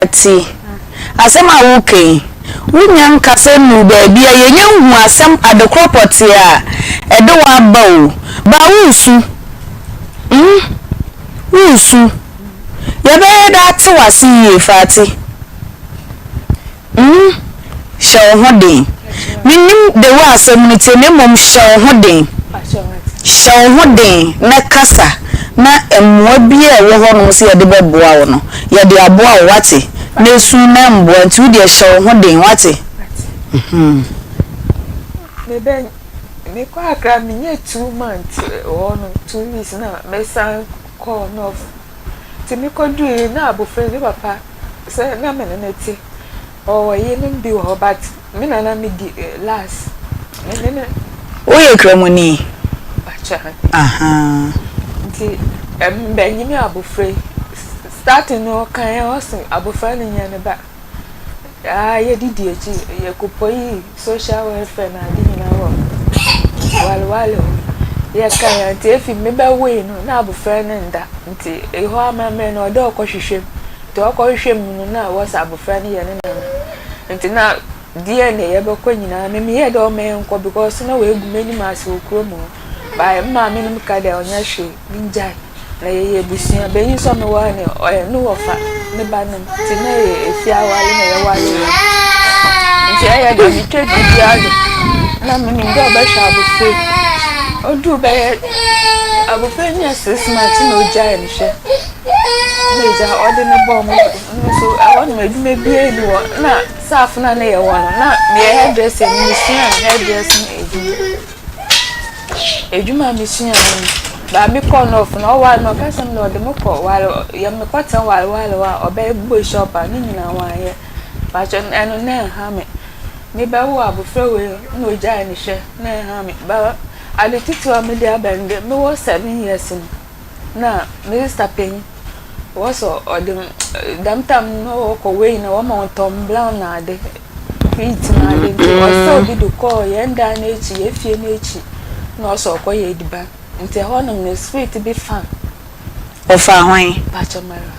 Te asɛm a woreka yi, wonnya nkasa nnuu baabi a yɛnnya nhuu asɛm adekorɔ pɔtee a ɛde wo aba o. Baa woresu, mm, woresu. Yɛbɛyɛ dɛ ate wo ase yie, Fati. Mm, hyɛ wo ho den. Mennim the way asɛm no teɛ na mmom hyɛ wo ho den. Hyɛ wo ho den na kasa na mmoa biara a ɛwɔ hɔnom sɛ yɛde bɛboa wo no, yɛde aboa wo, woate? Na esu no mmoa nti wo deɛ hyɛ wo ho den, woate? Mhm. Mebɛ mekɔ Accra menyɛɛ 2 months wɔ hɔ no, 2 weeks na mesan kɔɔ North. Nti mekɔdui na abɔfra yi ne papa sɛ na me ne no te. Ɔwɔ yerenom bi wɔ hɔ but me na na medi last. Me ne no. Woyɛ Kramoni? Akyɛ. Nti mbɛnyim abɔfra yi. Starting no ɔkae ɔse abɔfra no nyɛ ne ba. Aa yɛdidi akyi yɛkɔpɔyi social welfare na ade nyinaa wɔ Walewale hɔ. Yɛkae nti efi mebɛwoe no na abɔfra no nda nti ɛhɔ amammerɛ no ɔdɛ ɔkɔhwehwɛ mu. Nti ɔkɔhwehwɛ mu no na wɔsɛ abɔfra no yɛ ne nana. Nti na DNA yɛbɛkɔ nyinaa me meyɛɛ dɛ ɔma yɛnkɔ because na woegu m'anim ase wɔ kurom hɔ. But me maame no ka dɛ ɔnyɛ hwee mengyae. Na yɛyɛ abusua. Banyin nso a mewɔ ha no ɔyɛ ne wɔfa ne ba no nti na yɛ efie aware na yɛware wɔn. Nti ɛyɛ dɛ metwa biribiara do na menim dɛ ɔbɛhwɛ abɔfra yi. Oduu bɛyɛ abɔfra yi nyaa 6 months na ogyae no hwɛ. Na egya ɔde no bɔɔ mo do. No nso ɛhɔ nom edwuma biara nni hɔ na saafo no a na yɛwɔ no na meyɛ hairdresser ni mesua hairdressing edwuma. Edwuma a mesua no ba mekɔɔ North no ɔware me ɔka kyerɛ me dɛ ɔde me kɔ ware yɛ mekɔtena Walewale hɔ a ɔbɛbue shop a ne nyinaa wanyɛ. Pakyɛ ɛno na ɛnha me. Mebɛwoo abɔfra wei na ogyae ne hwɛ na ɛnha me. Ba ade titiriw a mede aba ne dɛ mewɔ 7 years no na me sister panyin wɔsɛ ɔde dɛm time no ɔkɔ wei na wɔma wɔn Tom Brown na ade wheat na ade nti ɔsɛ obi de kɔɔ yɛn dan n'akyi, yɛn fie n'akyi, na ɔsɛ ɔkɔyɛ ediban nti ɛhɔnom no spirit bi fa. Ɔfa hwan? Pakyɛ mara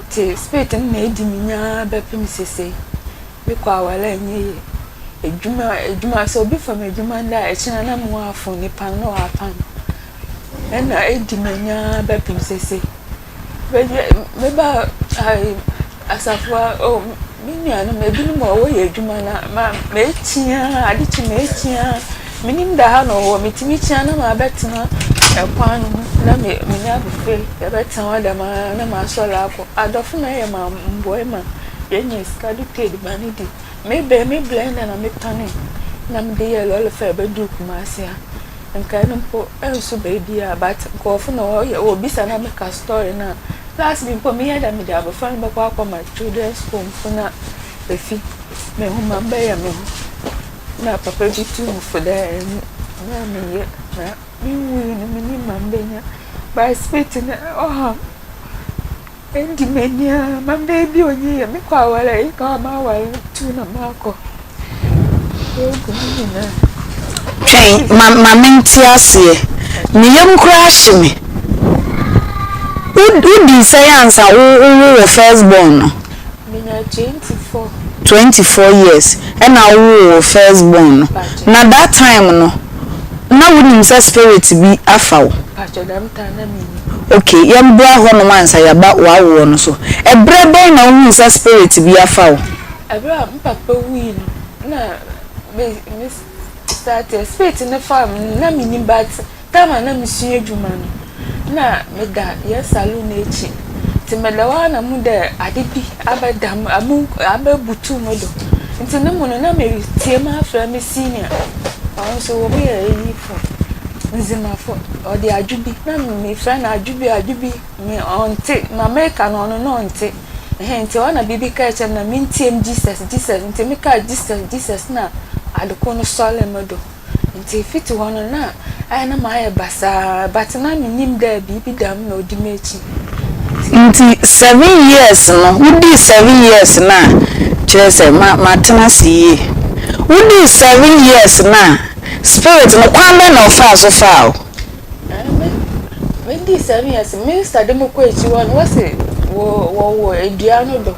nti spirit no na edi me nyaa bɛpem sese mekɔ aware a ɛnyɛ yie. Edwuma edwuma sɛ obi fa me edwuma ndɛ a ɛkyina na mo afo nipa no na wapa no ɛna edi me nyaa bɛpem sese. Meba asafo a, oh, me nuanom ebinom a wɔyɛ adwuma na ma mekyia ade kye mekyia menim da ha na ɔwɔ metumi kyia na mabɛtena ɛkwan no ho na me me ne abofra yi yɛbɛtena hɔ dɛm ara na masɔre akɔ. Adɔfo na ɛyɛ ma mboa ma yɛnya sika de tɔ aduane di. Mebɛn me blender na metɔne na mede yɛɛ lɔre fare bɛduu Kumasi ha. Nkae no mpo ɛnso baabi a but nkurɔfo na wɔyɛ wɔbisa na meka story no a last bi mpo meyɛ dɛ mede abɔfra no bɛkɔ akɔma children's home fo na efi me ho ma mbɛyɛ me ho na papa bi tuu me fo dɛ na meyɛ na menwui no menim ma mbɛnya but spirit no ɔhaw ɛndi m'ani a ma baabi onyi yɛ mekɔ aware yi ka m'aware tu na makɔ egu me nyinaa. Twɛn ma ma mente aseɛ. Me yam koraa hye me. Wodii sɛn ansa wowo wo first born no? Menya 24. 24 years ɛna wowoo wo first born no. Na that time no na wonim sɛ spirit bi afa wo? Pakyɛ, dɛm time na mennim. Okay, yɛmbra hɔnom ansa yɛaba w'awoɔ no so. Ɛberɛ bɛn na wohuu sɛ spirit bi afa wo? Ɛberɛ a me papa wui no na me start spirit ne fa me na mennim, but time a na mesua adwuma no na meda yɛ saloon n'akyi nti meda hɔ a na mu dɛ ade bi abɛda mu amu abɛbutu me do nti ne mu no na metie mu afrɛ me senior, ɔno nso wɔn yɛ eyifo nzimafo, ɔde adwo bi na mefrɛ no adwo bi adwo bi me ɔnte ma meka no ɔno na ɔnte ɛhɛn nti ɔna biribi ka kyerɛ me na mentie mu Jesus Jesus nti meka Jesus Jesus na adeko no sɔre me do nti fiti hɔ no na ayɛ na mayɛ basaa, but na menim dɛ biribi da mu na odi m'akyi. Nti 7 years no, wodii 7 years no a, kyerɛ sɛ ma matena ase yie, wodii 7 years no a, spirit no kwan bɛn na ɔfaa so faa wo? Medii 7 years, minister de me kɔ akyi hɔ no wɔsi. Wɔ wɔwɔ dua no do.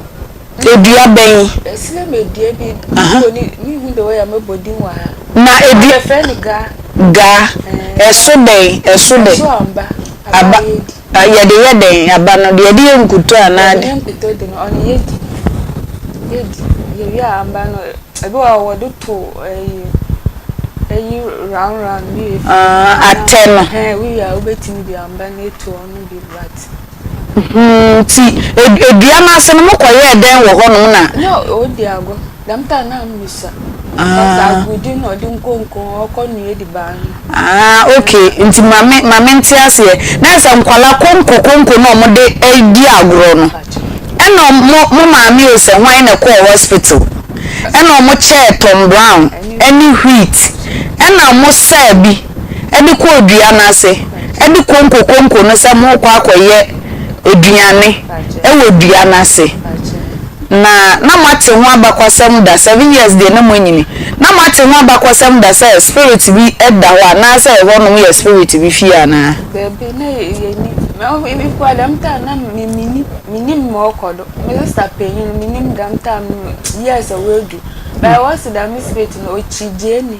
Dua bɛn? Ɛsrɛ me dua bi, mebɔ ne, mehu de wɔyɛ a mɛbɔ din wɔ ha. Na edu. Yɛfrɛ no gaa. Gaa. Ɛso dɛn? Ɛso dɛn? Ɛso amba. Aba. Yɛde yɛ dɛn? Aba no, deɛ yɛde yɛ nkuto anaa? Yɛde yɛ nkuto de no, ɔno yɛdi. Yɛdi. Yɛwie a amba no, ebi wɔ hɔ a wɔde to ɛyi, ɛyi round round bi. Atɛ no. Ɛhɛn, wowie a wobɛtumi de amba no ato ɔno bi but. Nti dua no ase no mokɔyɛɛ dɛn wɔ hɔnom na. Na ɔredi agorɔ. Dɛm time no na mesua. Ɔsɛ agorɔdi na ɔde nkonko ɔkɔ noa ediban no. Ah okay nti ma me ma me nte aseɛ. Na sɛ nkwadaa konko konko na wɔde di agorɔ no ɛna mo mo maame o sɛ hwan na ɛkɔɔ hospital ɛna wɔn kyɛɛ Tom Brown ɛne wheat ɛna mo saa bi. de kɔɔ dua no ase de konko konko no sɛ morekɔ akɔyɛ aduane wɔ dua no ase. Na na moate ho abakwasɛm da, 7 years deɛ na moanyini, na moate ho abakwasɛm da sɛ spirit bi da hɔ anaasɛ ɛhɔnom yɛ spirit bi fie anaa? Dabi, na yɛnnim. Mpo a dɛm time na me mennim, mennim ma ɔkɔ do. Me sister panyin no mennim dɛm time no years a oedu. But wɔse dɛm spirit no okyi gyeene.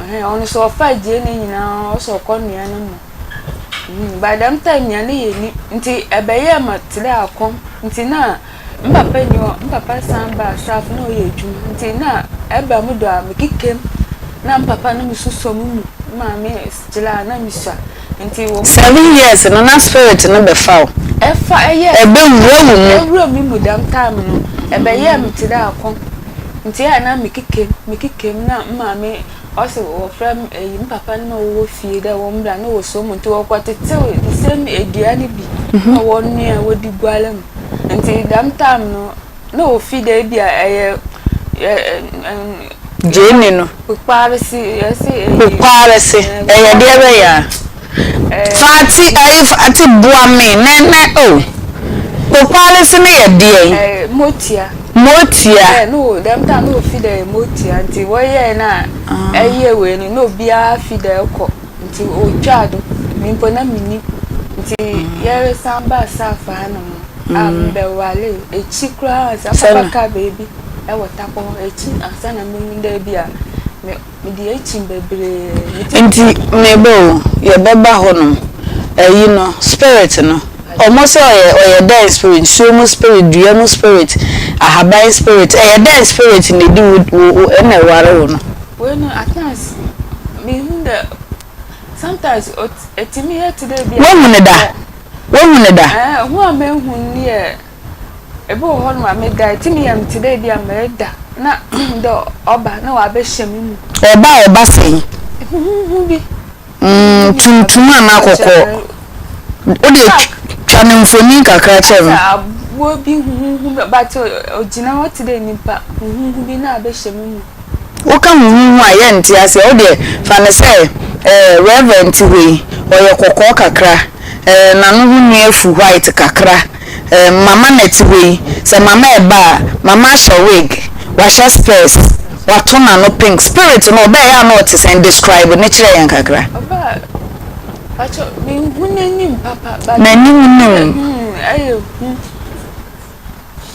Ɛhɛn, ɔno so ɔfaa gyeene nyina ɔsɛ ɔkɔ noa no mu. By dɛm time nyina na yennyi ntsi ɛbɛyɛɛ ma tse dɛ akɔm ntsi na me papa nnyi hɔ, me papa san baa South na ɔyɛ edwuma ntsi na ɛba mo do a mekeka mu na me papa no mesusuo mo mu, me maame kyerɛ a na mesua ntsi wɔ. 7 years no na spirit no bɛfa wo. Ɛfa ɛyɛɛ. Ɛbɛwura wo mu. Ɛwura me mu dɛm time no ɛbɛyɛɛ me tse dɛ akɔm. Ntsi a na mekeka mu, mekeka mu na me maame ɔse wɔfrɛ me eyi me papa no ma wɔwɔ fie dɛ wɔmbra na wosuo mu ntsi wɔkɔtsetsew the same edua no bi na wɔnoa wɔdze guar mu. Ntsi dɛm time no na ofi dɛ bi a ɛyɛ Gyeene no. Kpukpaarse yɛse eyi. Kpukpaarse ɛyɛ deɛ bɛyɛ a. Fati ayi fati boa me nɛ nɛ oh. Kpukpaarse no yɛ deɛn? Ɛɛ motia. Motia. Ɛɛ no dɛm time no ofi dɛ motia nti wɔyɛɛ na ɛyɛ wei no na obiara fi dɛ kɔ nti otwaa do me mpo na mennim nti yɛresan baa South hanom no a mebɛwaree ekyi koraa ansa papa kaa baabi ɛwɔ Takɔ hɔ ekyi ansa na mehu dɛ bi a me mede ekyi bebree. Nti meba o yɛbɛba hɔnom ɛyi no spirit no. Ɔmo sɛ ɔyɛ ɔyɛ dɛn spirit nsuo mu spirit dua mu spirit ahaban spirit ɛyɛ dɛn spirit na edi wo wo ɛna ɛware wo no. Wei no at times mehu dɛ sometimes ɛtumi yɛ te dɛ bi a. Woahu no da? Woahu no da? Ɛɛ hu a mehu no yɛ ebi wɔ hɔ nom a meda ɛtumi yɛ me te dɛ bi a mereda na mehu dɛ ɔba na wabɛhyɛ me mu. Ɔba a ɔba sɛn? Huhuhu bi. Mm, tuntum anaa kɔkɔɔ? Wo deɛ twa no mfonin kakra kyerɛ me. Asɛ aboa bi huhuhu bi but ogyina hɔ te dɛ nipa huhuhu bi na abɛhyɛ me mu. Woka huhuhu a yɛnte aseɛ, wo deɛ fa no sɛ eh, Reverend te hɔ yi, ɔyɛ kɔkɔɔ kakra, eh, n'ano ho nwi afu white kakra, eh, Mama na ɛte hɔ yi, sɛ Mama ɛba a, Mama ahyɛ wig, wahyɛ spɛɛs, wato n'ano pink, spirit no ɔbɛɛyɛ a na ɔte sɛn, describe no kyerɛ yɛn kakra. Ɔba a, pakyɛ menhu n'anim papa but. N'anim no. Ɛyɛ hu.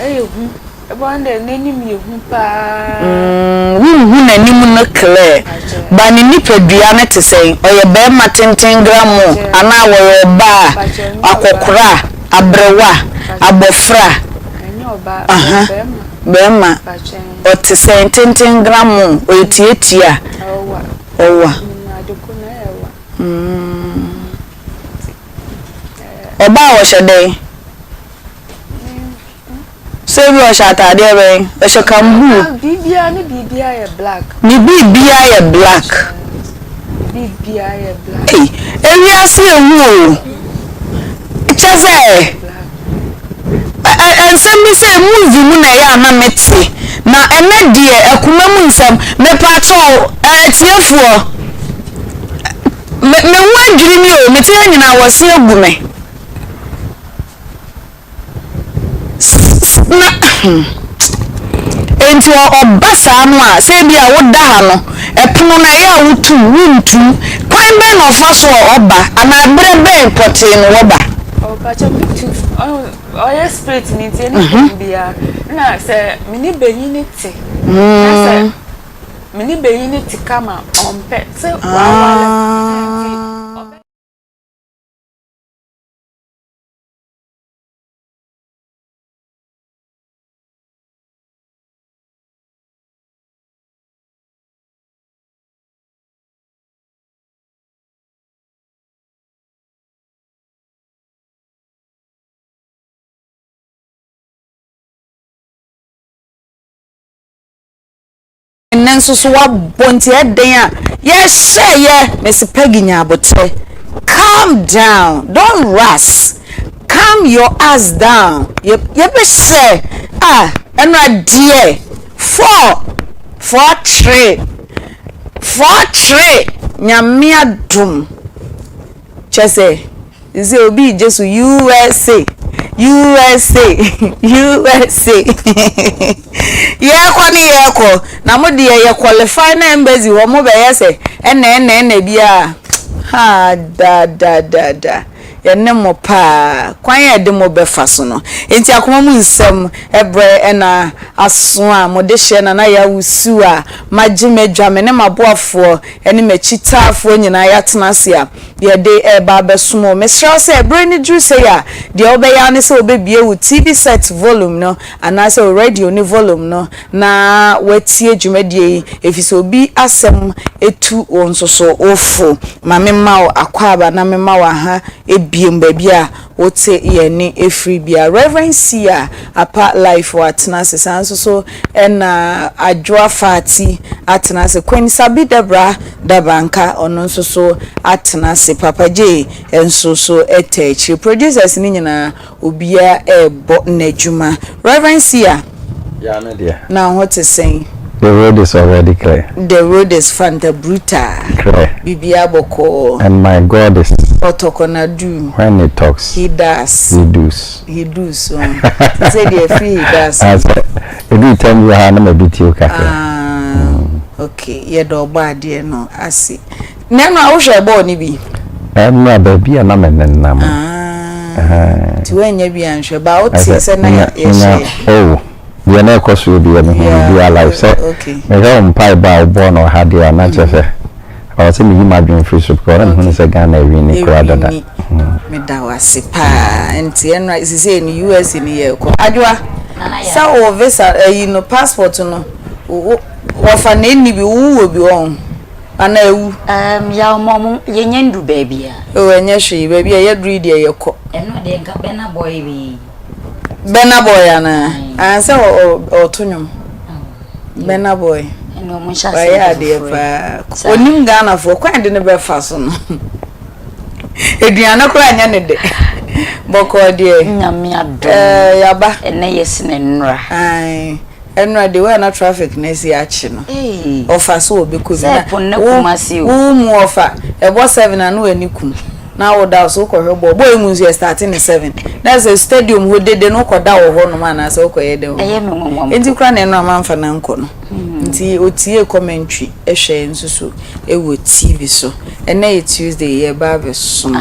Ɛyɛ hu. Ɛbɛn dɛ n'anim yɛ hu paa. Mm, wonhu n'anim no clear. Ba ne nipadua no te sɛn? Ɔyɛ barima tenten gramoo anaa ɔyɛ ɔbaa, akɔkora, aberewa, abɔfra? Ɛnyɛ ɔbaa, Aha, ɔyɛ barima. barima. Ɔte sɛn? Tenten gramoo, ɔyɛ tiatia? Ɔwa. Ɔwa. Mm, adeko no ɛyɛ wa. Mm. Ɔbaa a ɔhyɛ dɛn? Sɛ ebi ɔhyɛ ataadeɛ bɛn? Ɔhyɛ kambuu. Biribiara ne biribiara yɛ black. Ne biribiara yɛ black. Biribiara yɛ black. Ei, ewiase ehu o. Kyɛ sɛ nsɛm bi sɛ movie mu na ɛyɛ a na mete na ɛnɛ deɛ akoma mu nsɛm mepaakyɛw atiefoɔ me me ho adwiri mi o mete ha nyinaa wɔse agu me. Na enti ɔba saa no a, sɛ ebia woda ha no, ɛpono no ɛyɛ a wotum, wontum. Kwan bɛn na ɔfa so a ɔba anaa berɛ bɛn pɔtee na ɔba? Pakyɛ me tu ɔyɛ spirit ne nti ɛne mhm. biara na sɛ me ne benyin ne te na sɛ me ne benyin ne te kama ɔmpɛ sɛ wawale nti ɔbɛ. Nnɛ nso so wabɔ nti ɛdɛn a yɛhyɛ yɛ mesi Peggy nya aboterɛ calm down don't rush calm your ass down yɛbɛhyɛ a ɛno adeɛ 4 4 3 4 3 nyame adom Kyerɛ sɛ, sɛ obi regye so USA, USA, USA. Yɛrekɔ ne yɛrekɔ, na mo deɛ yɛ qualify na embassy hɔ mo bɛyɛ sɛ ɛna ɛna ɛna biara. Ha da da da da. Yɛne mo paa. Kwan a yɛde mo bɛfa so no. Enti akoma mu nsɛm ɛbrɛ ɛna aso a mo de hyɛ Nana Yawusu a magye m'adwa me ne m'aboafoɔ ne m'akyitaafoɔ nyinaa yɛatena ase a yɛde reba abɛsom wo. Mesrɛ wo sɛ, berɛ no duru sei a, deɛ wobɛyɛ ara ne sɛ wobɛbue wo TV set volume no anaasɛ wo radio no volume no na woatie dwumadie yi, ɛfiri sɛ obi asɛm tu wo nso so wo fo. Ma memma wo akwaaba na memma wo aha biom baabi a wote yɛn nne firi bia. Rev. Sia Apa Life watena ase, saa nso so na Adwoa Fati atena ase, Queen Sabi Debra Dabanka ɔno nso so atena ase, Papa Jay nso so ta akyire. Producers no nyinaa obiara rebɔ n'adwuma. Rev. Sia, Yeah, me deɛ. na wo ho te sɛn? The road is already clear. The road is fanta brutal. Clear. Biribiara bɔkɔɔ. And my God is. Ɔtɔkɔnadu. When he talks. He does. He does. He does. So. Te sɛ deɛ ɛfiri he does. Ah, sɛ ebi tɛm bi wɔ ha na ma bi tie kakra. Ah, okay. Yɛda ɔbɔ adeɛ no ase. Na ɛno a wohwɛ bɔɔl no bi? Ɛno a baabi a na me nenam. Ah. Nti woannya bi anhwɛ ba wote sɛ na yɛhyɛ. Oh. Deɛ na ɛkɔ soɔ biara mehu biribiara live sɛ mehwɛ wo mpaebɔ a wobɔɔ no ɔha deɛ a na kyerɛ sɛ ɛwɔ sɛ meyi m'adwene firi so because na mehu no sɛ Ghana awini koraa dada. Meda wo ase paa nti ɛno sisei no US no yɛkɔ Adwoa sɛ wo visa ayi no passport no wɔfa na ɛnni bi wo wɔ bi wɔn ana awu. Um, ya ɔmo ɔmo yɛnyɛ ndu baabi a. Oh ɛnyɛ hwee baabi a yɛduru yi deɛ yɛkɔ. Ɛno deɛ nka Burna Boy bi. Burna Boy anaa? Ah, sɛ ɔto nnwom. Burna Boy. Wayɛ adeɛ paa. Onim Ghanafoɔ kwan de ne bɛfa so no. Aduane koraa nyɛ ne de. Bɔkɔɔ deɛ. Nyame adom. Ɛɛ yaba. Ɛnɛ yɛ sene nnora. Ae. Ɛnora de wei na traffic no asi akye no. Ɔfa so ɔbɛkɔ bi na wo mu ɔfa ɛbɔ 7 a na w'ani kum na wo da so wokɔhwɛ bɔɔl bɔɔl yi mu nso yɛ start ne 7 na sɛ stadium hɔ dede no wokɔda wɔ hɔ nom anaasɛ wokɔyɛ dɛn wɔ hɔ nti kora na ɛnora mamfa no ankɔ no nti ɔtiee commentary hwɛɛ nso so ɛwɔ TV so ɛnɛ yɛ Tuesday yɛba abɛsom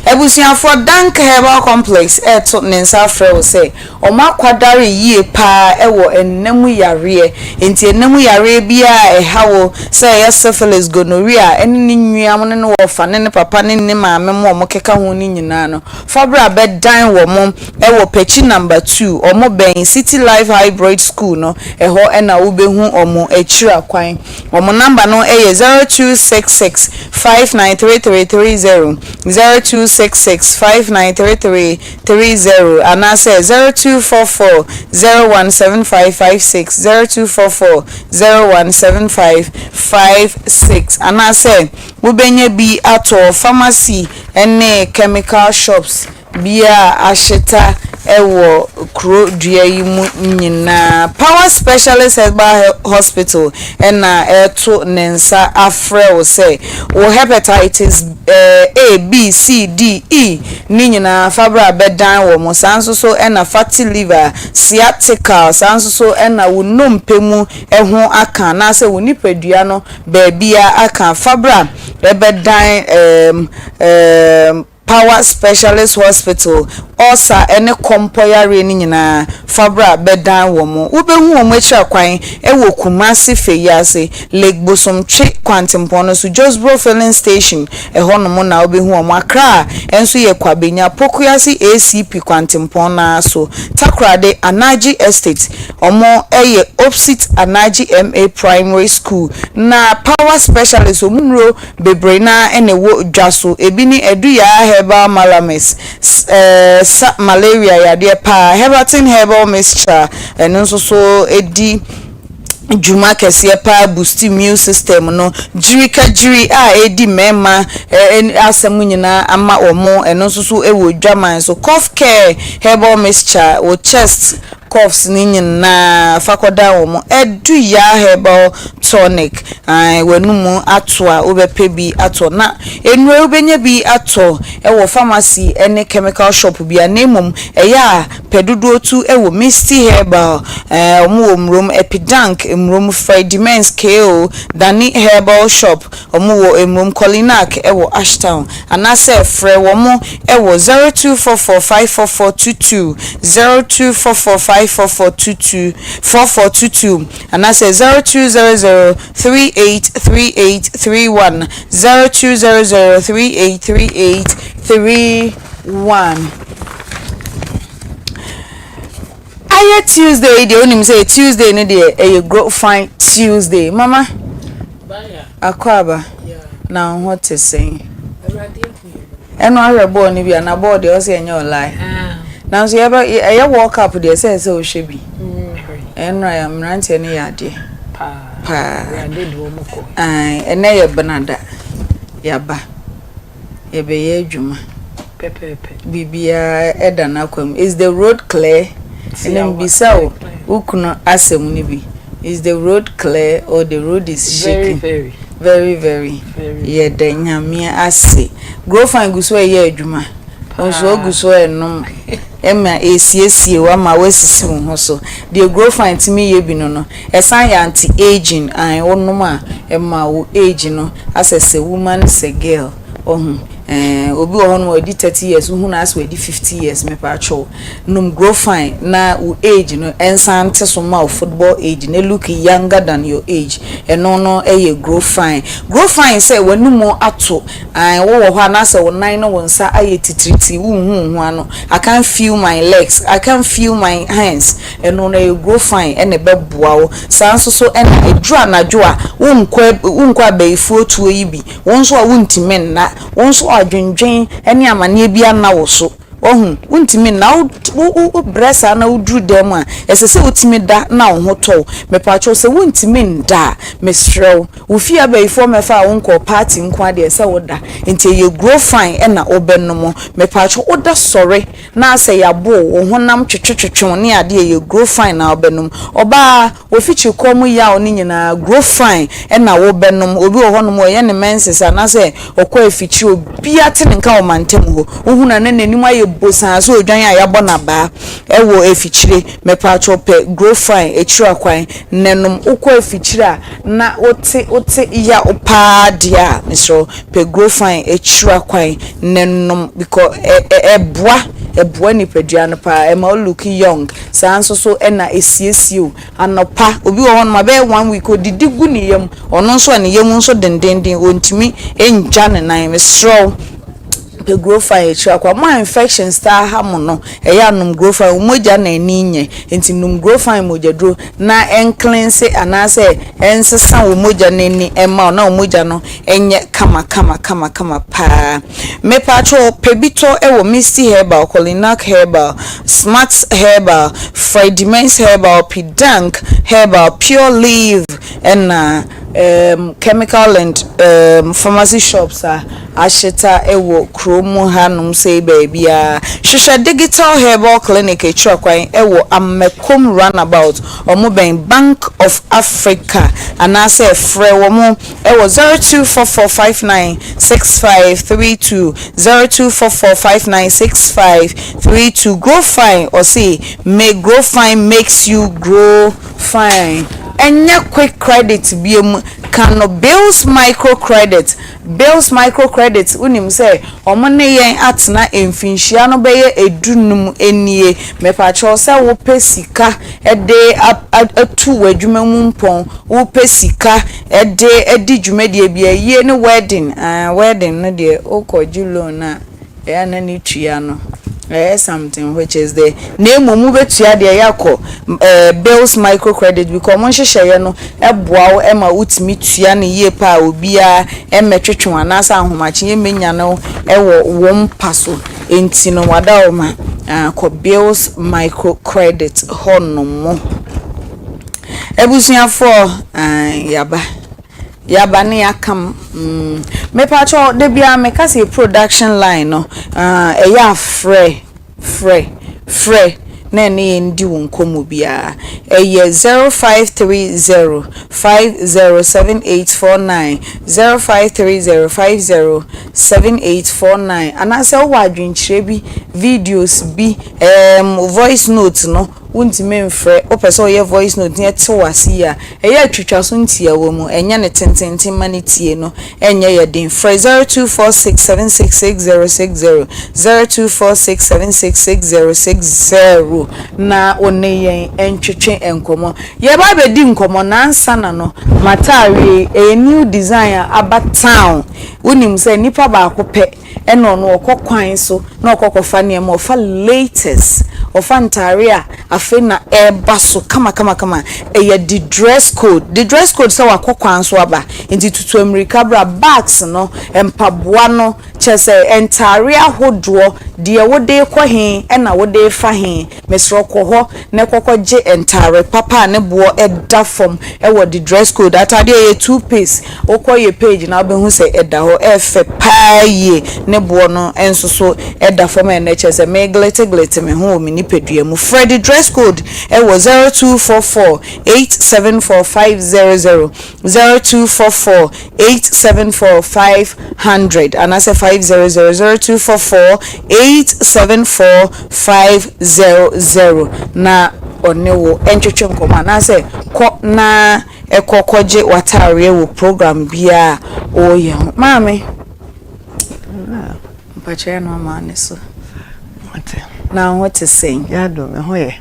abusuafoɔ Dank Herbal Complex ɛreto ne nsa afrɛ wo sɛ Wɔakwadare yie pa ara wɔ nna mu yareɛ. Enti nna mu yareɛ biara a ɛha wo, sɛ ɛyɛ syphilis, gonorrhea, ne ne nua ne ne wɔfa ne ne papa ne ne maame mo a wɔkeka ho no nyinaa no, fa bra bɛdan wɔn wɔ Pekyi Number 2, wɔn bɛn City Life Hybrid School no, ɛhɔ na wobɛhu wɔn akyira kwan. Wɔn number no yɛ 0266 593330, 0266 5933. 30 anaasɛ 0244 017556, 0244 017556 anaasɛ wobɛnya bi atɔ pharmacy ne chemical shops biara a ahyeta wɔ kuro dua yi mu nyinaa. Power Specialist Herbal Hospital na ɛreto ne nsa afrɛ wo sɛ wo hepatitis A, B, C, D, E ne nyinaa fa bra bɛdan wɔn. Saa nso so na fatty liver, sciatica, saa nso so na wo nnompe mu ho aka anaasɛ wo nipadua no baabiara aka fa bra bɛdan ɛɛm ɛɛm. Power Specialist Hospital, ulcer ne kɔmpɔ yareɛ no nyinaa, fa bra bɛdan wɔn. Wobɛhu wɔn akyira kwan wɔ Kumasi Feyiase, Lake Bosomtwe kwantempɔn no so, Josbro Filling Station, ɛhɔnom na wobɛhu wɔn. Accra nso yɛ Kwabenya, Pokuase ACP kwantempɔn no ara so, Takoradi, Anaji Estate, wɔn yɛ opsit Anaji MA Primary School. Na Power Specialist, wɔn nnuro bebree no ara na ɛwɔ dwa so. Ebi ne Aduyaa Herbal Malamis, sa malaria yadeɛ paa, Herbatin Herbal Mixture, ɛno nso so di dwuma kɛseɛ paa boost immune system no, gyirikagyiri a ɛredi mmarima asɛm nyinaa ama wɔn, ɛno nso so wɔ dwaman so, Cough Care Herbal Mixture, wo chest Coughs no nyinaa fa kɔdan wɔn. Aduya herbal tonic, ae, w'anum ato a wobɛpɛ bi atɔ. Na nnuro yi wobɛnya bi atɔ wɔ pharmacy ne chemical shop biara na mmom ɛyɛ a pɛ dodoɔ tu wɔ Misty Herbal, ɛɛ, wɔn wɔ Murom, Epidank, Murom, Fredimens, KO, Dani Herbal Shop, Wɔn wɔ Mmrom Kɔlinak wɔ Ashtown anaasɛ frɛ wɔn wɔ 0244 544 22, 0244 544 22, 4422 anaasɛ 0200 38 38 31, 0200 38 38 31. Ayɛ Tuesday yi deɛ wonim sɛ Tuesday no deɛ ɛyɛ grow fine Tuesday. Mama. Akwaaba, na wo ho te sɛn? Ɛno ahwɛ bɔɔl no bi a na bɔɔl deɛ ɔsɛ ɛnyɛ ɔlae. Nanso yɛbɛ ɛyɛ World Cup deɛ sɛ ɛsɛ wohwɛ bi. Ɛno a mmeranteɛ no yɛ adeɛ. Paa. Ɛnɛ yɛ benada. Yaba. Yɛbɛyɛ adwuma. Pɛpɛɛpɛ. Biribiara ɛda n'akwan mu. Is the road clear? Ɛnna mebisa wo wo kunu asɛm no bi. Is the road clear or the road is shaking? Very very. Very very. Yɛda Nyame ase. Grofan gu so ɛyɛ adwuma. Nso ogu so ɛnom ɛma ɛsiesie wo ama woasisi wo ho so. Deɛ Grofan tumi yɛ bi no no, ɛsan yɛ anti aging. Ae, wonom a ɛma wo age no asɛ sɛ woman sɛ girl. Wahu? Ɛɛ, obi wɔ hɔnom a wadi 30 years, wohu no asɛ wadi 50 years, mepaakyɛw. Nom Grofine na wo age no nsan nte so mma wo football age na look younger than your age. Ɛno no yɛ Grofine. Grofine sɛ w'anomu ato, ae, wowɔ hɔ a na asɛ wo nan ne wo nsa ayɛ titiritii, wonhu wo ho ano. I can't feel my legs, I can't feel my hands. Ɛno no ɛyɛ Grofine na ɛbɛboa wo. Saa nso so na ɛduru anadwo a, wonkɔ, wonkɔ abayifoɔ tuo yi bi. Wo nso a wontumi nna, wo nso a adwendwen ne amanneɛ bi anna wo so, wahu, wontumi nna, wo, wo, wo brɛ saa na woduru dan mu a, ɛsɛ sɛ wotumi da na wo ho tɔ wo. Mepaakyɛw, sɛ wontumi nda a, mesrɛ wo, wo fie abayifoɔ mmɛfaa wo nkɔɔ party nko ara deɛ, ɛsɛ sɛ woda. Nti ɛyɛ grow fine na wobɛnom. Mepaakyɛw, woda sɔre na asɛ yɛabo wo, wo honam twetwetwetwe wo ne adeɛ, ɛyɛ grow fine na wobɛnom. Ɔbaa, Wofikyi kɔ mu yaw no nyinaa, grow fine na wo bɛ nom. Obi wɔ hɔ nom ɔyɛ ne menses anaasɛ ɔkɔ afikyiri obia te ne nka wɔ mantam hɔ. Wo hunu a na n'anim ayɛ bosaa sɛ odwan a yabɔ no abaa wɔ afikyire. Mepaakyɛw pɛ grow fine akyiri akwan na nom. Wo kɔ afikyiri a na wo te wo te yaw paa deɛ a mesrɛ wo pɛ grow fine akyiri akwan na nom because ɛ ɛ ɛboa ɛboa nipadua no paa ɛma wo look young. Saa nso so na esiesie o. Anɔpa, obi wɔ hɔnom a bɛyɛ one week odidi gu ne yam, ɔno nso a ne yam nso dendenden, ontumi ngya ne nan. Mesrɛ wo, pɛ Grofine akyiri akɔ. Mo a infections taa ha mo no, ɛyɛ a nom Grofine. Wo mogya na ani nyɛ, nti nom Grofine mogyaduro na ɛncleanse anaasɛ ɛnsesa wo mogya no ani mma wo na wo mogya no nyɛ kama kama kama kama paa. Mepakyɛw pɛ bi tɔ wɔ Misty Herbal, Kolinak Herbal, Smart Herbal, Fredimens Herbal, Pidank Herbal, Pure Leaf ɛna um chemical and um pharmacy shops a ahyeta wɔ kuro mu hanom sei baabiara. Hwehwɛ Digital Herbal Clinic akyira kwan wɔ Amakom Runabout, wɔn bɛn Bank of Africa anaasɛ frɛ wɔn wɔ 0244596532, 0244596532. Grow fine, ɔse may grow fine makes you grow fine. Ɛnyɛ quick credit biom ka. meka no Bills Microcredit Bills Microcredit wonim sɛ wɔn ne yɛn atena mfinhyia no bɛyɛ dunum nie. Mepakyɛw sɛ wopɛ sika de atu w'adwuma mu mpɔn, wopɛ sika de adi dwumadie bi, ayie ne wedding, ah wedding no deɛ wokɔgye loan a, Ɛyɛ a na ne tua no ɛyɛ something which is the na mmom wobɛtua deɛ ɛyɛ akɔ eh, bills micro credit because ɔmo nhyehyɛeɛ no ɛboa wo ɛma wotumi tua no yie paa obiara ɛmmɛtwetwe wo anaasɛ ahomakye yɛmmɛnya no ɛwɔ wo mpa so nti no wada wo ma ah, kɔ bills micro credit hɔ nom abusuafoɔ ah, yaba Yaba ne yakam mm. Mepakyɛw da biara meka sɛ yɛ production line no ah ɛyɛ a frɛ frɛ frɛ na ɛne yɛn di wo nkɔmmɔ biara. Ɛyɛ 0530 507849 0530 507849 anaasɛ wowɔ adwenkyerɛ bi videos bi ɛɛm voice note no Wontumi mfrɛ, wopɛ sɛ woyɛ voice note na ɛte wo ase yie a, ɛyɛ a twitwa so ntiawa mu, ɛnyɛ no tententen ma ne tie no nyɛ yɛ den. Frɛ 0246766060, 0246766060 na wo ne yɛn ntwetwe nkɔmmɔ. Yɛreba abɛdi nkɔmmɔ na ansa na no, m'ataareɛ yi, ɛyɛ new design a aba town. Wonim sɛ nipa baako pɛ Ɛna ɔno ɔkɔ kwan so na ɔkɔ kɔfa nneɛma, ɔfa latest, ɔfa ntaare a afei na ɛreba so kamakamakama. Ɛyɛ the dress code, the dress code sɛ wakɔ kwan so aba, nti tutu ammirika bra, bags no, mpaboa no, kyerɛ sɛ ntaare ahodoɔ, deɛ wode rekɔ he ɛna wode refa he. Mesrɛ wo kɔ hɔ na kɔkɔ gye ntaare papa a ne boɔ da fam wɔ the dress code ataadeɛ ɛyɛ two piece wokɔ yɛ page no a wobɛhu sɛ ɛda hɔ ɛfɛ paa yie ne boɔ no nso so da fam ɛnɛ kyerɛ sɛ me glete glete me ho wɔ me nipadua mu frɛ the dress code wɔ 0244 874 500 0244 874 500 anaasɛ 500 0244 874 500 na ɔne wo ntwetwe nkɔmmɔ anaasɛ kɔ na kɔ kɔgye w'ataareɛ wɔ program biara a ɔreyɛ ho. Maame, mpakyɛ yɛ no ama ne so. Na wo ho te sɛn? Yɛadom, me ho yɛ.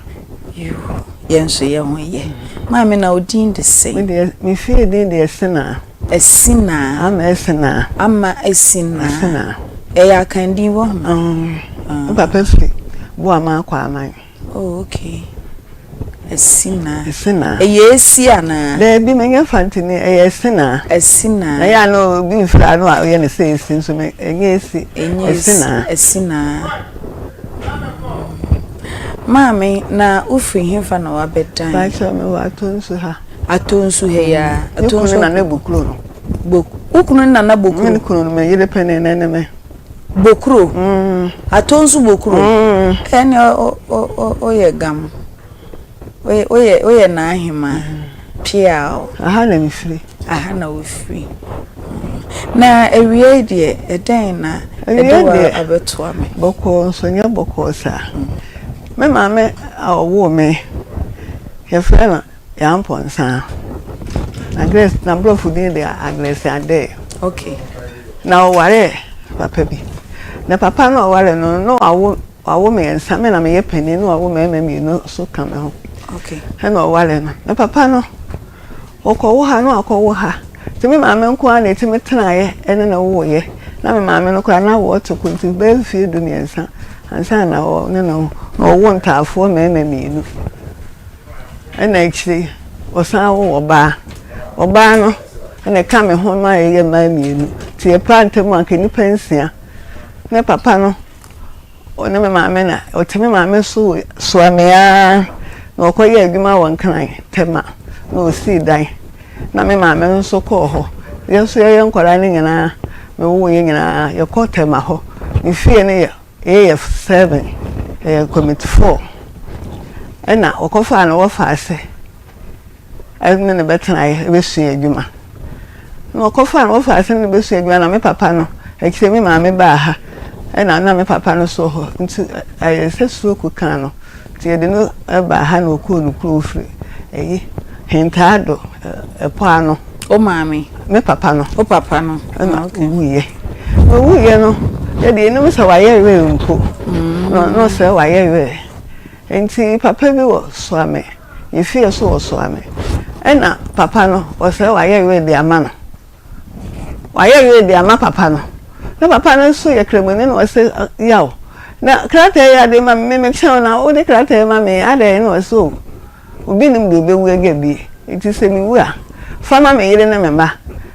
Yoo, yɛn nso yɛn ho yɛ. Maame, na wo din de sɛn? Me deɛ, me fie din de Asinaa. Asinaa. Ama Asinaa. Ama Asinaa. Asinaa. Ɛyɛ Akan din wɔ ho? Me papa firi Boaman Kwaman. Oh, okay. Asinaa. Asinaa. Ɛyɛ esi anaa? Daabi, menyɛ Fantini, ɛyɛ Asinaa. Asinaa. Na yɛ a na obi mfiri ano a ɔyɛ no sɛ esi nso me ɛnyɛ esi. Ɛnyɛ esi. Asinaa. Asinaa. Maame, na wofiri hefa na wabɛdan? Pakyɛ mewɔ Atonsu ha. Atonsu ha yi ara. Me kunu ne Nana Bokuro no. Bok wo kunu ne Nana Bokuro? Me kunu no, me yere panin no ne me. Bokuro? Mm. Atonsu Bokuro? Mm. Ɛne ɔyɛ gam. Woyɛ woyɛ n'ahema. Mm. Piaw. Aha na mefiri. Aha na wofiri. Na awiei deɛ ɛdɛn na ɛde wo abɛtoa me? Bɔkɔɔ nso nyɛ bɔkɔɔ saa. Me maame a ɔwoo me, yɛfrɛ no Yaa Mpɔnsa. Agnes, n'aborɔfo din de Agnes Adeh. Okay. Na ɔwaree papa bi. Na papa no a ɔwaree no no, na wawo wawo mmiɛnsa. Me na meyɛ panin, na wawo mmarima mmienu nso ka me ho. Okay. Ɛna ɔwaree no. Na papa no, ɔkɔwo ha na wakɔwo ha. Nti me maame nko ara na ɛtumi tenaeɛ ɛne no woeɛ. Na me maame no koraa na awoɔ te ko nti bɛyɛ mfeɛ du mmiɛnsa ansa na ɔne no na ɔwo ntaafoɔ mmarima mmienu. Ɛna akyire yi ɔsan woo ɔbaa. Ɔbaa no na ɛka me ho ma yɛyɛ mmaa mmienu. Nti yɛpaa ntam a anka nnipa nsia. Ne papa no ɔne me maame na ɔte me maame so soa me ara na ɔkɔyɛɛ adwuma wɔ Nkran, Tema na ɔsii dan. Na me maame nso kɔɔ hɔ. Yɛn nso yɛyɛ nkwadaa no nyinaa, mewoo yɛn nyinaa, yɛkɔ Tema hɔ. Ne fie no yɛ Yɛyɛ seven, yɛyɛ committee four. Ɛna wɔkɔfaa no wɔfa ase ɛne no bɛtenaeɛ bɛsua adwuma. Na wɔkɔfaa no wɔfa ase ne no bɛsua adwuma na me papa no akyire me maame baa ha ɛna na me papa no so wɔ hɔ nti ɛyɛ sɛ stroke kaa no nti yɛde no baa ha na ɔkɔɔ ne kuro firi ɛyi Hentaado ɛpɔ ano. Wo maame? Me papa no. Wo papa no. Ɛna owuiɛ. Na owuiɛ no, yɛde yɛnim sɛ wayɛ werɛ mpo. Na ɔno sɛ wayɛ werɛ. Nti papa bi wɔ Suame, ne fie so wɔ Suame. Ɛna papa no, ɔsɛ wayɛ werɛ de ama no. Wayɛ werɛ de ama papa no. Na papa no nso yɛ Kramoni na ɔsɛ yaw. Na krataa yi ade ma me, me mekyɛn wo na wode krataa yi ma me adɛn na ɔsɛ o. Obi nnim deɛ ɔbɛwu agya bi, enti sɛ mewu a, fa ma me yere ne me mma.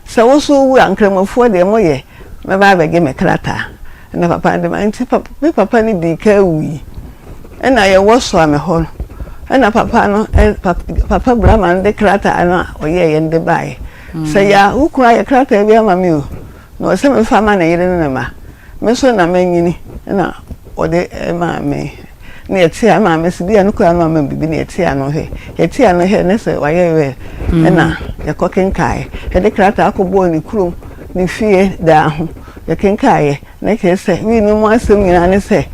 Sɛ wo nso wowu a, Nkramofoɔ deɛ moyɛ, mɛba abɛgye me krataa. Ɛnna papa no de ma. Enti me papa no dii kan wui. Ɛnna yɛwɔ Soame hɔ no, ɛnna papa no, papa Brahma no de krataa no a ɔyɛeɛ no de baeɛ. Sɛ Yaa, wo kunu ayɛ krataa bi ama me o, Na ɔsɛ mefa ma ne yere ne ne mma. Me nso na manyini na ɔde maa me. Na yɛte a maame sɛ bia no koraa no ama me biribi na yɛte ano hwɛ. Yɛte ano hwɛ ne sɛ wayɛ werɛ ɛna yɛkɔ kenkaeɛ. Yɛde krataa kɔbɔɔ ne kurom ne fie daa ho. Yɛkenkaeɛ na kyerɛ sɛ wii no mu asɛm nyinaa ne sɛ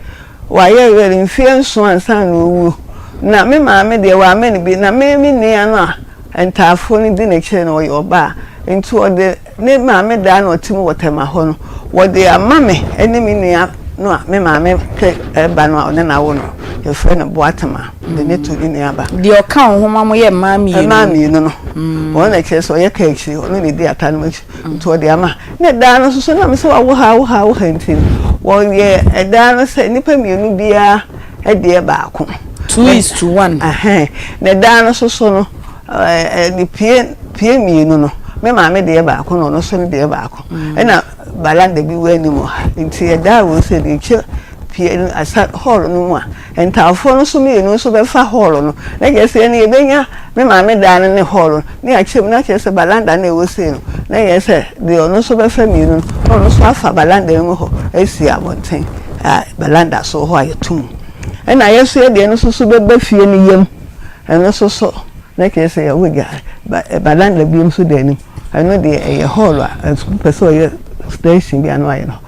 wayɛ werɛ mfeɛ nson ansa na ɔwuo. Na me maame deɛ wamma no bi na me me nua no a ntaafoɔ no di n'akyire no ɔyɛ ɔbaa nti ɔde Ne maame daa na ɔte mu wɔ Tema hɔ no, wɔde ama me ne me nua no a me maame pɛ ba no a ɔne no awo no, yɛfrɛ no Boatema, ɔde no to ne nua ba. Deɛ ɔka wo ho ma moyɛ mmaa mmienu no? Mmaa mmienu no. Ɔno na kyerɛ sɛ ɔyɛ ka akyire, ɔno na ɛdi ata no akyi, nti ɔde ama. Na ɛdaa no nso so, nam sɛ wawo ha, awo ha, awo ha nti no, wɔyɛ ɛdaa no sɛ nnipa mmienu biara deɛ baako. 2:1. Ɛhɛn, na ɛdaa no nso so no, Ɛɛ pie pie mmienu no, me maame deɛ baako na ɔno nso ne deɛ baako. Ɛna balanda bi wɔ anim ha. Nti ɛda a wɔ sɛ deɛ ɛtwa pie no asa hall no mu a, ntaafoɔ no nso mmienu nso bɛfa hall no. Na kyerɛ sɛ ɛne yɛbɛnya me maame dan no ne hall no ne akyɛ mu na kyerɛ sɛ balanda no a ɛwɔ sei no na yɛ sɛ deɛ ɔno nso bɛfa mmienu no na ɔno nso afa balanda no mu hɔ asi abɔnten a balanda so hɔ a yɛto mu. Ɛna yɛ nso yɛ deɛ no nso so bɛba fie no yam. Ɛno nso so, na kyerɛ sɛ yɛwɔ gya ba balanda bio nso da anim. Ɛno deɛ ɛyɛ hall a wopɛ sɛ ɔyɛ station bi a na wayɛ no hɔ.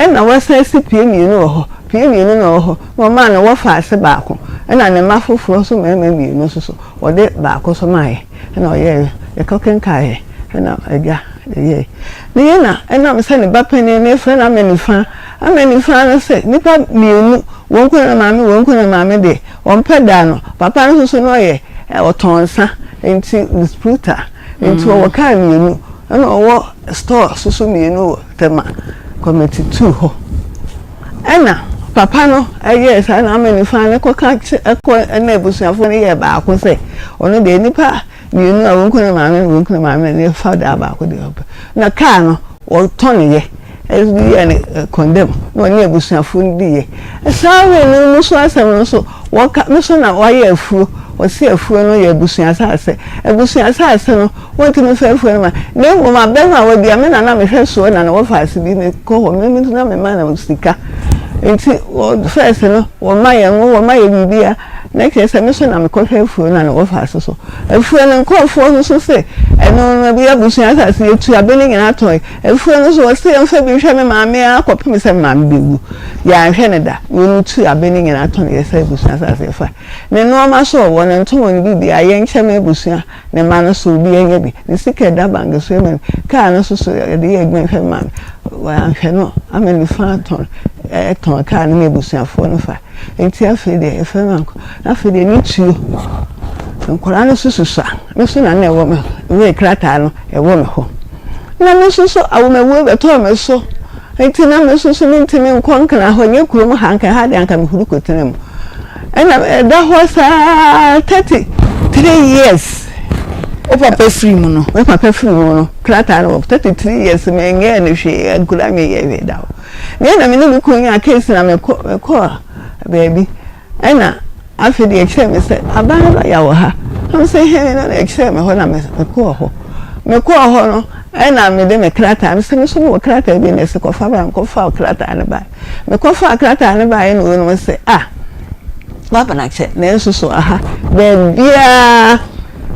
Ɛna wasan asi pie mmienu wɔ hɔ. Pie mmienu na ɛwɔ hɔ. Na ɔmaa no wɔfa ase baako. Ɛna ne mma foforɔ nso mmarima mmienu nso so, ɔde baako nso maeɛ. Ɛna ɔyɛeɛ. Yɛkɔ kenkaeɛ. Ɛna agya yɛeɛ. Ne yɛ na ɛnam sɛ ne ba panin no yɛfrɛ no Amanifa. Amanifa no sɛ nnipa mmienu, wɔn kunu ne maame, wɔn kunu ne maame deɛ, Wɔmpɛ da no. Papa no nso so na ɔyɛ ɔtɔn nsa nti distributor nti ɔwɔ car mmienu ɛna ɔwɔ store nso so mmienu wɔ Tema committee 2 hɔ. Ɛna papa no ɛyɛɛ saa na ama nifa no kɔka ɛkɔ ɛna abusuafoɔ no yɛɛ baako sɛ ɔno deɛ nipa mmienu a wɔn kunu ne maame ne wɔn kunu maame ne fa daa baako deɛ ɔpɛ na car no wɔtɔn yɛ. Ɛde yɛɛ no condemn na ɔne abusuafoɔ no diiɛ. Saa wei no mu so asɛm no nso wɔka me so na wɔayɛ afuo wɔse afuo no yɛ abusua asase. Abusua asase no wɔntumi mfa afuo no ma na mmom abɛ no a wɔadua me na na mehwɛ soɔ na na wɔfa ase bi mekɔ hɔ me nso na mema no sika nti first no wɔma yɛn ngo wɔma yɛ biribia na kyerɛ sɛ me so na mekɔhwɛ afuo no na na wɔfa ase so. Afuo no nkurɔfoɔ nso se ɛno no yɛ abusua asase yɛtu abɛ no nyinaa tɔn. Afuo no so, ɔse yɛmfa bi nhwɛ me maame ara kɔpem sɛ me maame bɛwu. Yɛanhwɛ no da. Wɔtu abɛ no nyinaa tɔn yɛ sɛ abusua asase fa. Ne nnoɔma so ɔwɔ, ne ntoma, ne biribiara, yɛnkyɛ ma abusua, ne mma no so obiara nya bi. Ne sika ɛda bank so yɛma no bi. Kaa no nso so yɛde yɛ adwuma hwɛ me maame. Wɔanhwɛ no ama ne fa atɔn, tɔn kaa no ma abusuafoɔ no fa. Enti afei deɛ yɛfrɛ no ankɔ. Afei deɛ ne tuo. Nkwadaa no nso susua. Me nso na na ɛwɔ me wei krataa no ɛwɔ me hɔ. Na me nso so awomawuo bɛtɔɔ me so. Enti na me nso so mentumi nkɔ Nkran hɔ, nyɛ kurom ha, anka ha deɛ anka mehuri kɔtena mu. Ɛna ɛda hɔ saa 33 years. Wo papa firi mu no? Me papa firi mu no, krataa no wɔ 33 years menyɛɛ no hwee, nkwadaa menyɛɛ hwee da hɔ. Nea na me ne me kunu nyaa case na mekɔ mekɔɔ baabi ɛna afei deɛ ɛkyerɛ me sɛ aban no lɔya wɔ ha na me sɛ hɛn na ɛkyerɛ me hɔ na mekɔɔ hɔ mekɔɔ hɔ no ɛna mede me krataa me sɛ me so mewɔ krataa bi na ɛsɛ kɔfa bra mekɔfa krataa no bae mekɔfa krataa no baeɛ na wɔnom sɛ ah wabena kyɛ nanso so aha baabiaa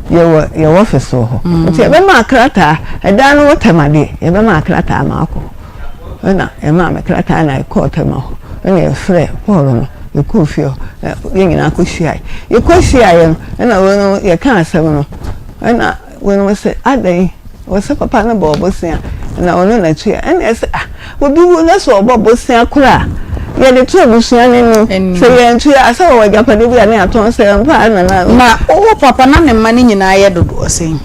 yɛwɔ yɛwɔ office wɔ hɔ nti yɛbɛma krataa ɛdan no wɔ tɛmadeɛ yɛbɛma krataa ma akɔ Ɛnna yɛmaa me krataa na yɛkɔɔ Tema hɔ. Ɛnna yɛfrɛɛ Paul no, yɛkɔɔ fie hɔ, na yɛn nyinaa kɔhyiaeɛ. Yɛkɔhyiaeɛ no, ɛnna weinom yɛkaa asɛm no, ɛnna weinom sɛ, Adɛn? Ɔse papa no bɔɔ bosea na ɔno na tua. Ɛna ɛsɛ ah obi wu na sɛ ɔbɔ bosea koro a yɛde to abusua no anim. Sɛ yɛantua a sɛ wɔwɔ agyapadeɛ bi a na yɛatɔn sɛ ampa a na na. Na wo papa na ne mma no nyinaa yɛ dodoɔ sɛn?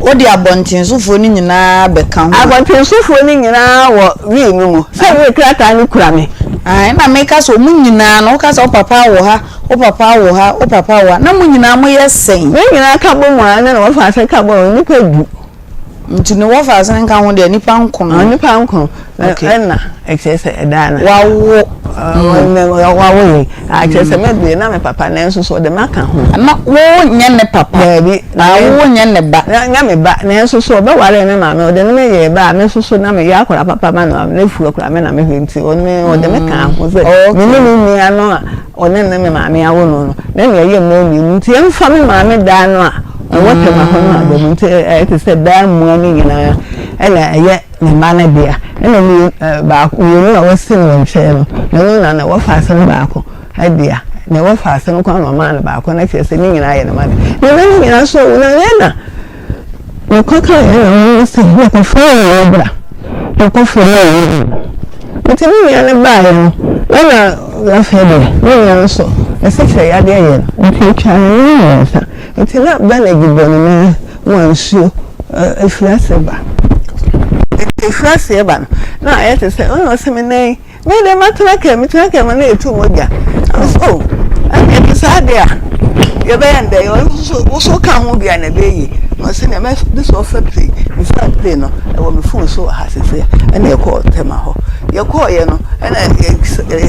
Wode abɔntensofoɔ no nyinaa bɛka ho a. Abɔntensofoɔ no nyinaa wɔ wii no mu. Sɛ wii krataa no kura me. Ae, ɛna meka sɛ wɔn nyinaa no, woka sɛ wo papa wɔ ha, wo papa wɔ ha, wo papa wɔ ha, na mo nyinaa moyɛ sɛn? Yɛn nyinaa ka bɔ mu a, ɛne na wɔfa ase ka bɔ mu, nnipa du. Nti ne wɔfa ase nka ho deɛ, nnipa nkono. Ah, nnipa nkono. Okay. Ɛna ɛkyerɛ sɛ ɛdaa na. Wawo. Wawo yɛn. Akyerɛ sɛ mɛbue na me papa nanso so ɔde maka ho. Na wo nyɛ ne papa. Daabi. Na wo nyɛ ne ba. Nyɛ me ba nanso so ɔbɛwaree me maame ɔde ne me yɛɛ ba a me nso so na meyɛ akwadaa papa ma no a n'afuo koraa me na mehwɛ nti ɔne me ɔde me kaa ho sɛ me ne ne nua no a ɔne ne me maame awo no no na nea ɛyɛ mmaa mmienu nti ɛmfa me maame daa no a ɛwɔ tɛma hɔ no aba mu nti ɛyɛ te sɛ daa mmoa no nyinaa ɛna ɛyɛ ne mma no dea ɛna mmienu baako mmienu a wɔsi no nkyɛn no na ɛno na na wɔfa ase no baako dea na wɔfa ase no kwan na ɔmaa no baako na kyerɛ sɛ ne nyinaa yɛ ne mma de ne mma no nyinaa so na yɛn na mekɔka yɛn na wɔn sɛ yɛkɔfrɛ wɔn bra yɛkɔfrɛ wɔn bra nti ne nua no baeɛ no ɛna afei deɛ ne nua no so ɛsɛ yadeɛ yɛ no nti atwa ne nan mmiɛnsa nti na bandage bɔ ne nan mu a nsuo ɛfiri aseɛ ba. Nti ɛfiri aseɛ ba no, na ayɛ te sɛ ɔna ɔse me nan yi, me deɛ matena kaa mu, metena kaa mu na ɛtu mogya. Na me sɛ oh, ɛnna ɛte saa deɛ a, yɛbɛyɛ no dɛn? Ɔno nso wo so ka ho bi a na ɛbɛyɛ yie. Na ɔse nea mɛ de sɛ ɔfa plane, mefaa plane no, ɛwɔ me phone so wɔ ha seesei. Ɛna yɛkɔɔ Tema hɔ. Yɛkɔɔeɛ no, ɛna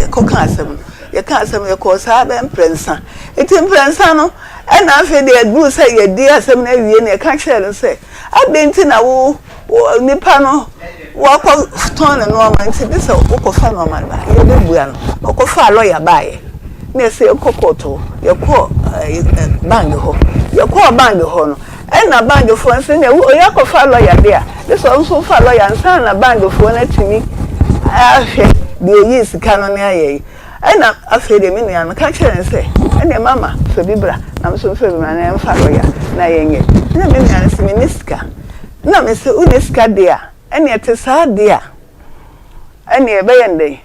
yɛkɔkaa asɛm no. Yɛkaa asɛm no, yɛkɔɔ saa bɛyɛ mprɛnsa. Nti mprɛnsa no, Ɛnna afei deɛ ɛduruu sɛ yɛadi asɛm no awie no, yɛka kyerɛɛ no sɛ, Adɛn nti na wo, wo nipa no, woakɔtɔn ne nnoɔma nti gye sɛ wokɔfa nnoɔma no ba? Yɛbɛbua no. Na ɔkɔfaa lɔya baeɛ. Na yɛsɛ yɛnkɔ kɔɔto hɔ. Yɛkɔɔ bank hɔ. Yɛkɔɔ bank hɔ no, ɛnna bankfoɔ no sɛ, nea oyi akɔfa lɔya deɛ a, gye sɛ ɔno nso fa lɔya ansa na bankfoɔ no atumi ahwɛ deɛ ɔyii sika no ne ayɛ yi. Ɛnna afei deɛ me nua no ka kyerɛɛ no sɛ, Ɛnneɛ mama, fa bi bra na me nso mfa bi mmra na yɛmfa lɔya na yɛnyɛ. Ɛnna me nua no se, Menni sika. Ɛnna mese, Wonni sika deɛ a, ɛnneɛ ɛte saa deɛ a, ɛnneɛ yɛbɛyɛ no dɛn?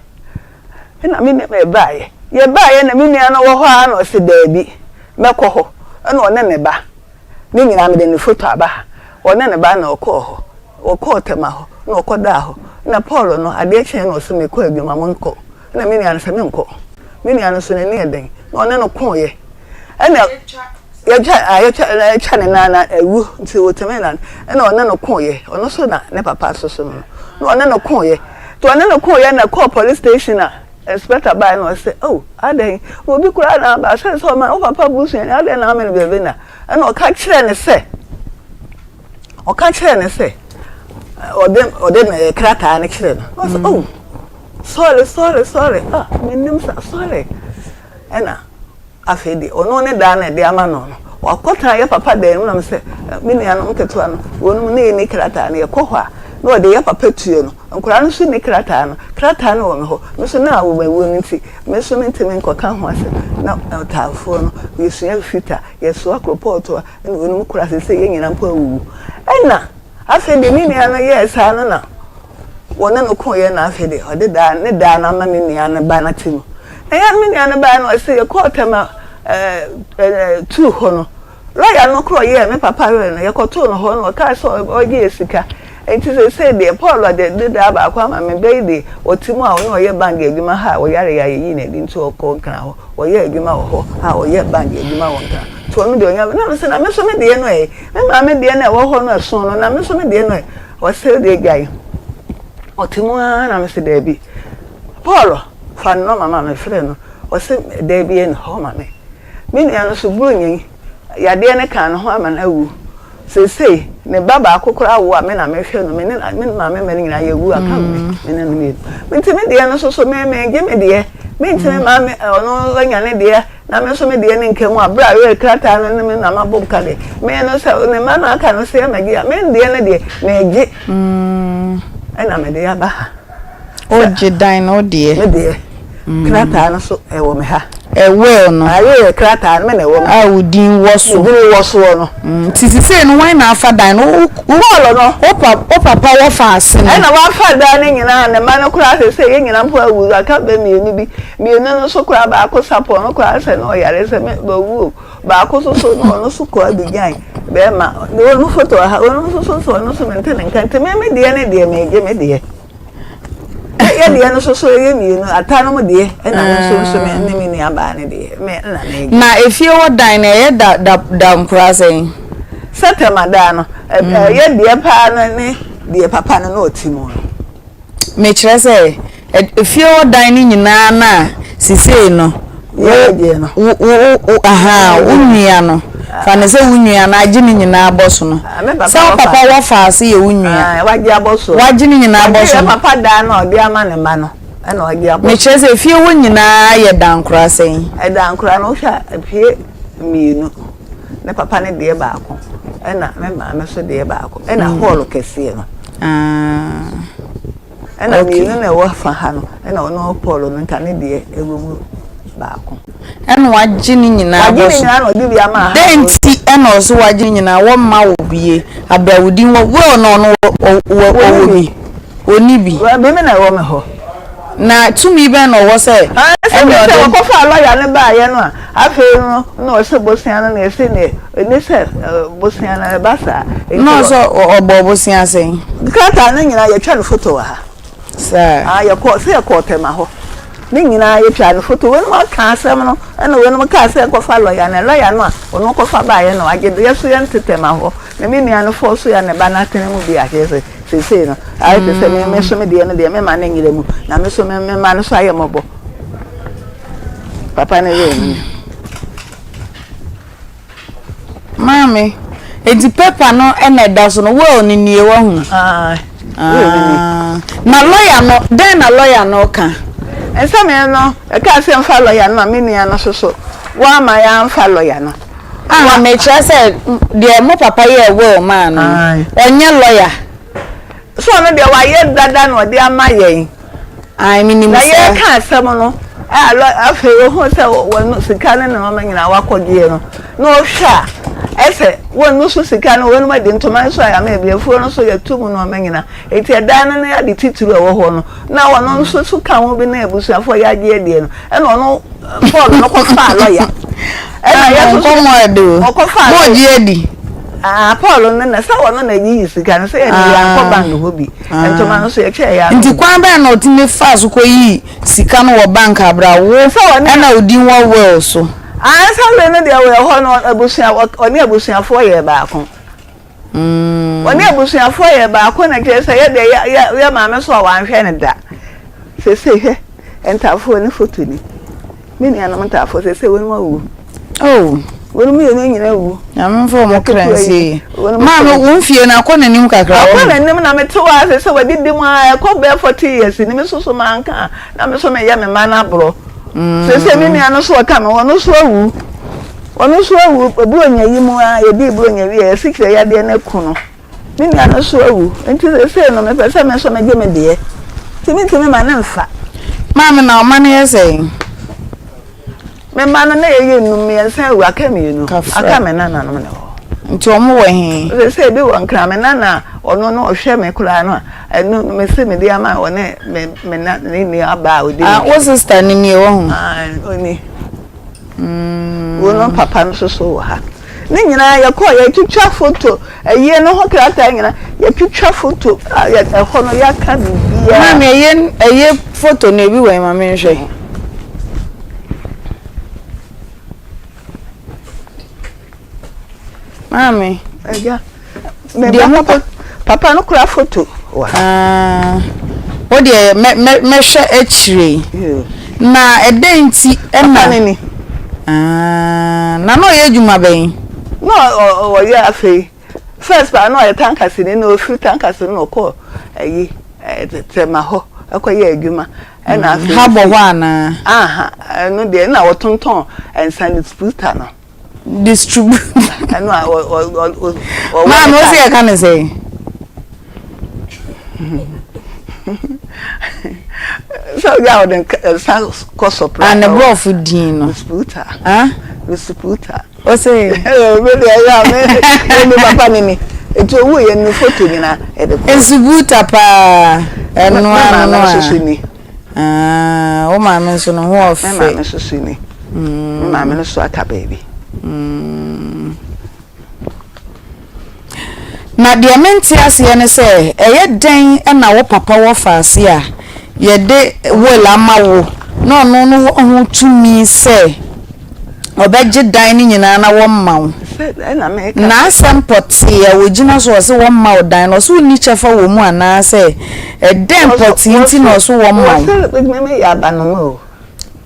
Ɛnna me nua yɛbaeɛ. Yɛbaeɛ na me nua no wɔ hɔ ara na ɔse, Daabi, mɛkɔ hɔ. Ɛnna ɔne ne ba, ne nyinaa mede ne foto aba ha, ɔne ne ba na ɔkɔɔ hɔ. Wɔkɔɔ Tema hɔ na ɔkɔdaa hɔ. Ɛnna Paul no, adeɛ kyeeɛ na ɔse, Mekɔ adwuma, monkɔ. Ɛnna me nua no sɛ, Menkɔ. Me nua no nso, n'ani yɛ den, na ɔne no koeɛ. Ɛnna yɛtwa a yɛtwa yɛtwa ne nan na awu nti ɔtumi nan. Ɛnna ɔne no koeɛ. Ɔno nso na ne papa soso no no. Na ɔne no koeɛ. Nti ɔne no koeɛ na ɛkɔɔ police station a inspector baeɛ na ɔsɛ, oh, adɛn? Obi koraa na aba sɛ sɛ ɔma wo papa busuani adɛn na ame no baabi na? Ɛnna ɔka kyerɛɛ no sɛ, ɔka kyerɛɛ no sɛ ɔde ɔde ne krataa no kyerɛɛ no. Ɔsɛ, oh, Sorry sorry sorry ah mennim sa sorry ɛna afei deɛ ɔno ne daa na ɛde ama no no wakɔtena yɛ papa dan mu na mesɛ me nuanom nketewa no wɔnom ne yɛnni krataa no yɛkɔ hɔ a na ɔde yɛ papa tuo no nkwadaa no nso nni krataa no krataa no wɔ me hɔ me nso na awomawuo no nti me nso mentumi nkɔka ho asɛm na ɔtaafoɔ no yɛsua fita yɛsoa koropɔɔto a ɛna wɔnom kora sɛ sɛ yɛn nyinaa mpo awuwu ɛna Afei deɛ ne nua no yɛɛ saa no na wɔne no koeɛ na afei deɛ ɔde daa ne daa no ama ne nua no ba no ate mu. Na yɛn me nua no baeɛ no ɔse yɛkɔɔ Tema ɛɛ tuu hɔ no lɔya no korɔ yɛɛ me papa werɛ no yɛkɔtoo no hɔ no ɔkaa sɛ ɔgye yɛ sika nti seesei deɛ Paul ɔde de daa baako ama me bɛ yi deɛ ɔte mu a ɔne ɔyɛ bank adwuma ha a ɔyare yɛ a yɛyii no adi nti ɔkɔɔ Nkran hɔ ɔyɛ adwuma wɔ hɔ a ɔyɛ bank adwuma wɔ Nkran nti ɔno deɛ ɔnya na mese na me nso me deɛ no ɛ Me maame deɛ na ɛwɔ hɔ no ɛso no na me nso me deɛ no ɛ. Ɔse deɛ gyae. Ɔte mu ara na mese daabi. Paul fa ne nɔma ma me frɛ no. Ɔse daabi ɛnni hɔ ma me. Me nua no nso Buronyi yadeɛ no kaa ne ho ama no awu. Seesei ne ba baako koraa awo a me na mehwɛ no. Me ne me maame mma no nyinaa yɛawu aka me me ne no mmienu. Nti me deɛ no nso so me megye me deɛ. Mentumi mma me ɔno anya ne deɛ. Na me nso me deɛ ne nka mu a, berɛ a werɛ krataa no ne me na mabom ka deɛ, me no sɛ ne mma no aka no sɛ magye a, me deɛ no deɛ megye ɛna mede aba ha. Wogye dan no wo deɛ? Me deɛ, krataa no so ɛwɔ me ha. Ɛ will no. Ah, will krataa no me na ɛwɔ me. A wo din wɔ so. Me din wɔ soɔ no. Nti sisei no hwan na afa dan no? Wo wo Paul no. Wo pa wo papa wɔfa ase no. Ɛna wafa dan no nyinaa, ne mma no koraa sesei yɛn nyinaa mpo awu, aka bɛ mmienu bi, mmienu no nso koraa baako sapɔn no koraa sɛ na ɔyare sɛ me wawu o, baako nso so na ɔno nso kɔ Abidjan, bɛrima, wɔn foto wɔ ha, wɔn nso so so ɔno nso mente ne nka, nti me me deɛ ne deɛ megye me deɛ. Yɛ deɛ no soso yɛ mmienu ata nom deɛ ɛna me nso nso me ne me nua baa ne deɛ me na me. Na efie hɔ dan no ɛyɛ da da da nkoraa sɛn? Sɛ tɛma dan no ɛyɛ deɛ paa no ne deɛ papa no na ɔte mu no. Mekyerɛ sɛ efie hɔ dan no nyinaa no a sisei no wo wo wo wo ahaa wo nua no fa no sɛ wo nua no agye ne nyinaa abɔ so no sɛ wo papa wɔ fa ase yɛ wo nua wagye abɔ so wagye ne nyinaa abɔ so wagye papa dan no a ɔde ama ne mma no ɛna wagye abɔ so mekyerɛ sɛ efie hɔ nyinaa yɛ dankora sɛn? Ɛdankora no wohwɛ a epie mmienu ne papa ne deɛ baako ɛna me maame so deɛ baako ɛna hall kɛseɛ no. Ah. Ɛna mmienu na ɛwɔ fa ha no, ɛna ɔno Paul no nka ne deɛ ɛwɔ mu baako. Ɛna wagye ne nyinaa Wagye bɔ ne so. nyinaa na ɔde bi ama ha. Dɛn nti ɛna ɔso wagye ne nyinaa wɔmma wo bie abira wo din wɔ will na ɔno wɔ wɔ ɔwɔ bi ɔni bi. Wɔ bi me na ɛwɔ me hɔ. Na tumi bɛn na ɔwɔ sɛ Ɛne ɛne sɛ ɔde. wɔkɔfaa lɔya no baeɛ no a, afei no na ɔsɛ bosea no na ɛsɛ ne ɛni sɛ bosea no ɛba saa. Na ɔsɛ ɔbɔ bosea sɛn? Krataa no nyinaa yɛtwa no foto wɔ ha. Saa. Ah, yɛkɔ sɛ yɛkɔɔ Tɛma hɔ. Ne nyinaa yɛtwa no foto. Weinom aka asɛm no ɛna weinom kaa sɛ nkɔfa lɔya no. Lɔya no a ɔno kɔfa baeɛ na wagye. Yɛ so yɛnte Tɛma hɔ. Na me nua no fɔɔ so yɛ ne ba no atene mu bi akyerɛ sɛ seesei no ayɛ te sɛ me me so me deɛ no deɛ mema no nyera mu na me so me me mma no so ayɛ mmɔbɔ. Papa no yɛ ni. Maame, enti paper no na ɛda so no, will no nie wahu? Ah, will no nie. Ah, na lawyer no, dɛn na lawyer no ka? Nsɛm no, ɛkaa sɛ mfa lawyer no ma me nua no so so, woamma yɛamfa lawyer no. Ah, mekyerɛ sɛ deɛ mo papa yɛɛ will maa no no, ɔnyɛ lawyer. So ɔno deɛ wayɛ dada na ɔde ama yɛn. Ae, menim Na saa. yɛreka asɛm no, a lɔ afei ohuu sɛ wɔn sika ne nneɛma nyinaa wakɔgyeɛ no, na ɔhwɛ a, ɛsɛ wɔn so sika no, wɔn adi ntoma nso a yɛama ebi, afuo no nso yɛto mu nneɛma nyinaa. Enti ɛdan no ne ade titiriw a ɛwɔ hɔ no, na ɔno nso so ka ho bi na abusuafoɔ yɛagye adie no, ɛna ɔno Paul no kɔfaa lɔya. Ɛna yɛ nso so Nkɔmmɔ ɛde o. ɔkɔfaa Mo lɔya. gye adi. Ah, Paul no na sɛ ɔno na yiyi sika no sɛ yɛde yɛ ankɔ bank hɔ bi. Ntoma no nso yɛtwɛɛ yɛ ano. Nti kwan bɛn na ɔtumi faa so kɔyii sika no wɔ bank abere a wo Sɛ ɔne ɛna wo din wɔ will so? Ah, sɛ wei no deɛ wɔ hɔ no abusua ɔne abusuafoɔ yɛ baako. Ɔne abusuafoɔ yɛ baako na kyerɛ sɛ yɛ deɛ yɛ yɛ yɛ maame so a wanhwɛ no da. Seesei hwɛ ntaafoɔ ne foto ni. Me nuanom ntaafoɔ seesei wɔnom awu. Oh. Wɔnom mmienu nyina awu. Nyame mfa wɔn kra nsie yie. Maame wo mfie no akɔ n'anim kakra wɔ. Akɔ n'anim na mete hɔ ara seesei wɔadidi mu ara ɛkɔ bɛyɛ 40 years ni me nso so manka a na me nso meyɛ me mma no aborɔ. Seesei me nua no nso ɔka me ho ɔno nso awu. Ɔno nso awu, Buronya yi mu ara, yɛdii Buronya wieeɛ, asikyire yadeɛ no aku no. Me nua no nso awu, nti seesei no mepɛ sɛ me nso megye me deɛ, nti mentumi mma no mfa. Maame, na wo mma no yɛ sɛn? Me mma no, na yɛyɛ nnum, mmiɛnsa awu, aka mmienu, Kafra. aka me nananom na ɛwɔ hɔ. Nti wɔn wɔ he? Seesei ebi wɔ Nkran, me nana a ɔno no ɔhwɛ me koraa no a, ɛno no mese mede ama ɔne me me na ne nua baa a ɔdi Ah, n'akyi. wo sister no nie, wahu? Ae, ɔni. Wo no papa no soso wɔ ha. Ne nyinaa yɛkɔɔ yɛtwitwa foto ayie no ho krataa nyinaa yɛtwitwa foto a yɛ ɛhɔ no yɛaka biribiara. Maame ɛyɛ ɛyɛ foto no ebi wɔ he ma menhwɛ. Maame. Agya. Deɛ mo papa papa no kura foto wɔ ha. Ah, wo deɛ mɛ mɛ mɛhwɛ akyire yi. Na ɛdɛn nti ɛna. Papa no ni. Ah, na na ɔyɛ adwuma bɛn? Na ɔyɛ afei first paa na ɔyɛ tankasini na ofiri tankasini na ɔkɔɔ ɛyi tɛma hɔ ɛkɔyɛ adwuma ɛna afei. Ha bɔ hɔ anaa? Aha, ɛno deɛ na ɔtontɔn nsa distributor no. Distributor. Ɛno a ɔ ɔ ɔ ɔ ɔwɔ. Maame o si yɛ ka ne sɛ. Sɛ obi a ɔde nsa kɔ sɔpra. Ah, ne borɔfo din no. Risputa. Ah? Risputa. Ose. Me deɛ ɛyɛ a me me papa ne ni. Eti owu yɛ ne foto nyinaa ɛde kɔ. Nsubuta paa. Ɛno ano no a. Me maame nso so ni. Ah, wo maame nso no ho ɔfɛ. Me maame nso so ni. Me maame no so aka baabi. Na deɛ mente aseɛ ne sɛ, ɛyɛ dɛn na wo papa wɔ faase a yɛde will ama wo na ɔno no wɔ ho tumi sɛ ɔbɛgye dan no nyinaa na wɔmma wo? N'asɛm pɔtee a ɔgyina so ɔse wɔmma wo dan no, ɔse wonni kyɛfa wɔ mu anaasɛ ɛdɛn pɔtee nti na ɔse wɔmma wo? Wɔse me meyɛ abanoma o.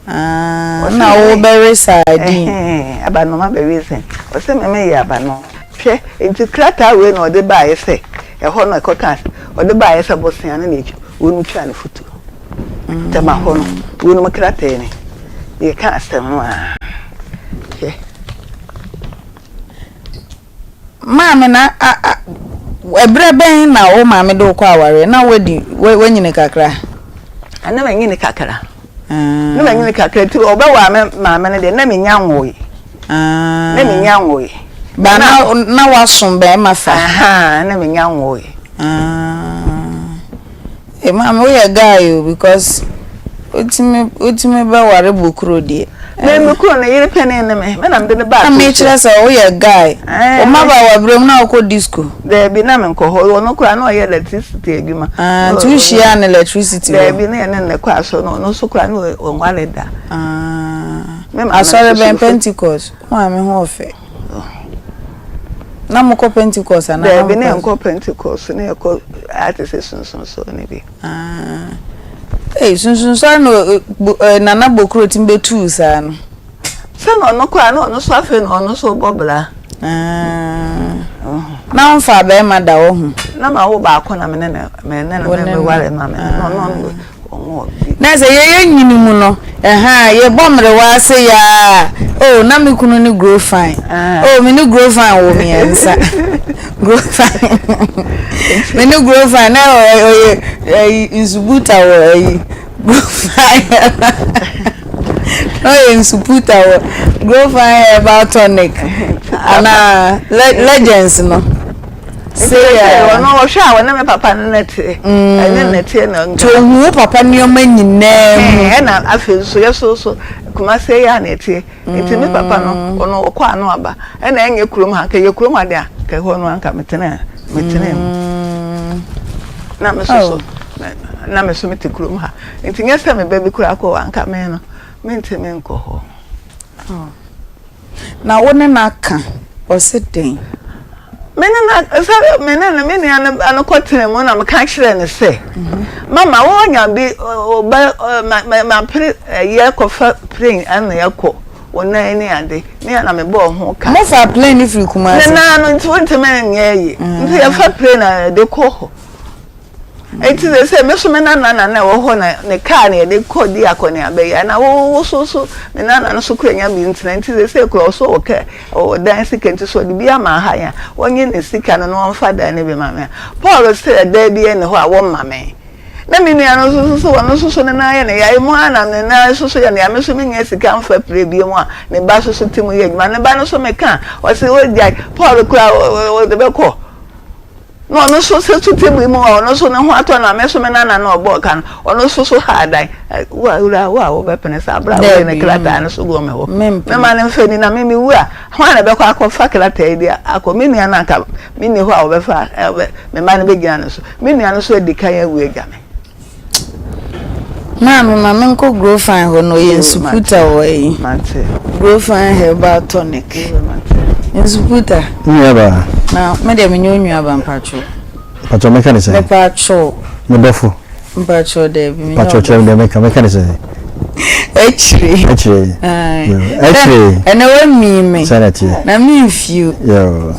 Ah, na wo bɛwe sardine. Ɛhɛn, abanoma bɛwe sɛn? Ɔse me meyɛ abanoma. Hwɛ, nti krataa wei na ɔde baeɛ sɛ, ɛhɔ no ɛkɔkaa sɛ, ɔde baeɛ sɛ bosea no na wɔnom twaa no foto. Tɛma hɔ no, wɔnom krataa ni. Yɛka asɛm no a, hwɛ. Maame na a a ɛberɛ bɛn na wo maame de wo kɔ awareɛ? Na woadi woanyini kakra? Na manyini kakra. Na manyini kakra nti ɔbɛwaa me maame no deɛ na menya nwoe. Na menya nwoe. Ba na na waso bɛrima fa. Ahaa na menya nwoe. Hey maame woyɛ guy o because wotumi wotumi bɛware bokuro deɛ. Me me kunu ne yere panin ne me me na mede no baa Na mekyerɛ sɛ woyɛ guy. Wo mmabaawa berɛ mu na wokɔ disco. Daabi na menkɔ hɔ ɔno koraa na ɔyɛ electricity adwuma. Ah nti wohyiaa no electricity hɔ. Daabi na yɛne no kɔ asɔre na ɔno nso koraa na ɔnware da. Ah asɔre bɛn Pentecost wo maame ho ɔfɛ. Na mokɔ Pentecost anaa? Daabi, na yɛnkɔ Pentecost, na yɛkɔ ayɛ te sɛ sunsunsɔre no bi. Ah. Hey, sunsunsɔre no eh, eh, Nana Bokuro tumi bɛtuu saa no. Sɛ na ɔno kɔ a, na ɔno nso afei na ɔno nso bɔ bra. Ah. Na ɔmfa bɛrima da wɔ ho. Na ma wo baako na me ne no me ne no me ware ma me no no Na sɛ yɛyɛ nyini mu no, ɛhaa, yɛbɔ mmerewa ase yaa, oh, na me kunu ne grow fine. Oh, me ne grow fine wɔ mmiɛnsa. Grow fine. Me ne grow fine, na ɔyɛ ɛyi nsubuta wɔ ɛyi grow fine. Na ɔyɛ nsuputa wɔ grow fine herbal tonic. Ana legends no. Nti sɛ ɔno ɔhwɛ a ɔne me papa no na te. Ɛne na teɛ na nka. Nti ohu wo papa nneɛma nyinaa mu. Ɛna afei nso yɛ so so Kumasi yɛ a na ɛteɛ. Nti me papa no ɔno ɔkɔ ano aba. Ɛna ɛnyɛ kurom ha nka yɛ kurom ha deɛ nka ɛhɔ no anka metena metena mu. Na me so so na me so mete kurom ha. Nti nyɛ sɛ me ba bi koraa kɔ hɔ anka me no mentumi nkɔ hɔ. Na wo ne no aka, ɔse dɛn? Me ne no, sɛ me ne no, me nua no ba no kɔtena mu na meka kyerɛɛ no sɛ, Mama, woanya bi, ɔba, mapere yɛkɔfa plane ɛna yɛkɔ, wo nan ne ade, me a na mebɔɔ ho ka. Mofaa plane no firi Kumasi? Ne nan no nti wontumi nyɛ yie, nti yɛfa plane a yɛde kɔ hɔ. Enti seesei me nso me nana na na ɛwɔ hɔ na ne kaa na yɛde kɔ di akɔneaba yi ana wo wo so so me nana no so kura nya bi ntena nti seesei kura ɔso wɔ kɛ ɔwɔ dan sika nti so ɔde bi ama ha yɛn wɔnye ne sika no na wɔmfa dan no bi ma me a Paul sɛ ɛdan bi ɛne hɔ a wɔmma me na me nua no nso so ɔno nso so ne nan yɛ ne ya emu ara na ne nan nso so yɛ ne ya me nso menya sika mfa pire bi mu a ne ba nso so te mu yɛ adwuma ne ba no nso meka ɔse ɔgyae Paul kura ɔde bɛkɔ Na ɔno nso sɛ so table mu a ɔno nso ne ho atɔ no a me nso me nana na ɔbɔɔ ka no ɔno nso so ha adan wo a wura wo a wobɛpene saa berɛ a woyɛ ne krataa no so gu me hɔ mema no mfa ni na me mewu a hwan na bɛkɔ akɔfa krataa yi de akɔ me nua no anka menni hɔ a wɔbɛfa me mma no bɛgyina no so me nua no nso adi kan awu agya me. Maame ma me nkɔ Grofine hɔ na ɔyɛ nsuputa wɔ ayi. Grofine herbal tonic. Nsuputa. Nua ba. Na me deɛ menyɛ onua ba mpacho. Mpacho mɛka ne sɛn? Mepacho. Me dɔfo. Mpacho daabi menyɛ ɔdɔfo. Mpacho kyerɛ me deɛ mɛka mɛka ne sɛn? Akyire. Akyire. Akyire. Ɛnɛ wamii me. Sɛ na teɛ. Na me mfio. Yoo.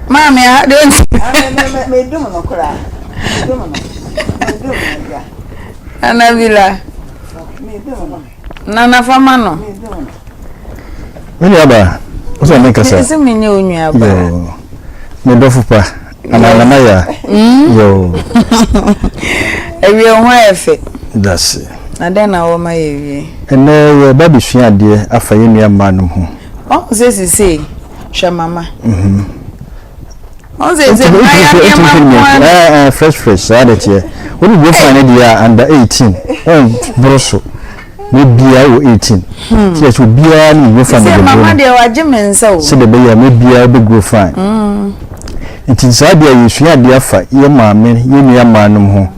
Maame aha deɛ ɔnti. Medum no koraa. Medum no. Medum no agya. Nana Bila. Medum no. Nana fama no. Medum no. Me nua baa. Wo sɛ me nkasa. Mese me nyɛ wo nua baa. Yoo. Me dɔfo pa. Ana nana ya. Yoo. Awie ho ayɛ fɛ. Dase. Na dɛn na wɔma yɛwie? Ɛnnɛ yɛreba abɛsua adeɛ afa yɛn nua mmaa nom ho. Wahu sɛ sesei, hwɛ mama. Wahu sɛ sesei mmaa nneɛma nko ara. Ɛɛ ɛɛ fresh fresh saa de teɛ. Wode go fine ne deɛ a under 18 ɔnboro so. Ne biara wɔ 18. Ti yɛ sɛ obiara ne go fine de bɛboro. Mama deɛ wagye me nsa o. Sɛdeɛ ɛbɛyɛ a me biara bɛ go fine. Nti saa deɛ yɛsua adeɛ afa yɛ maame yɛ nua mmaa nom ho.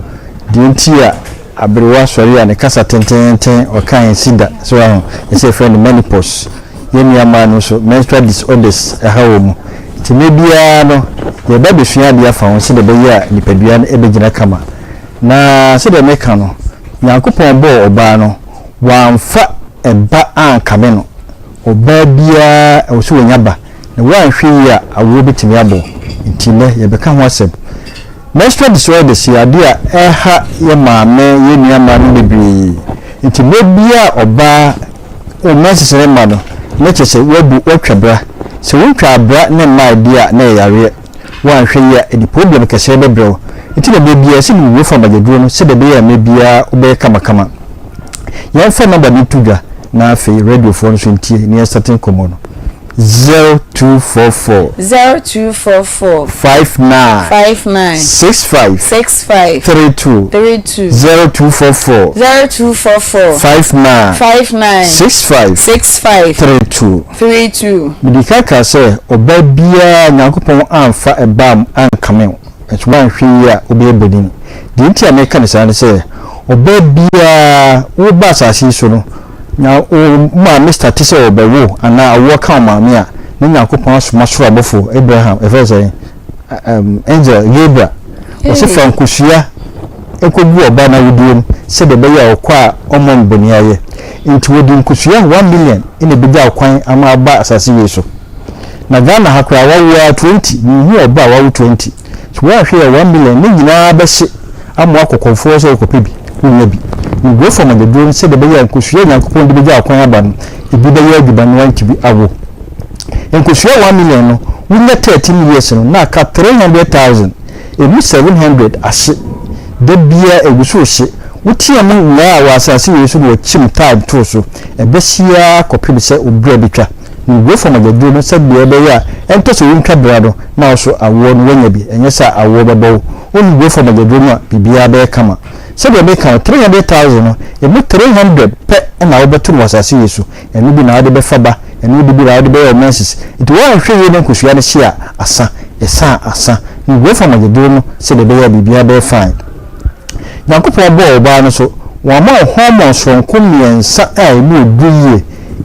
Deɛ nti a aberewa sɔre a ne kasa tenteenten ɔka nsi da so wahu ɛsɛ yɛfrɛ no menopause. Yɛn nua mmaa no nso menstrual disorders ɛha wɔn mu. Nti mmerɛ biara no yɛba bɛsua adeɛ afa ho sɛdeɛ ɛbɛyɛ a nipadua no ɛbɛgyina kama. Na sɛdeɛ meka no Nyankopɔn bɔɔ ɔbaa no wamfa ɛba ankame no. Ɔbaa biara ɛwɔ sɛ ɔnya ba na woanhwɛ yie a awoɔ bɛtumi abɔ wo. Nti nnɛ yɛbɛka ho asɛm. Menstrual disorders yɛ adeɛ a ɛha yɛ maame, yɛ nua mmaa no bebree. Nti mmerɛ biara a ɔbaa wo menses rema no, na kyerɛ sɛ woabu, woatwa bra. Sɛ wontwaa bra na ɛmmaeɛ deɛ a, na ɛyɛ yareɛ. Woanhwɛ yie a, ɛde problem kɛseɛ bɛbrɛ wo. Nti na berɛ biara ɛsɛ sɛ wofa mogyaduro no sɛdeɛ ɛbɛyɛ a mmerɛ biara wobɛyɛ kamakama. Yɛmfa number no nto dwa na afei radiofoɔ no nso ntie na yɛnstate nkɔmmɔ no. 0244. 0244. 59. 59. 65. 65. 32. 32. 0244. 0244. 59. 59. 65. 65. 32. 32. Mede ka kaa sɛ ɔbaa biara Nyankopɔn amfa ɛbaa ankame wo. Nanso woanhwɛ yie a wobɛyɛ bonin. Deɛ nti a meka no saa ne sɛ, ɔbaa biara woba asase yi so no, na wo maame starte sɛ ɔrebɛwo wo anaa awoɔ ka wo maame a, na Nyankopɔn asoma soro abɔfoɔ, Abraham, ɛfrɛ no sɛn, um, angel, Gabriel, ɔse fa nkosua nkɔgu ɔbaa no awodeɛ mu sɛdeɛ ɛbɛyɛ a ɔkɔ a ɔmmɔ no boniayɛ. Nti wɔde nkosua 1 million na ɛbɛgya wo kwan ama aba asase wei so. Na Ghana ha koraa wawo ara 20, menhuu ɔba a wawo 20. So woanhwɛ yɛ 1 million ne nyinaa bɛhye ama woakɔ kɔmfoɔ sɛ wokɔpɛ bi, wonnya bi. Nguo fam adwaduro no sɛdeɛ ɛbɛyɛ a nkosua a Nyankopɔn de bɛgya wo kwan aba no, ebi bɛyɛ adwuma na woantumi awo. Nkosua 1 million no, wonya 13 years no, na aka 300,000, ɛmu 700 ahye. Da biara ɛgu so rehye. Wotea mu nyinaa wɔ asase wei so na wɔkyim time too so, ɛbɛhye ara kɔpem sɛ wo berɛ bɛtwa. Nguo fam agyaduro no sɛdeɛ ɛbɛyɛ a ɛntɔ sɛ wontwa bra no na wo so awoɔ no woanya bi, ɛnyɛ sɛ awoɔ bɛbɔ wo. Wonni guo fam agyaduro no a, biribiara bɛyɛ kama. Sɛdeɛ meka no, 300,000 no, ɛmu 300 pɛ na wobɛto no wɔ asase wei so. Ɛno bi na wode bɛfa ba, ɛno de bi na wode bɛyɛ wo menses. Nti woanhwɛ yie na nkosua no hye a, asa. Ɛsa a, asa. Nguo fam agyaduro no sɛdeɛ ɛbɛyɛ a biribiara bɛyɛ fine. Nyankopɔn bɔɔ ɔbaa no so, wama wo hormone soronko mmiɛnsa a ɛmu yɛ duru yie,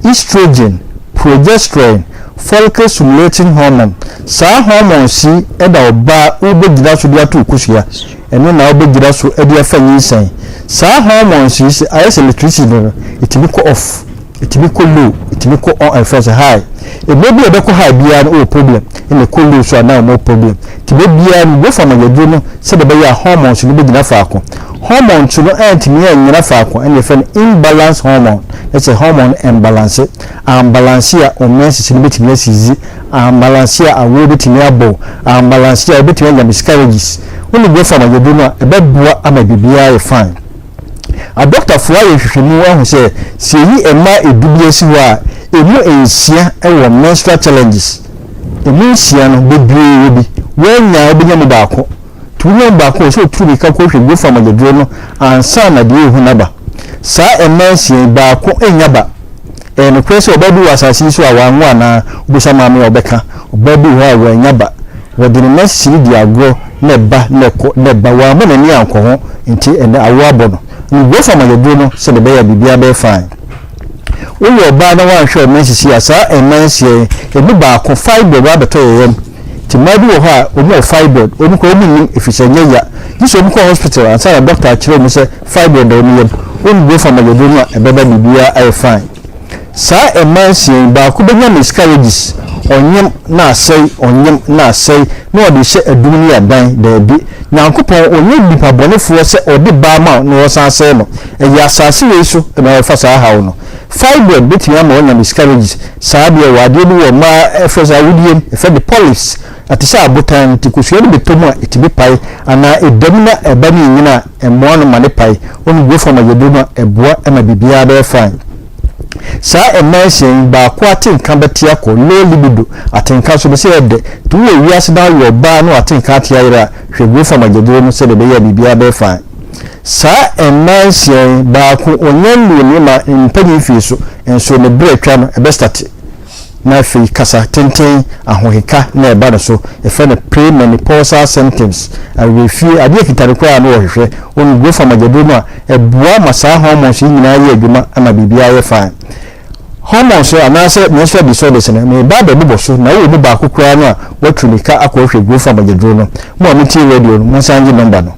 estrogen, progesterone, follicle stimulating hormone. Saa hormones yi na ɔbaa wobɛgyina so de ato wo kosua, ɛno na wobɛgyina so de afa nyinsɛn. Saa hormones yi sɛ ayɛ sɛ electricity no, ɛtumi kɔ off. Ɛtumi kɔ low, ɛtumi kɔ on ɛfrɛ sɛ high. Mmerɛ bi a ɛbɛkɔ high biara no wowɔ problem, ɛna ɛkɔ low so a na wowɔ problem. Nti berɛ biara no go for mogyaduro no sɛdeɛ ɛbɛyɛ a hormones no bɛgyina faako. Hormones no antumi annyina faako ɛna yɛfrɛ no imbalance hormone, na kyerɛ sɛ hormone no ɛmbalanse. Ambalanse a wo menses no bɛtumi asizi, ambalanse a awoɔ bɛtumi abɔ wo, ambalanse a wobɛtumi anya miscarriages. Wone go for mogyaduro no a ɛbɛboa ama biribiara ayɛ fine. Adɔkotafoɔ ayɛ nhwehwɛmu ahu sɛ, sɛ yɛyi mmaa du bi asi hɔ a, ɛmu nsia wɔ menstrual challenges. Ɛmu nsia no, bebree wɔ bi. Woannya a, wobɛnya mu baako. Nti wonya mu baako a, ɛsɛ sɛ wotu mmirika kɔhwɛ Gofa mogyaduro no ansa na deɛ ɛyɛ hu no aba. Saa mmaa nsia yi, baako nnya ba. Ɛyɛ nokorɛ sɛ ɔbaa bi wɔ asase yi so a wanwo anaa? Wobisa maame a, ɔbɛka. Ɔbaa bi wɔ hɔ a wannya ba. Wɔde ne mma sini di agorɔ na ɛba na ɛkɔ na ɛba. Wamma n'ani ankɔ ho nti ɛnnɛ awoɔ abɔ no. Nguo fam ayɛduro no sɛdeɛ ɛbɛyɛ a biribiara bɛyɛ fine. Woyɛ ɔbaa na woanhwɛ wo mma nsisi a, saa mma nsia yi, ɛmu baako, fibroid ba abɛtɔ yɛn yam. Nti mmaa bi wɔ hɔ a, wɔn wɔ fibroid, wɔn koraa wɔn nnim ɛfiri sɛ ɛnyɛ ya. Gye sɛ wɔn kɔ hospital ansa na doctor akyerɛ wɔn sɛ fibroid da wɔn yam. Wonguo fam ayɛduro no a, ɛbɛba biribiara ayɛ fine. Saa mmaa nsia yi, baako bɛnya miscarriages. Ɔnyem na asɛe, ɔnyem na asɛe, na ɔde rehyɛ adum ne adan. Daabi. Nyankopɔn, ɔnyɛ nipa bɔnefoɔ sɛ ɔde ba ama wo na ɔsan asɛe no. Ɛyɛ asase wei so na ɔrefa saa haw no. Fibroid bɛtumi ama woanya miscarriages. Saa deɛ wɔ adeɛ bi wɔ mmaa ɛfrɛ sɛ awodeɛ mu, yɛfrɛ no polyps. Ɛte sɛ abotan nti kosua no bɛtɔ mu a ɛtumi pae anaa ɛda mu na ɛba no renyini a ɛmmoa no ma no pae. Wo no fam ayɛduro no a ɛboa ma biribiara bɛyɛ fine. Saa mmaa nsia yi baako atenka bɛte akɔ, low libido, atenka nso bɛsɛ yɛ dɛ. Nti wowɔ wiase na woyɛ ɔbaa na w'atenka ate ayera a, hwɛ guo fam agyaduro no sɛdeɛ ɛbɛyɛ a biribiara bɛyɛ fine. Saa mmaa nsia yi baako ɔnya nnuu ne ma mpanyin fie so nso ne berɛ atwa no ɛbɛstate. Na afei kasa tenten ahokeka na ɛba no so, yɛfrɛ no premenopausal symptoms, awerɛfie, adeɛ a ɛkita no koraa na wɔhwehwɛ, wɔn growth hormone agyaduro no a ɛboa ma saa hormones yi nyinaa yɛ adwuma ama biribiara yɛ fine. Hormones no anaasɛ menstrual disorders no, meba abɛbobɔ so na wowɔ mu baako koraa no a woatu mirika akɔhwehwɛ growth hormone agyaduro no. Mo a motie radio no, monsan ngye number no.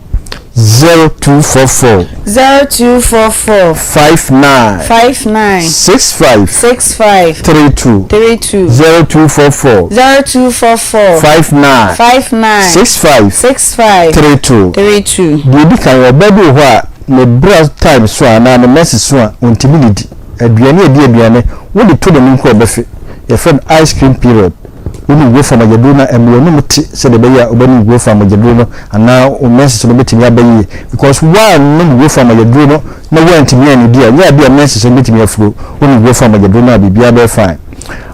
0244. 0244. 59. 59. 65. 65. 32. 32. 0244. 0244. 59. 59. 65. 65. 32. 32. Deɛ ɛdi kan, ɔbaa bi wɔ hɔ a ne bra time so a anaa ne menses so a ɔntumi nnidi. Aduane a ɛdi aduane, wode to n'anim koraa ɔbɛfe. Yɛfrɛ no ice cream period. Wonom gurofa mogyaduro no a, ɛma w'anum te sɛdeɛ ɛbɛyɛ a wobɛnom gurofa mogyaduro no anaa wo menses no bɛtumi aba yie because woannom gurofa mogyaduro no na woantumi annidi a, ɛnyɛ adeɛ a menses no bɛtumi afuro. Wonom gurofa mogyaduro no a, biribiara bɛyɛ fine.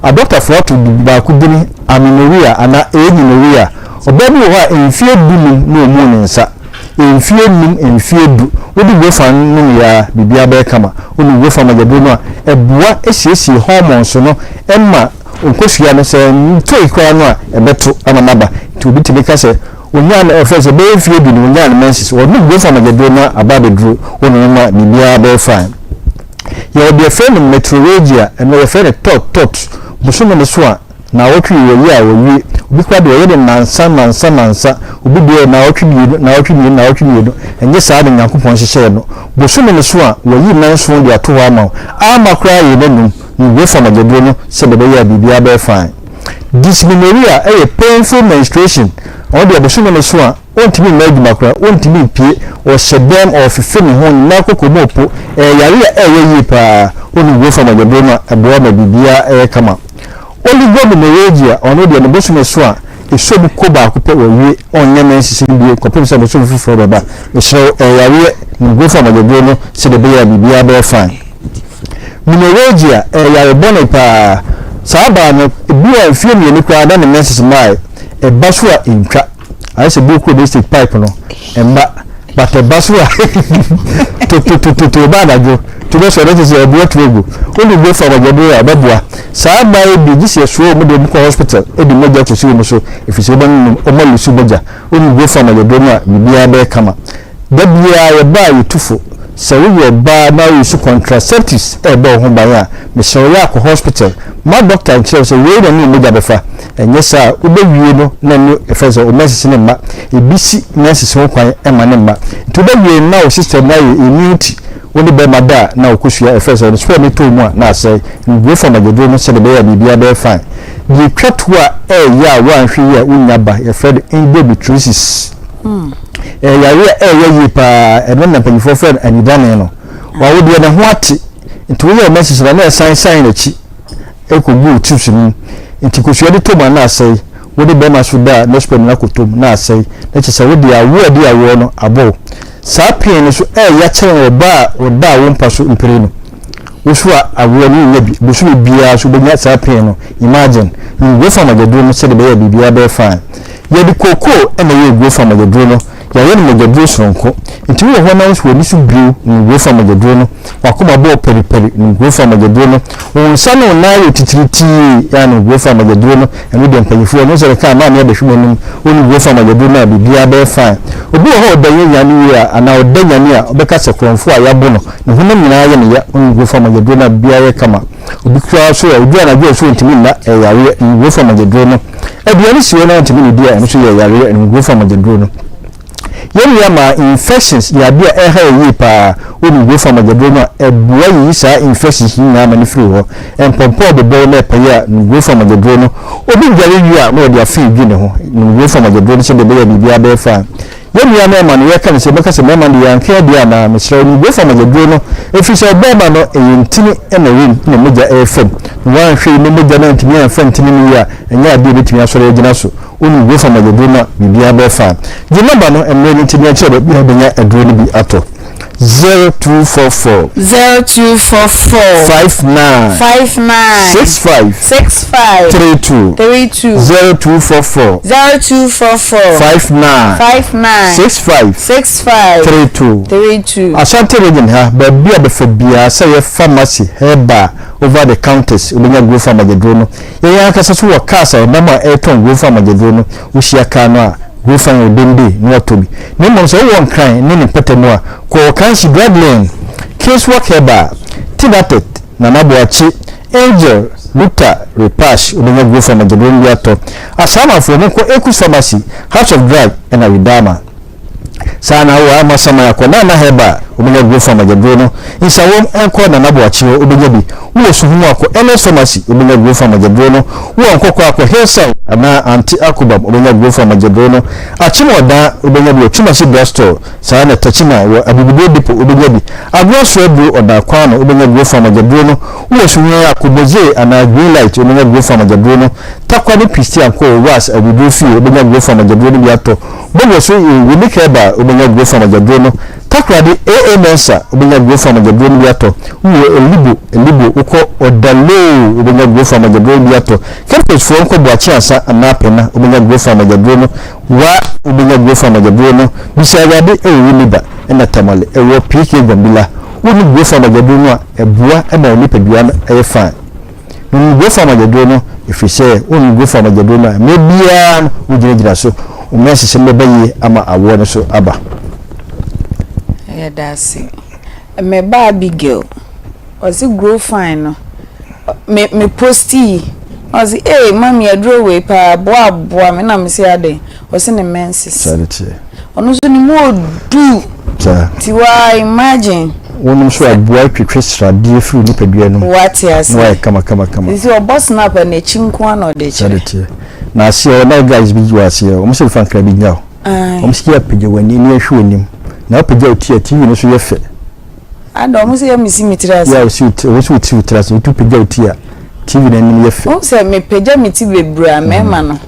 Adɔkotafoɔ ato baako dini amenorrhea anaa amenorrhea. Ɔbaa bi wɔ hɔ a mfeɛ dunum na ɔmmuu ne nsa. Mfeɛ num, mfeɛ du, wode gurofa no nomyɛ a, biribiara bɛyɛ kama. Wonom gurofa mogyaduro no a, ɛboa siesie hormones no ma Nkosua no, sɛ ɛntɔe koraa no a, ɛbɛto ama no aba. Nti obi tumi ka sɛ onyaa no, ɛfrɛ sɛ bɛyɛ mfeɛ du no, onyaa no menses. Ɔnom Gofam agyaduro no a, aba abɛduru wo no no a, biribiara bɛyɛ fine. Yɛwɔ deɛ yɛfrɛ no metrorrhagia, ɛno yɛfrɛ no tɔt tɔt. Bosome no so a, naawɔtwe yi wɔyɛ a wɔwie. Obi koraa deɛ ɔyɛ no nnansa nnansa nnansa. Obi deɛ naawɔtwe mmienu, naawɔtwe mmienu, naawɔtwe mmienu. Ɛnyɛ saa na Nyankopɔn hyehyɛɛ no. Bosome no so a, wɔayi nnanson de ato hɔ ama wo. Amma koraa yɛ nnanum. Mebue fam agyaduro no sɛdeɛ ɛbɛyɛ a biribiara bɛyɛ fine. Dysmenorrhea yɛ painful menstruation, ɔno deɛ bosome no so a, ɔntumi mma adwuma koraa, ɔntumi mpue, ɔhyɛ dɛm, ɔrefefe ne ho, ne nan koko mu repo, ɛyɛ yareɛ a ɛyɛ yie pa ara. Wonom bue fam agyaduro no a, ɛboa ma biribiara yɛ kama. Oligomenorrhagia, ɔno deɛ ne bosome so a, ɛsɔ mu kɔ baako pɛ, wawie, ɔnyɛ menses no bio kɔpem sɛ bosome foforɔ bɛba. Mesrɛ wo, ɛyɛ yareɛ, nom bue fam agyaduro no sɛdeɛ ɛbɛyɛ a biribiara bɛyɛ fine. Menorrhagia, ɛyɛ yare bɔne paa. Saa baa no, ebi wɔ a mfeɛ mmienu koraa na ne menses mmaeɛ. Ɛba so a ɛntwa. Ayɛ sɛ buo kuro state pipe no, ɛmma. But ɛba so a, tototototo ɛba anadwo. To bɛ sɔre na kyerɛ sɛ ɛboa tu agu. Wode guo fa wɔgyaduro a, ɛbɛboa. Saa mmaa yi bi, gye sɛ yɛsoa wɔn de wɔn kɔ hospital de mogya kɔsi wɔn so, ɛfiri sɛ wɔn wɔn alusu mogya. Wode guo fa wɔgyaduro no a, biribiara bɛyɛ kama. Da biara yɛba a yɛtu fo. Sɛ woyɛ ɔbaa na wo use contraceptives ɛrebɔ wo ho ban a, mesrɛ wo yɛ akɔ hospital ma doctor nkyerɛ wo sɛ wei na ɛne wo mogya bɛfa. Ɛnyɛ saa a, wobɛwie no na ɛne yɛfrɛ no sɛ wo menses no mma. Ebi si menses ho kwan ma no mma. Nti wobɛwie no na wo system no ayɛ immunity. Wo ne bɛrima da a na wo kosua yɛfrɛ no sɛ ne sperm no tɔ wo mu a na asɛe. Nti fa mogyaduro no sɛdeɛ ɛbɛyɛ a biribiara bɛyɛ fine. Deɛ ɛtwa toɔ a ɛyɛ a woanhwɛ yie a wonnya ba, yɛfrɛ no endometriosis. Ɛyɛ yareɛ a ɛyɛ yie paa, ɛno na mpanyinfoɔ frɛ no anidane no. Wawo deɛ ne ho ate, nti woyɛ wo menses no na ɛsan san n'akyi ɛkɔgu wo tubes no mu. Nti kosua de tɔ mu a na asɛe, wode bɛrima so da a na sperm no akɔtɔ mu na asɛe, na kyerɛ sɛ wode awoɔ a ɛde awoɔ no abɔ wo. Saa pain no so ɛɛya kyɛn ɔbaa a ɔdaa wo mpa so mprenu. Wo so a awoɔ no wonnya bi, bosome biara so wobɛnya saa pain no, imagine. Nguo fa mogyaduro no sɛdeɛ ɛbɛyɛ a biribiara bɛyɛ fine. Yɛde kookoo na ɛyɛ aguo fa mogyaduro no. Yɛayɛ no mogyaduro sononko. Nti wowɔ hɔ na wo nso w'ani so biriw, nom guo fa mogyaduro no. W'akoma bɔ paripari, nom guo fa mogyaduro no. Wo nsa ne wo nan yɛ titiritii, yɛ a nom guo fa mogyaduro no. Ɛno deɛ mpanyinfoɔ, ɛno sɛ meka a maame abɛhwe m'anim. Wonom guo fa mogyaduro no a, biribiara bɛyɛ fine. Obi wɔ hɔ a ɔda nyane yie a, anaa ɔda nyane a, ɔbɛka sɛ korɔmfoɔ a yɛabo no, ne honam nyinaa yɛ no ya. Wonom guo fa mogyaduro no a, biribiara yɛ kama. Obi koraa nso a, ɔduru anadwo a ɔse ɔntumi nna, ɛyɛ yareɛ, nom guo fa mogyaduro no. Aduane si hɔ na wontumi nnidi a, ɛno nso yɛ yareɛ, nguo fa mogyaduro no. Yɛn nua maa infections yɛ adeɛ a ɛha yɛn yie paa. Wonom Grofan mogyaduro no a, ɛboa yiyi saa infections yi nyinaa ma no firi hɔ. Mpɔmpɔ a ɔbobɔw na ɛpae a, nom Grofan mogyaduro no. Obi dware wie a, na ɔde afee dwi ne ho. Nom Grofan mogyaduro no sɛdeɛ ɛbɛyɛ a biribiara bɛyɛ fine. Yɛn nua mmarima no, yɛka no sɛ, yɛbɛka sɛ mmarima no deɛ yɛanka adi anaa? Mesrɛ wo, nom Grofan mogyaduro no, ɛfiri sɛ ɔbarima no, ɛyɛ ntini na ɛwɔ mu na mogya refa mu. Na woanhwɛ yie na mogya no antumi amfa ntini no yie a, ɛnyɛ adeɛ a ɛbɛtumi asɔre agyina so. Wonim Gopher mogyaduro no a, biribiara bɛyɛ fine. Gye nɔmba no, mmerɛ no nti meɛnkyerɛ baabi a wobɛnya aduro no bi atɔ. 0244. 0244. 59. 59. 65. 65. 32. 32. 0244. 0244. 59. 59. 65. 65. 32. 32. Ashanti region ha, baabi a bɛfa biara, sɛ ɛyɛ pharmacy, herbal, over the counters, wobɛnya Gopher mogyaduro no. Yɛn ankasa nso wɔ cars a yɛnam a ɛretɔn Gurofa mogyaduro no, wohyia car no a, Gurofa yɛ odende na watɔ bi. Na mmom sɛ wowɔ Nkran ne ne mpɔtam a, kɔ Okansi Drug Lane, Kingswalk Herbal, Tinatet, Nana Boakye, Angel, Luther, Repash, wobɛnya Gurofa mogyaduro no bi atɔ. Asamafoɔ, monkɔ Ekus Pharmacy, House of Drug ɛna Widama. Saa na wo a ma saman akɔ Nana Herbal wobɛnya guro farm agyaduro no nsawam nkɔ Nana Boakye hɔ wobɛnya bi Wowɔ Suhum a kɔ Ernest Pharmacy wobɛnya guro farm agyaduro no Wowɔ Nkɔkɔ a kɔ Hillside anaa Ante Akobam wobɛnya guro farm agyaduro no Akyem Ɔdaa wobɛnya bi wɔ Twumasi Drug Store saa na Takyiman wɔ Abibiduro Depot wobɛnya bi Agorɔ Soaduro Ɔdaa Kwano wobɛnya guro farm agyaduro no Wowɔ Suhum a kɔ Mozee anaa Green Light wobɛnya guro farm agyaduro no Tarkwa ne Christian kɔ Was Abibiduro Fie wobɛnya guro farm agyaduro no bi atɔ Bɔbɔ so yɛ Unique Herbal wobɛnya Growth Farm agyaduro no, Takoradi AA Mensa wobɛnya Growth Farm agyaduro no bi atɔ, wowɔ Elibo Elibo wokɔ Ɔdaloo wobɛnya Growth Farm agyaduro no bi atɔ, Cape Coast foɔ nkɔ Boakye Ansa anaa Pena wobɛnya Growth Farm agyaduro no, Wa wobɛnya Growth Farm agyaduro no, Bisa Awurade wɔ Winneba ɛna Tamale ɛwɔ PK Gwambila, wonni Growth Farm agyaduro no a ɛboa ma wo nipadua no yɛ fine. Nnom Gopher mogyaduro no, ɛfiri sɛ wonnom Gopher mogyaduro no a, mmerɛ biara no wogyinagyina so. Wo menses no bɛba yie ama awoɔ no so aba. Yɛda ase. Me ba Abigail, ɔse grow fine no, me me postii, na ɔse ee mummy aduro wei paa boa aboa me, na me se adɛn, ɔse ne menses. Saa ne teɛ. Ɔno nso ne mu ɔdu. Saa. Nti waa imagine. Wonom nso aboa twetwe sradeɛ firi wo nipadua no mu. Wate aseɛ. Na wayɛ kama kama kama. Sisi ɔbɔ snap a n'akyi nko ara na ɔde kyerɛ. Saa ne teɛ. Na aseɛ hɔ na guys bi wɔ aseɛ hɔ, wɔn sɛ fa nkra bi nya wo. Wɔn sɛ yɛ apagya w'ani ne yɛnhwɛ w'anim. Na wopagya wo ti a TV no so yɛ fɛ. Ada wɔn sɛ yɛ mesi me tiri ase. Yeah, wɔsi wo ti, wɔn sɛ wo ti wo tiri ase, wotu pagya wo ti a TV no anim yɛ fɛ. Wɔn sɛ mepagya me ti bebree a mmarima no.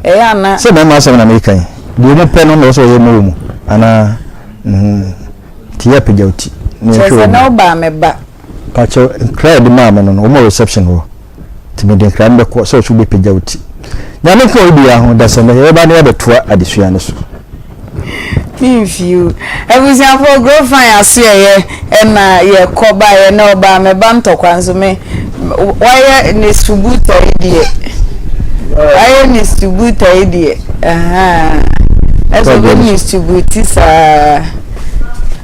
Ɛyɛ ana. Sɛ mmarima asɛm na meka yi, deɛ wɔn pɛ no na wɔsɛ wɔyɛ ma wɔ mu anaa. Nti yɛ apagya wo ti. Kyerɛ sɛ na wobaa me ba. Pakyɛ nkra a yɛde maa me no no, wɔn wɔ reception hɔ. Nti mede nkra no bɛkɔ sɛ ɔso wobɛpagya wo ti. Nyame nka obi biara ho, dasɛnnɛ yɛbɛba na yɛabɛtoa adesua no so. Memfi o. Abusuafoɔ Grow Fine asoɛeɛ ɛna yɛkɔ baeɛ na ɔbaa me ba ntɔkwa nso me wayɛ ne subuta yi deɛ wayɛ ne subuta yi deɛ ahaa ɛsɛ ɔbɛ ne subuti saa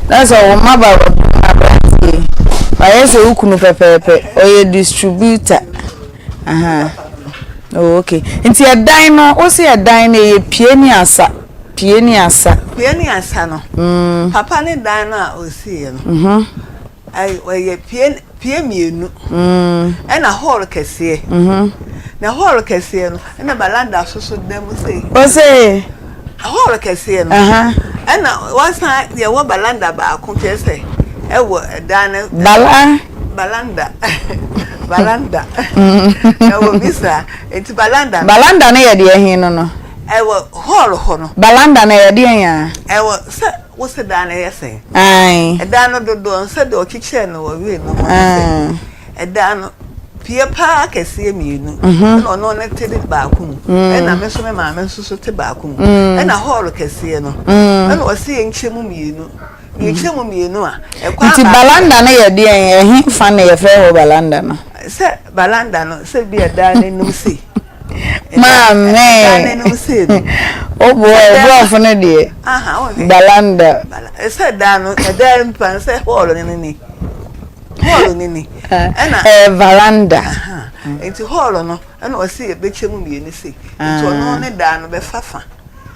na sɛ wo mma ba wɔ aberanteɛ wayɛ sɛ wo kunu pɛpɛɛpɛ ɔyɛ distributor ahaa oh okay nti ɛdan no wo sɛ ɛdan no ɛyɛ pie ne asa pie ne asa pie ne asa no mm. papa ne dan no a ɔsiiɛ no mm-hmm. ɛyɛ pie pie mmienu ɛna hall kɛseɛ na hall kɛseɛ no ɛna balanda so so da mu sei. Ose. Hall kɛseɛ no ɛna wasan yɛwɔ balanda baako kyerɛ sɛ ɛwɔ ɛdan no. Bala. Balanda balanda ɛwɔ bi saa nti balanda. Balanda no yɛ deɛ he no no. Ɛwɔ hall hɔ no. Balanda no ɛyɛ deɛ yaa. Ɛwɔ sɛ. Wo se dan no yɛ sɛn? Ae. Ɛdan no dodoɔ no, sɛdeɛ ɔkyekyɛɛ no wɔ wei no ho ne sɛ, ɛdan no, pie paa kɛseɛ mmienu, ɛna ɔno ne te baako mu, ɛna me nso me maame nso so te baako mu, ɛna hall kɛseɛ no, ɛna ɔse yɛnkyɛ mu mmienu, na yɛkyɛ mu mmienu a, ɛkwan Nti baako. balanda no yɛ deɛn? Ɛhe fa na yɛfrɛ hɔ balanda no? Sɛ balanda no, sɛ bi ɛdan no anim sei. Maame. O boy, brɔfo no deɛ. Balanda. Sɛ dan no, ɛdan mpa sɛ hall no ni. Hall no ni. Ɛna. Ɛyɛ valanda. Nti hall no, ɛna ɔsi yɛbɛkyɛ mu mmienu sei. Nti ɔno ne dan no bɛfa fa.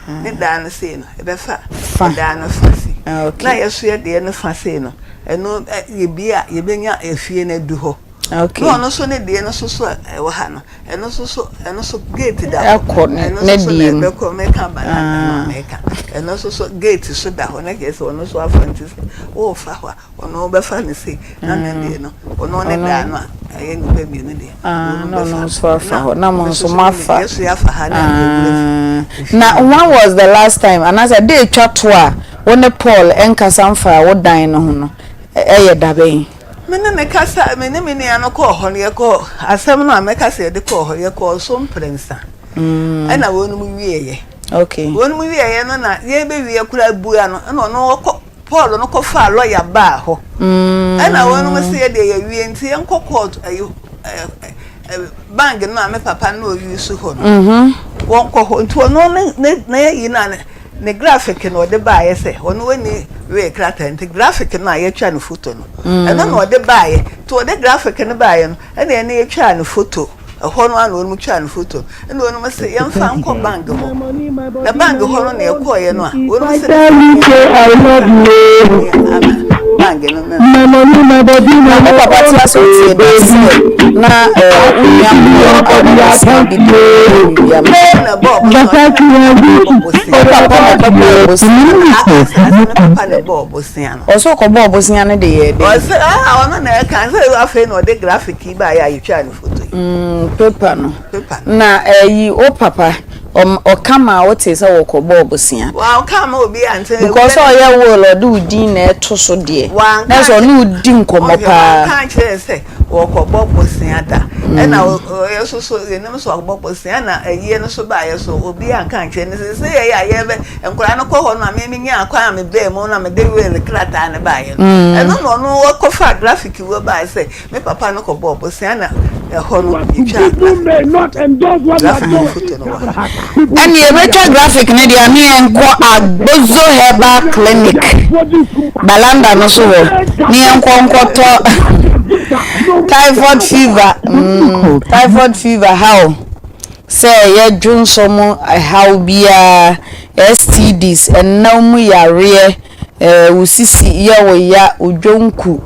Ne dan no sei no, ɛbɛfa. fa. Ɛdan no fa sei. Ah, okay. Na yɛso yɛ deɛ no fa sei no, ɛno yɛbie a yɛbɛnya efie no adu hɔ. Okay. Na ɔno nso ne deɛ no nso so a ɛwɔ ha no, ɛno nso so ɛno nso gate da hɔ. Ɛkɔ ne Ɛno ne nso so na deɛ mu. ɛbɛkɔ mɛka ba na Ah. mɛka. Ɛno nso so gate so da hɔ na kyerɛ sɛ ɔno nso afa nti sɛ worefa hɔ a ɔno wobɛfa no sei na ne deɛ no ɔno ne daa no a ɛyɛ nnipa mmienu deɛ Ah, ɔno na ɔno bɛfa nso afa hɔ na mo nso moafa. yɛso yɛafa ha na yɛwura Ah, na when was the last time anaasɛ de etwa to a wo ne Paul nkasa mfa wo dan no ho no ɛyɛ da bɛn? Me ne ne kasa me ne me nua no kɔɔ hɔ no yɛkɔɔ asɛm no a mɛka sɛ yɛde kɔɔ hɔ yɛkɔɔ so mprɛnsa ɛna wɔnom wieɛ Okay. wɔnom wieɛ no na yɛbɛwie koraa bua no ɛna ɔno ɔkɔ Paul no kɔfaa lɔya baa hɔ ɛna wɔnom sɛ yɛdeɛ yɛwie nti yɛnkɔ court ɛyi bank no a me papa no ɔyi so hɔ no wɔnkɔ hɔ nti ɔno ne ne ne yi na ne graphic na ɔde baayɛ sɛ ɔno wɔni wei krataa nti graphic no a yɛtwa no photo no ɛno na ɔde baayɛ nti ɔde graphic no baayɛ no ɛna ɛne yɛtwa no photo ɛhɔ no ana wɔn twa no photo ɛna wɔn sɛ yɛmfa nkɔ bank hɔ na bank hɔ no na yɛkɔɔyɛ no a wɔn sɛ bank no na Na wo papa te ase wotie da sɛ na wo nua mmea bi de biribi ama. na bɔɔ Wo papa na ɛbɛbɔ bosea. asase no papa na ɛbɔɔ bosea no Ɔsɛ ɔkɔbɔɔ bosea no de yɛ dɛn? ɔsɛ ah ɔno na ɛka sɛ afei na ɔde graphic yi baayɛ a yɛtwa no photo yi Paper no. paper no Na ɛyi wo papa ɔka ma wote sɛ wɔkɔbɔɔ bosea. Wanka ma obi ante. Because ɔyɛ will ɔde wo din na ɛto so deɛ. Wanka Na sɛ ɔne wo di nkɔmmɔ paa. Wanka kyerɛ sɛ wɔkɔbɔ bosea da. Ɛna ɔyɛ so so yɛnim sɛ ɔbɔ bosea na ɛyie no so baayɛ so obi anka nkyerɛ no sɛ sɛ yɛyɛ a yɛbɛ nkwadaa no kɔ hɔ no a me menya kwan a mebɛɛ mu na mede will krataa no baayɛ no. Ɛno na ɔno ɔkɔfa graphic wɔ baayɛ sɛ me papa no kɔbɔɔ bosea na ɛhɔ no yɛtwa graphic photo no wɔ ha. Ɛne yɛbɛtwa graphic no deɛ ne yɛnkɔ Agbozo Herbal Clinic Balanda no so hɔ ne yɛnkɔ nkɔtɔ typhoid fever typhoid fever haw sɛ yɛdwo nsɔ mu haw biara STDs ɛnam mu yareɛ wo sisi yɛ wo ya wo dwonku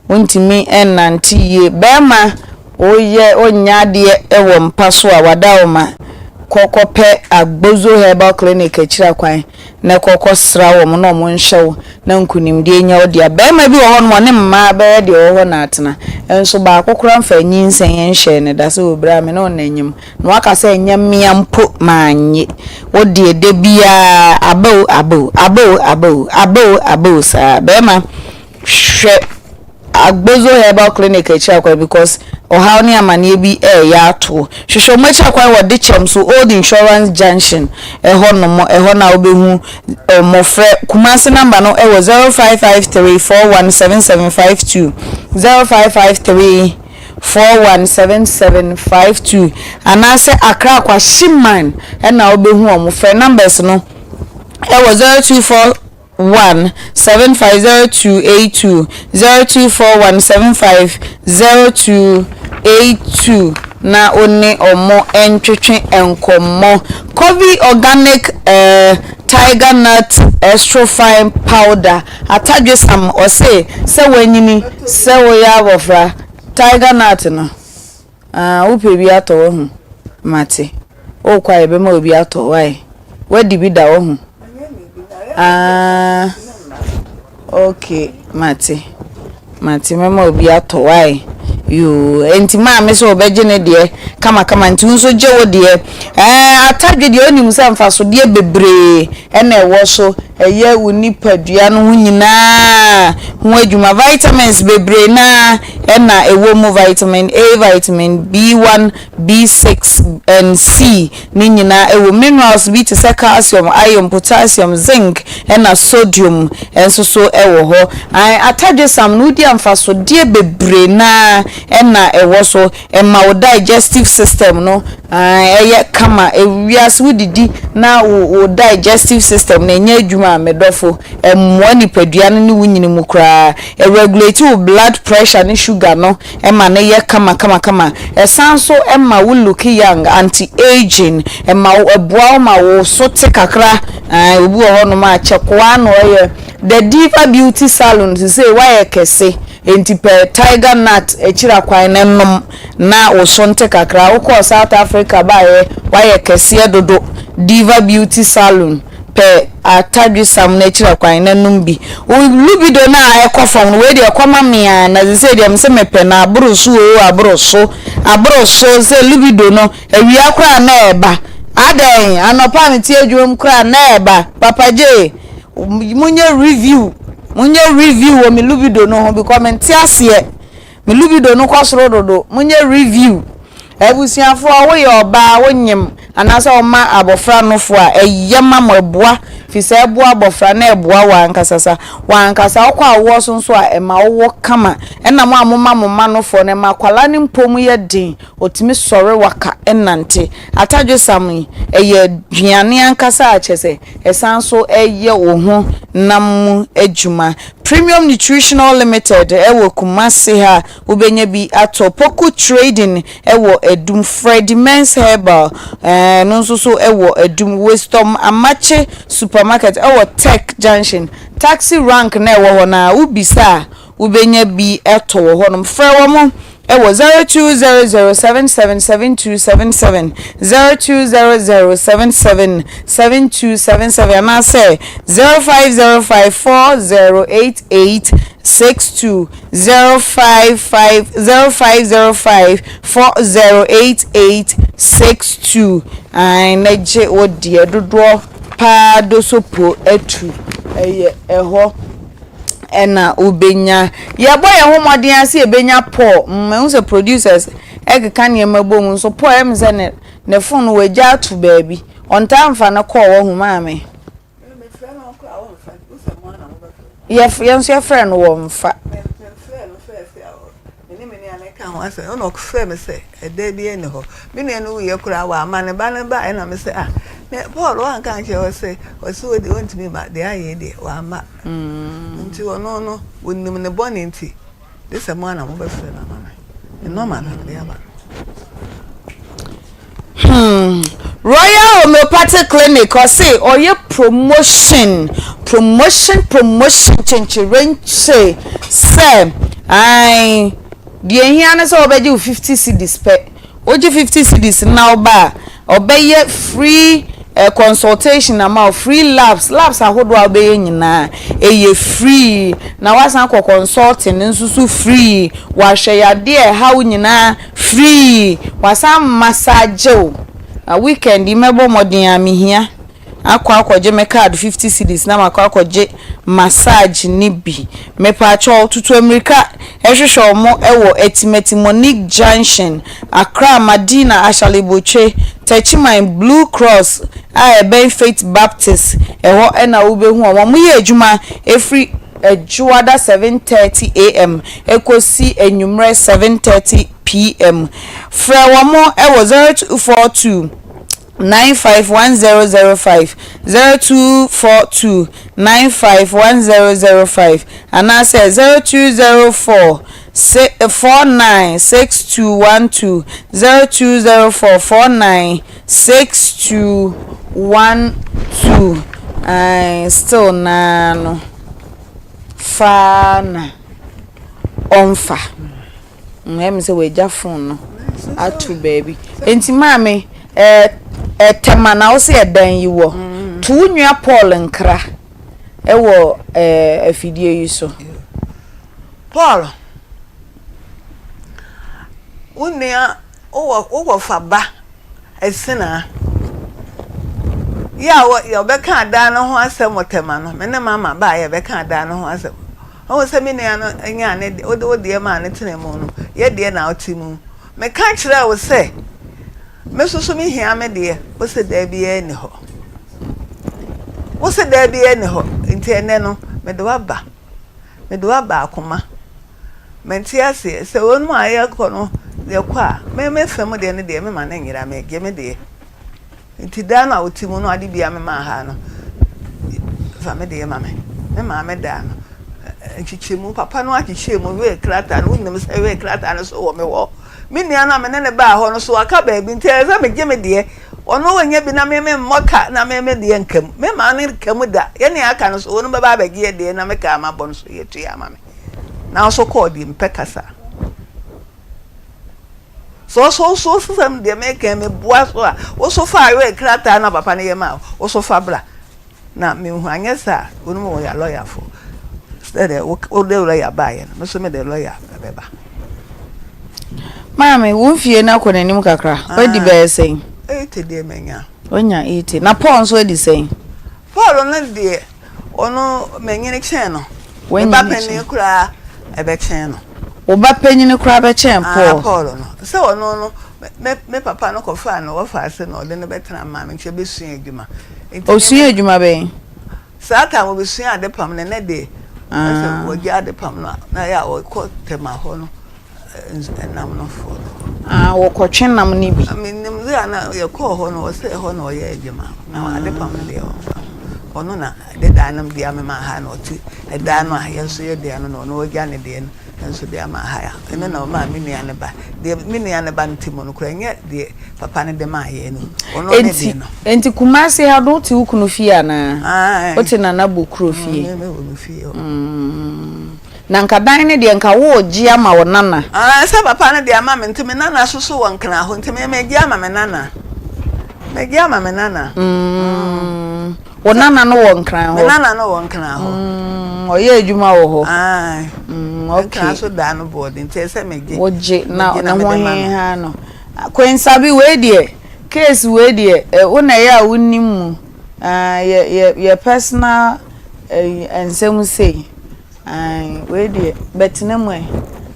wontumi nnante yie bɛrima woyɛ wonyɛ adeɛ wɔ mpa so a wada wo ma kɔkɔpɛ Agbozo Herbal Clinic akyiri akwan na kɔkɔ sra wɔn na wɔn nhyɛ wo na nkunimdie nyɛ wo dea. Barima bi wɔ hɔ nom ɔne mmaa bɛyɛ deɛ ɔwɔ hɔ na atena nso baako koraa mfa nyinsɛn nhyɛɛ no da sɛ ɔbira me ne wo na nyem na waka sɛ ɛnyɛ mmea mpo mannye wo deɛ da biara aba o aba o aba o aba o aba o aba o saa barima hwɛ Agbozo Herbal Clinic akyiri akwan because ɔhaw ne amaneɛ bi reyɛ ato wo. Hwehwɛ wɔn akyiri akwan wɔ Dekyɛm so Old Insurance Junction ɛhɔ nom, ɛhɔ na wobɛhu wɔn. Frɛ Kumasi number no wɔ 0553 417752, 0553 417752 anaasɛ Accra Kwashiman ɛna wobɛhu wɔn. Frɛ numbers no ɛwɔ 024 1 7 5 0 2 8 2 0 2 4 1 7 5 0 2 8 2 na wo ne ɔmo ntwetwe nkɔmmɔ. Covey Organic eh, Tiger Nut Extrofine Powder atadwesam ɔse sɛ wanyini sɛ woyɛ abɔfra tiger nut no ah wopɛ bi atɔ wahu mate wokɔ a yɛbɛma obi atɔ why wadi bi da wahu ah okay mate mate mɛma obi atɔ why yoo enti maame sɛ ɔbɛgye ne deɛ kamakama nti wo nso gye wo deɛ ɛɛ atadwe deɛ onim sɛ mfasodeɛ bebree ɛna ɛwɔ so ɛyɛ wo nipadua no ho nyinaa ho adwuma vitamins bebree naa ɛna ɛwɔ mu vitamin A vitamin B1 B6 and C ne nyinaa ɛwɔ minerals bi te sɛ calcium iron potassium zinc ɛna sodium nso so ɛwɔ hɔ an atadwesam no wodi amfasodeɛ bebree naa ɛna ɛwɔ so ɛma wo digestive system no ɛyɛ kama ewiase wodidi na wo wo digestive system no ɛnyɛ adwuma a medɔfo ɛmmoa nipadua no ne wo nyini mu koraa ɛregulate wo blood pressure ne sugar no ɛma no yɛ kama kama kama ɛsan so ɛma wo look young anti aging ɛma wo ɛboa wo ma wo so te kakra. Ae, obi wɔ hɔnom a kyɛkoa na ɔyɛ. The Diva Beauty Salon sesei woayɛ kɛse, enti pɛ tiger nut akyiri akwan no nom na wo so nte kakra. Wokɔɔ South Africa baeɛ, woayɛ kɛseɛ dodo. Diva Beauty Salon, pɛ atadwesam no akyiri akwan na nom bi. Wo libido no a ɛkɔ fam no, wei deɛ kɔma me ara, na sesei deɛ mese mepɛ no aboro so oo, aboro so, aboro so, sɛ libido no Awia koraa na ɛreba. Adɛn? Anɔpa a mete adwuma mu koraa na ɛreba. Papa Jay, monyɛ review. Monyɛ review wɔ me libido no ho because mente aseɛ. Me libido no kɔ soro dodo. Monyɛ review. Abusuafoɔ, woyɛ ɔbaa, wonyem anaasɛ woma abɔfra nofo a, ɛyɛ ma mo, ɛboa. Firi sɛ ɛboa abɔfra na ɛboa wo ankasa sa. W'ankasa wokɔ awoɔ so nso a, ɛma wowo kama. Ɛna mo a moma mo mma nofoɔ no, ɛma akwadaa no mpɔ mu yɛ den. Ɔtumi sɔre waka nante. Atadwesam yi, ɛyɛ aduane ankasa a kyerɛ sɛ ɛsan nso yɛ wo ho nam mu adwuma. Premium Nutritional Limited wɔ Kumasi ha, wobɛnya bi atɔ. Poku Trading wɔ Adum. Freddie Men's Herbal, ɛno nso so wɔ Adum. Wisdom Amakye Supermarket wɔ Tech Junction. Taxi rank no a ɛwɔ hɔ no ara, wobisa a, wobɛnya bi atɔ wɔ hɔnom. Frɛ wɔn wɔ 0200777277, 0200777277 anaasɛ 0505408862, 055 0505408862. Ae na gye wo deɛ dodoɔ paa dosopo atu ɛyɛ ɛhɔ. na wobɛnya. Yɛbɔ yɛn ho mmɔden ara sɛ yɛbɛnya Paul. Mm, mahu sɛ producers ɛkeka nneɛma bɔ mu nso Paul ɛm sɛ ne ne phone no wagya ato baabi. Ɔntaa mfa no kɔɔ wahu maame. Yɛf yɛn nso yɛfrɛ no wɔmfa. Me ne me nua no ka ho asɛm ɛna ɔfrɛ me sɛ ɛda bi ɛni hɔ me nua no wuyɛ koraa wamma ne ba no ba ɛna me sɛ ah ne Paul wanka ankyerɛ wɔ sɛ ɔsɛ wɔ deɛ ɔntumi ma deɛ ayɛ deɛ wamma mm. nti ɔno no wɔnim ne bɔne nti de sɛ mo ana mobɛfrɛ no ama me ne nɔma no mede ama no. Hmm. Royal Homeopathic Clinic ɔse ɔyɛ promotion promotion promotion kyenkyerenkye sɛ ae deɛ ehia ne sɛ wɔbɛgye wo 50 cedis pɛ wogye 50 cedis na woba a ɔbɛyɛ free eh, consultation ama wo free labs labs ahodoɔ a wobɛyɛ nyinaa ɛyɛ free na wasan akɔ consulting nso so free wahwɛ yadeɛ ɛha wo nyinaa Free! Wasan massage wo. Na weekend yi mɛbɔ mmɔden a mehia akɔ akɔgye me card 50 cedis na makɔ akɔgye massage no bi. Mepaakyɛw tutu amirika hwehwɛ wɔn wɔ Atimati Monique Junction, Accra, Madina, Ashaley-Botwe, Techiman, Blue Cross a ɛbɛn Faith Baptist, ɛhɔ na wobɛhu wɔn. Wɔyɛ adwuma firi Dwoada 7:30 AM kosi anwummerɛ 7:30 PM. Frɛ wɔn wɔ 0242 951005, 0242 951005 anaasɛ 0204 496212, 0204 496212. Ae, still naa no. Fa na ɔmfa. Ɛyɛ me sɛ wagya phone no ato baabi. Enti maame, ɛɛ Tema na wo sɛ ɛdan yi wɔ. To wo nua Paul nkra wɔ ɛɛ afidie yi so. Paul, wo nua, wo wɔfa ba. Ɛsenaa. Yɛ a wɔ yɛbɛkaa dan no ho asɛm wɔ Tema no, me ne Mama baeɛ yɛbɛkaa dan no ho asɛm. Wohu sɛ me nua no nyaa ne deɛ, wode wo deɛ maa no tenaa mu no, yɛ deɛ na wote mu. Meka kyerɛɛ wo sɛ, me nso so mehia me deɛ, wose daa biara nni hɔ. Wose daa biara nni hɔ, nti ɛnnɛ no, mede wo aba. Mede wo aba akoma. Mente aseɛ, sɛ wɔn a yɛkɔ no yɛkɔ a, me me fa mu deɛ no deɛ mema no nyera, megye me deɛ. Nti daa no a wote mu no ade bia mema ha no, fa me deɛ ma me. Me maame daa no, nkyekyɛmu, papa no akyekyɛ mu, wee krataa no, wonim sɛ wee krataa no so wɔ me hɔ. Me nua no a me ne no baa hɔ no so waka baabi, nti ɛsɛ sɛ megye me deɛ. Ɔno ɔnya bi na me memmɔ ka na me me deɛ nka mu. Me maa no ka mu da. Yɛne aka no so wɔn bɛba abɛgye yɛ deɛ na me ka ama bɔ no so yɛtua ama me. Nanso kɔɔ deɛ mpɛ kasa. Sɛ ɔso so sɛm deɛ meka meboa so a woso fa awɛ krataa na papa no yɛ ma woso fa bra. Na mehu anyɛ saa a wɔnom wɔyɛ alɔyafo sɛdeɛ wode lɔya baeɛ no me nso mede lɔya bɛba. Maame, wo mfie no akɔ n'anim kakra. Wadi bɛyɛ sɛn? 80 deɛ manya. Wanya 80. Na Paul nso adi sɛn? Paul no deɛ, ɔno manyini kyɛn no. Me ba panin koraa ɛbɛkyɛn no. Wo ba panin koraa bɛkyɛn Paul? Ah, Paul no. Sɛ ɔno no, me me papa no kɔfaa no wɔfa ase na ɔde no bɛtena maame nkyɛn bɛsua adwuma. Ɔsua adwuma bɛn? Saa time ɔbɛsua adepam no, ɛnɛ deɛ ɛsɛ wɔgya adepam no a na yɛ a ɔkɔ Tema hɔ no nam no foɔ no. Ah, wɔkɔtwe nam no bi. Menim sɛ ana yɛkɔɔ hɔ no ɔsɛ ɛhɔ na ɔyɛ adwuma na adepam no deɛ ɔmfa ho. Ɔno na dedaa no deɛ amema ha na ɔte ɛdaa no a yɛn nso yɛ deɛ no na ɔno ɔgya ne deɛ no nso de ama ha a ɛno na ɔmaa me nua no ba deɛ me nua no ba no te mu no koraa ɛnyɛ deɛ papa no de maa yɛn no ɔno ne deɛ no. Enti Kumasi ha no wote wo kunu fie anaa? Wote Nana Bokuro fie? Me wɔ me fie hɔ. Na nka dan no deɛ nka woregye ama wo nana? Sɛ papa no de ama me nti me nana nso so wɔ Nkran hɔ nti me megye ama me nana. Megye ama me nana. Wo nana no wɔ Nkran hɔ? Me nana no wɔ Nkran hɔ. Ɔyɛ adwuma wɔ hɔ? Ae. Okay. Nkran so daa no boɔden nti ɛsɛ megye. Wogye na ne ho heha no. Kwensabi wei deɛ case wei deɛ wo na ɛyɛ a wonim mu. Yɛ yɛ yɛ personal nsɛm sei. Ae wei deɛ bɛtena mu ɛ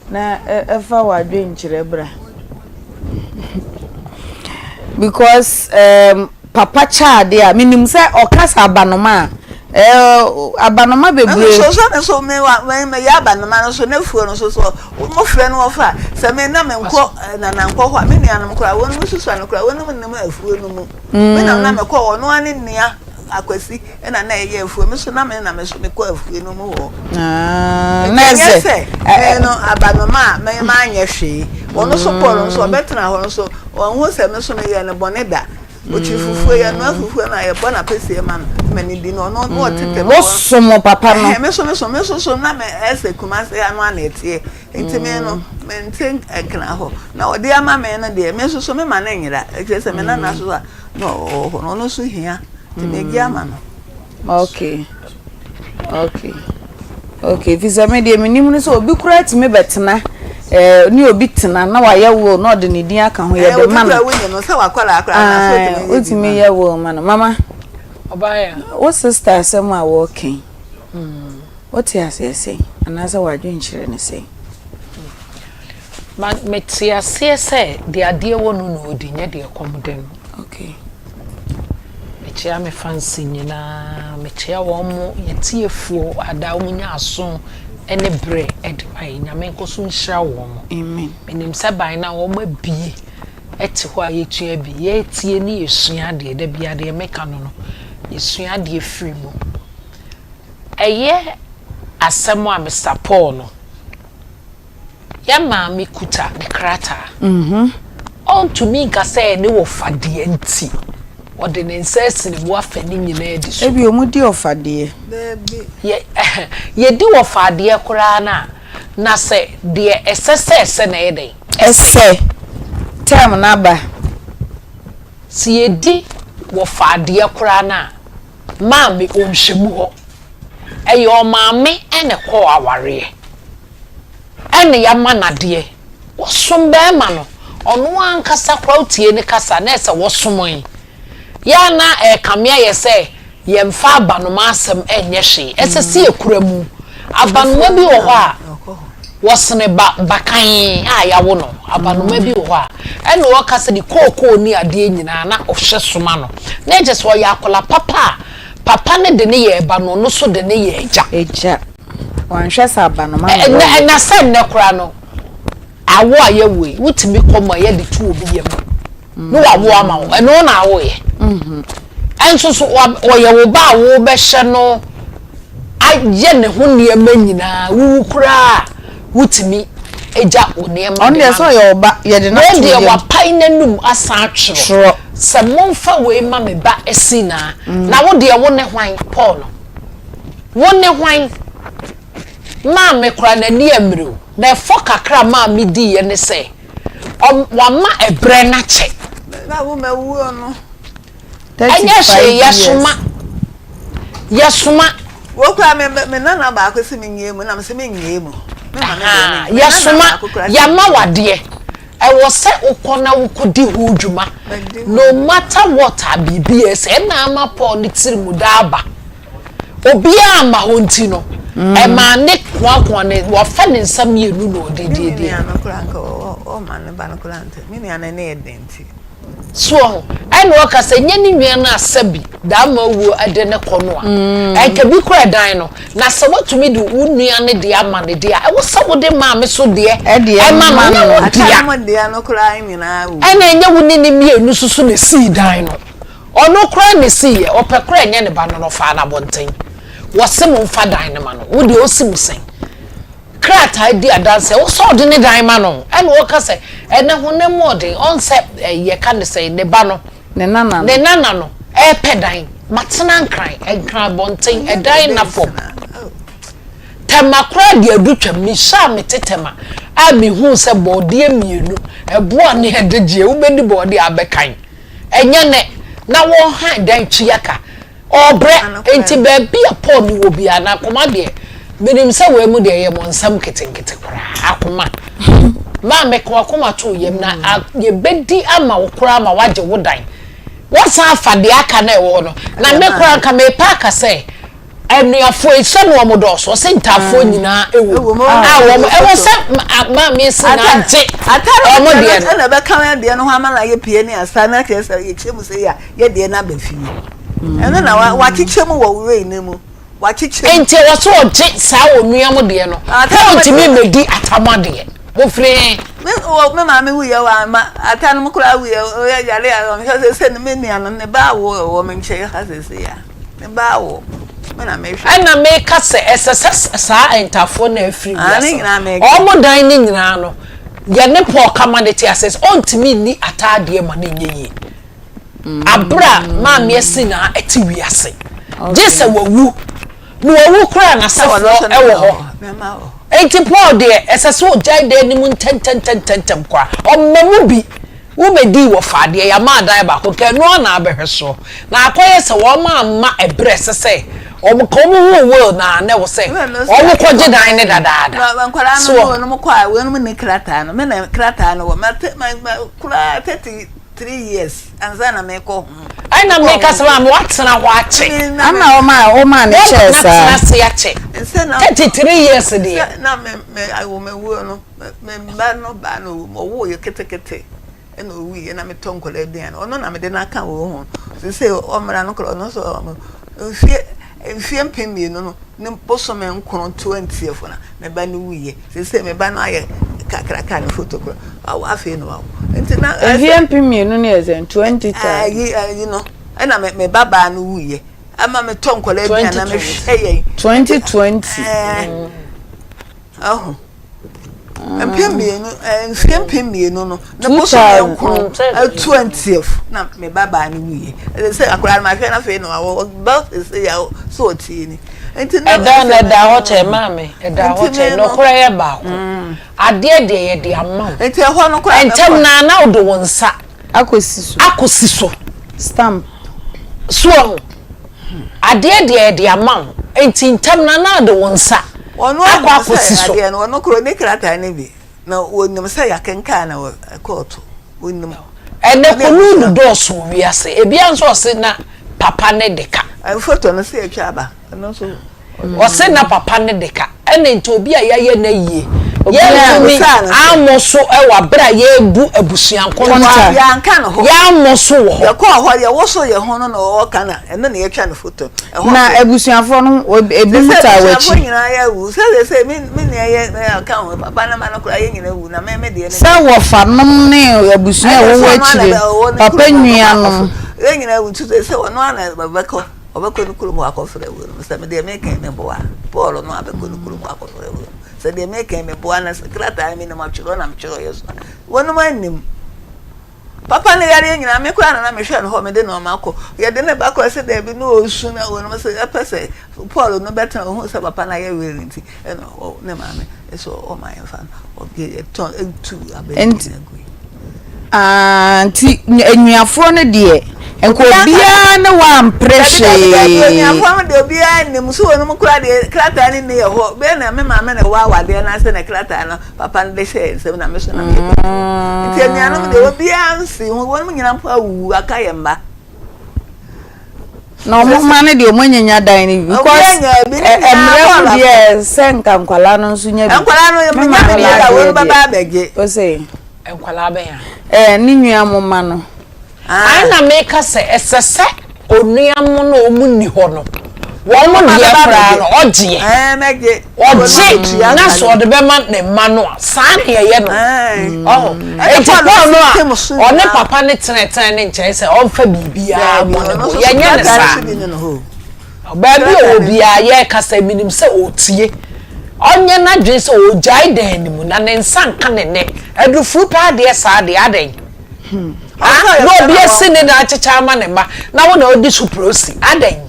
na ɛfa w'adwenkyerɛ bra because um, papa kyɛ adeɛ a menim sɛ ɔka sɛ abanoma a eh, abanoma bebree. Nso so ne so me wa me me yɛ abanoma no so n'afuo no so so mo frɛ no wɔfa sɛ me na me nkɔ eh, na na nkɔ hɔ a me nuanom koraa wɔn mu susua no koraa wɔn mu nim afuo no mu me na na mekɔ hɔ no ne nua akwasi Ɛna na ɛyɛ afuo me so na me na me so mekɔ afuo no mu hɔ. Ah, na ɛnyɛ sɛ me no abanoma a me manyɛ hwee. Ɔno so kɔɔ no nso ɔbɛtena hɔ nso ɔnhu sɛ me so meyɛ no bɔne da. Ɔkyi fufuo yɛ noa fufuo na yɛbɔ no apɛsie ma no ma ne di no ɔno na ɔte tɛm. Wosom papa no. Me so me so me so so na me ɛsɛ Kumase ano ana ɛteɛ. Nti me no mente nkena hɔ na ɔde ama me no deɛ me nso so me ma no nyera. Ɛkyerɛ sɛ me nana so a na ɔwɔ hɔ no ɔno nso hia nti megye ama no. Okay okay okay fi sɛ me deɛ menim no sɛ obi koraa tumi bɛtena ɛɛ ne obi tena na wayɛ will na ɔde ne din aka ho yɛde ma no. Obi koraa no sɛ wakɔla koraa na so otumi yɛ bi otumi yɛ will ma no mama. Ɔbaayɛ. Wo sister asɛm a wɔɔka yi wote aseɛ sɛn anaasɛ w'adwenkyerɛ ne sɛn? Ma mete aseɛ sɛ deɛ adeɛ wɔ no na ɔdi, nyɛ deɛ ɛkɔm de no. Okay. Mekyea me fans nyinaa, mekyea wɔn mo yɛtiefoɔ ada wɔn nya aso ne berɛ de ma yɛ. Nyame nkɔ so nhyira wɔn mo. Amen. Menim sɛ by now wɔn abie te hɔ a yɛtua bi, yɛtie ne yɛsua adeɛ, da biara deɛ meka no no, yɛsua adeɛ firi mu. Ɛyɛ asɛm a Mister Paul no. Yɛn maame kuta ne krataa. Ɔntumi nka sɛ ne wɔfa deɛ nti ɔde ne nsa asi ne bo afa ne nyinaa adi so. Ebia wɔdi ɔfa deɛ. Yɛ, yɛdi wɔfa adeɛ koraa no a, na sɛ deɛ ɛsɛ sɛ ɛsɛ na ɛyɛ dɛn? Ɛsɛ. Term no aba. Sɛ yɛdi wɔfa adeɛ koraa no a, maame ɔnhyɛ mu hɔ. Ɛyɛ ɔmaame na ɛkɔɔ awareɛ. Ɛna yɛama no adeɛ. Wɔsom barima no. Ɔno ankasa koraa wotie ne kasa na ɛsɛ wɔsom yi. Yɛ a na ɛrekame ayɛ sɛ yɛmfa abanoma asɛm nyɛ hwee. Ɛsɛ sɛ yɛkura mu. Abanoma bi wɔ hɔ a, wɔsene ba bakan a yɛawo no. Abanoma bi wɔ hɔ a, ɛna ɔka sɛ ne kookoo ne adeɛ nyinaa na ɔhwɛ soma no. Na ɛkyerɛ sɛ ɔyɛ akwadaa papa a, papa no de no yɛ ba no, ɔno nso de no yɛ agya. Agya. Wanhwɛ sɛ abanoma na wɔyɛ. Ɛnɛ na sɛ nnɛ koraa no, awo a yɛwo yi, wotumi kɔ ma yɛde to obi yam na wawo ama wo. Ɛno na awoyɛ. Ɛnso so ɔyɛ wo ba a wobɛhyɛ no ayɛ ne ho nneɛma nyinaa, wowu koraa a wotumi gya wo nneɛma de ma no. Ɔno deɛ sɛ ɔyɛ wo ba, yɛde no ato yam. Wei deɛ wapae n'anum asan atwerɛ. sɛ momfa wei ma me ba Asinaa, na wo deɛ wo ne hwan, Paul no? Wo ne hwan? Maame koraa n'ani ammere o, na ɛfɔ kakra a maame diiɛ ne sɛ, ɔm, wama ɛberɛ no akyɛ. Na wo mawuo no. Ɛnyɛ hwee, yɛsoma, yɛsoma. Wo koraa me me nana baako se menyɛ mu na me se menyɛ mu. Me ma me deɛ menyɛ. Yɛsoma, yɛama wo adeɛ. Ɛwɔ sɛ wokɔ na wokɔdi ho dwuma. No matter what a biribi yɛ sɛ ɛna ama Paul ne tiri mu daa aba. Obiara amma hɔ nti no, ɛmaa ne koakoa ne wafa ne nsa mmienu na ɔde Me diedeɛ. nua no koraa nka ɔma ne ba no koraa nti me nua no ne yɛ den nti. So ɔho? Ɛna ɔka sɛ nyɛ ne nua no a sɛbi daama wuo de no kɔ no a, ɛnka bi koraa ɛdan no. Na sɛ woatumi de wo nua no deɛ ama no deɛ a, ɛwɔ sɛ wode maame so deɛ ɛma no, ɛnyɛ wo dea. Atanom deɛ no koraa nyinaa wu. Ɛna ɛnyɛ wo ne ne mmienu nso so na ɛsii dan no. Ɔno koraa na ɛsiiɛ, ɔpɛ koraa ɛnyɛ ne ba no na ɔfaa no abɔnten. Wɔse momfa dan no ma no, wo deɛ ɔsi mu sɛn? Krataa di adanseɛ, wo sɛ ɔde ne dan ma no, ɛna ɔka sɛ ɛnɛ honam mu ɔden, ɔn sɛ yɛka ne sɛn, ne ba no, Ne nana no. Ne nana no ɛɛpɛ dan, matena Nkran, Nkran abɔnten, ɛdan nna fam. Tɛma koraa deɛ adu twam, mehyɛ a mete Tɛma a mehuu sɛ bɔɔdeɛ mmienu, ɛboa ne ɛdegyeɛ, wobɛdi bɔɔdeɛ a abɛkan. Ɛnyɛ nnɛ na wɔhan dan tua ka. Ɔrebrɛ. Enti baabi a Paul ne wɔ biara no, akoma deɛ, menim sɛ wei mu deɛ ɛyɛ mo nsɛm nketenkete koraa. Akoma. Maame, ka w'akoma to wo yam na yɛbɛdi ama wo koraa ma woagye wo dan. Woasan afa deɛ aka no a ɛwɔ hɔ no. Na me koraa nka merepɛ aka sɛ, Anuafoɔ yi, sɛ na wɔn dɔɔso, ɔsɛ ntaafoɔ nyinaa wɔ mu a wɔn, ɛwɔ sɛ maame si na agye wɔn deɛ no. Ɛna ɛbɛka wɔn deɛ no ho ama na yɛ pie ne asa na kyerɛ sɛ yɛkyɛ mu sɛ yɛ yɛ deɛ no aba fie. Ɛno na wakyekyɛ mu wɔ wei no mu. Wakyekyɛ mu. Nti ɛwɔ sɛ ɔgye saa onua mu deɛ no. Paul ntumi mmɛdi atam adeɛ. Mofiri he? Me wɔ me maame wuyɛ wɔ ama atanom koraa wuyɛ ɔyɛ yare a ɔnhwɛ sɛ sɛ me nua no ne ba awo wɔ me nkyɛn ha sɛsɛ ya. Me ba awo, me na mehwɛ. Ɛna meka sɛ ɛsɛ sɛ saa ntafoɔ no a afiri wiase no, wɔn dan no nyinaa no, yɛne Paul ka ma no te aseɛ sɛ ɔntumi nni ataadeɛ ma no nyɛ yie. Aberɛ a Maame Asinaa te wiase, gye sɛ wawu, na wawu koraa a n'asefoɔ wɔ hɔ. Enti Paul deɛ, ɛsɛ sɛ ɔgyae dan no mu ntɛntɛntɛntɛntɛm koraa. Ɔmma mu bi. Wobedii wɔ fa deɛ yɛama adan baako nka ɛno ara na abɛhwɛ soɔ. Na akɔyɛ sɛ wɔn amma ɛberɛ a ɛsɛ sɛ wɔn ka wɔn huu will no a na ɛwɔ sɛ wɔn kɔgye dan no dadaada. Nkwadaa no So ne wɔn kɔ a wɔn nni krataa no me na krataa no wɔ mate ma ma koraa 33 years ansa na mekɔ ho. Ɛna meka sɛ maame watena hɔ akyɛ. Ama wɔn a wɔmaa no kyɛɛ saa. Watena ase akyɛ 33 years deɛ. Na me me awo me wuo no. Me mma no baa no ɔwoo yɛ ketekete ɛna owuiɛ na metɔ nkwadaa aduane ɔno na mede no aka wɔ ho sese ɔmmra no koraa ɔno nso mfie mfie mpem mmienu no ne bosome nkron twentieth na me ba no wuiɛ sese me ba no ayɛ kakraka ne foto koraa awo afei na wawo nti na mfie mpem mmienu no yɛ sɛn 20,000 ayi ayi no ɛna me me ba baa no wuiɛ ama metɔ nkwadaa aduane na mehwɛ yɛn 2020 Ahu. Mpem mmienu, mfeɛ mpem mmienu no, ne bosome nkron, twentieth, na me ba baa no wuiɛ. Ɛsɛ sɛ akwadaa no mahwɛ no afei na wawo, ba sɛ yɛ sɛ ɔtie ni. Nti na ɛda na ɛda hɔ kyɛ maame, ɛda hɔ kyɛ, nɔkorɛ yɛ baako. Adeɛ deɛ yɛde ama wo. Nti ɛhɔ no koraa Ntɛm no ara na wode wo nsa Akɔsi so. Akɔsi so. Stamp. So wahu? Adeɛ deɛ yɛde ama wo, enti ntɛm no ara na wode wo nsa Ɔno akɔ ahu akɔsi sɛ so. adeɛ no, ɔno koraa ɔnni krataa no bi, na ɔnim sɛ yɛakenkan no wɔ kɔɔto. Ɔnim. Ɛnnɛ kɔluudu dɔɔso wɔ wiase. Ebia nso ɔse na papa no de ka. Foto no sɛ yɛtwa aba, ɛno nso. Ɔse na papa no de ka. Ɛna nti obi a yɛayɛ no ayie, yɛntumi ammɔ so wɔ aberɛ a yɛrebu abusua nkonta. Yɛanka no hɔ. Yɛammɔ so wɔ hɔ. Yɛkɔɔ hɔ, yɛwoso yɛn ho no na ɔɔka na ɛno na yɛtwa no foto. Ɛhɔ Na abusuafoɔ no, ebinom taa w'akyi. Sɛ abusuafoɔ nyinaa yɛ awu. Sɛ sɛ me me nua yɛ ɔka ho, papa ne ma no koraa yɛn nyinaa awu na me me deɛ ne. Sɛ wɔfanom ne abusua a ɛwɔ w'akyire, papa nuanom. Yɛn nyinaa awu nti sɛ ɔno ara na ɔbɛkɔ. Ɔbɛkɔ ne kurom hɔ akɔfrɛ weinom sɛ, Me deɛ mereka yi meboa. Paul no abɛkɔ ne kurom hɔ akɔfrɛ weinom sɛ, Deɛ mereka yi meboa, na sɛ krataa yi menim atwerɛ na metwerɛeɛ so a, weinom annim. Papa no yareɛ nyinaa me koraa na na mehwɛ no hɔ mede nnoɔma kɔ. Yɛde no ba koraa sɛ daabi na ɔresu na wɔnom sɛ ɛpɛ sɛ Paul no bɛtena ɔhu sɛ papa no ayɛ wei nti ɛna ne maame sɛ ɔma yɛmfa no yɛtɔn ɛtu abɛn nyinaa gu. Ah, nti anuafoɔ no deɛ nka obiara ne wampere hwee. Dabi dabi anuafoɔ no deɛ obiara nim so wɔnom koraa deɛ krataa no nni yɛ hɔ bɛyɛ na me maame na ɛwɔ awadeɛ no ase na krataa no papa no de hyɛɛ nsam na me so na meyɛ mm. Nti anuanom deɛ obiara nsi ho wɔnom nyinaa mpo awuwu aka yɛ mma. Na ɔmo mma no deɛ ɔmo anyanya dan no bi because mmerɛ mu deɛ sɛ nka nkwadaa no nso nya bi. Nkwadaa no Me nya maame bi deɛ adeɛ wɔn bɛba deɛ abɛgye. ose Nkwadaa bɛn a? ɛɛ ne nua mo mma no. Ae na meka sɛ ɛsɛ sɛ onua mo no a ɔmo nni hɔ no wɔn deɛ koraa no ɔgyeɛ. Ɔgye na sɛ ɔde bɛma ne mma no a, saa na ɛyɛ no. Ɔho? Enti Paul no a ɔne papa no tenatenae no nkyerɛ sɛ ɔmfa biribiara mmɔ ne bo. Yɛnyɛ no saa. Baabi a ɔwɔ biara, yɛrekasa yi, menim sɛ ɔretie. Ɔnyɛ n'adwene sɛ ɔregyae dan no mu, na ne nsa nka ne nne. Adufuru paa deɛ saa deɛ, adɛn? Ha? Na obi asi ne dan akyekyɛ ama ne mma, na wo na wodi so prosi. Adɛn?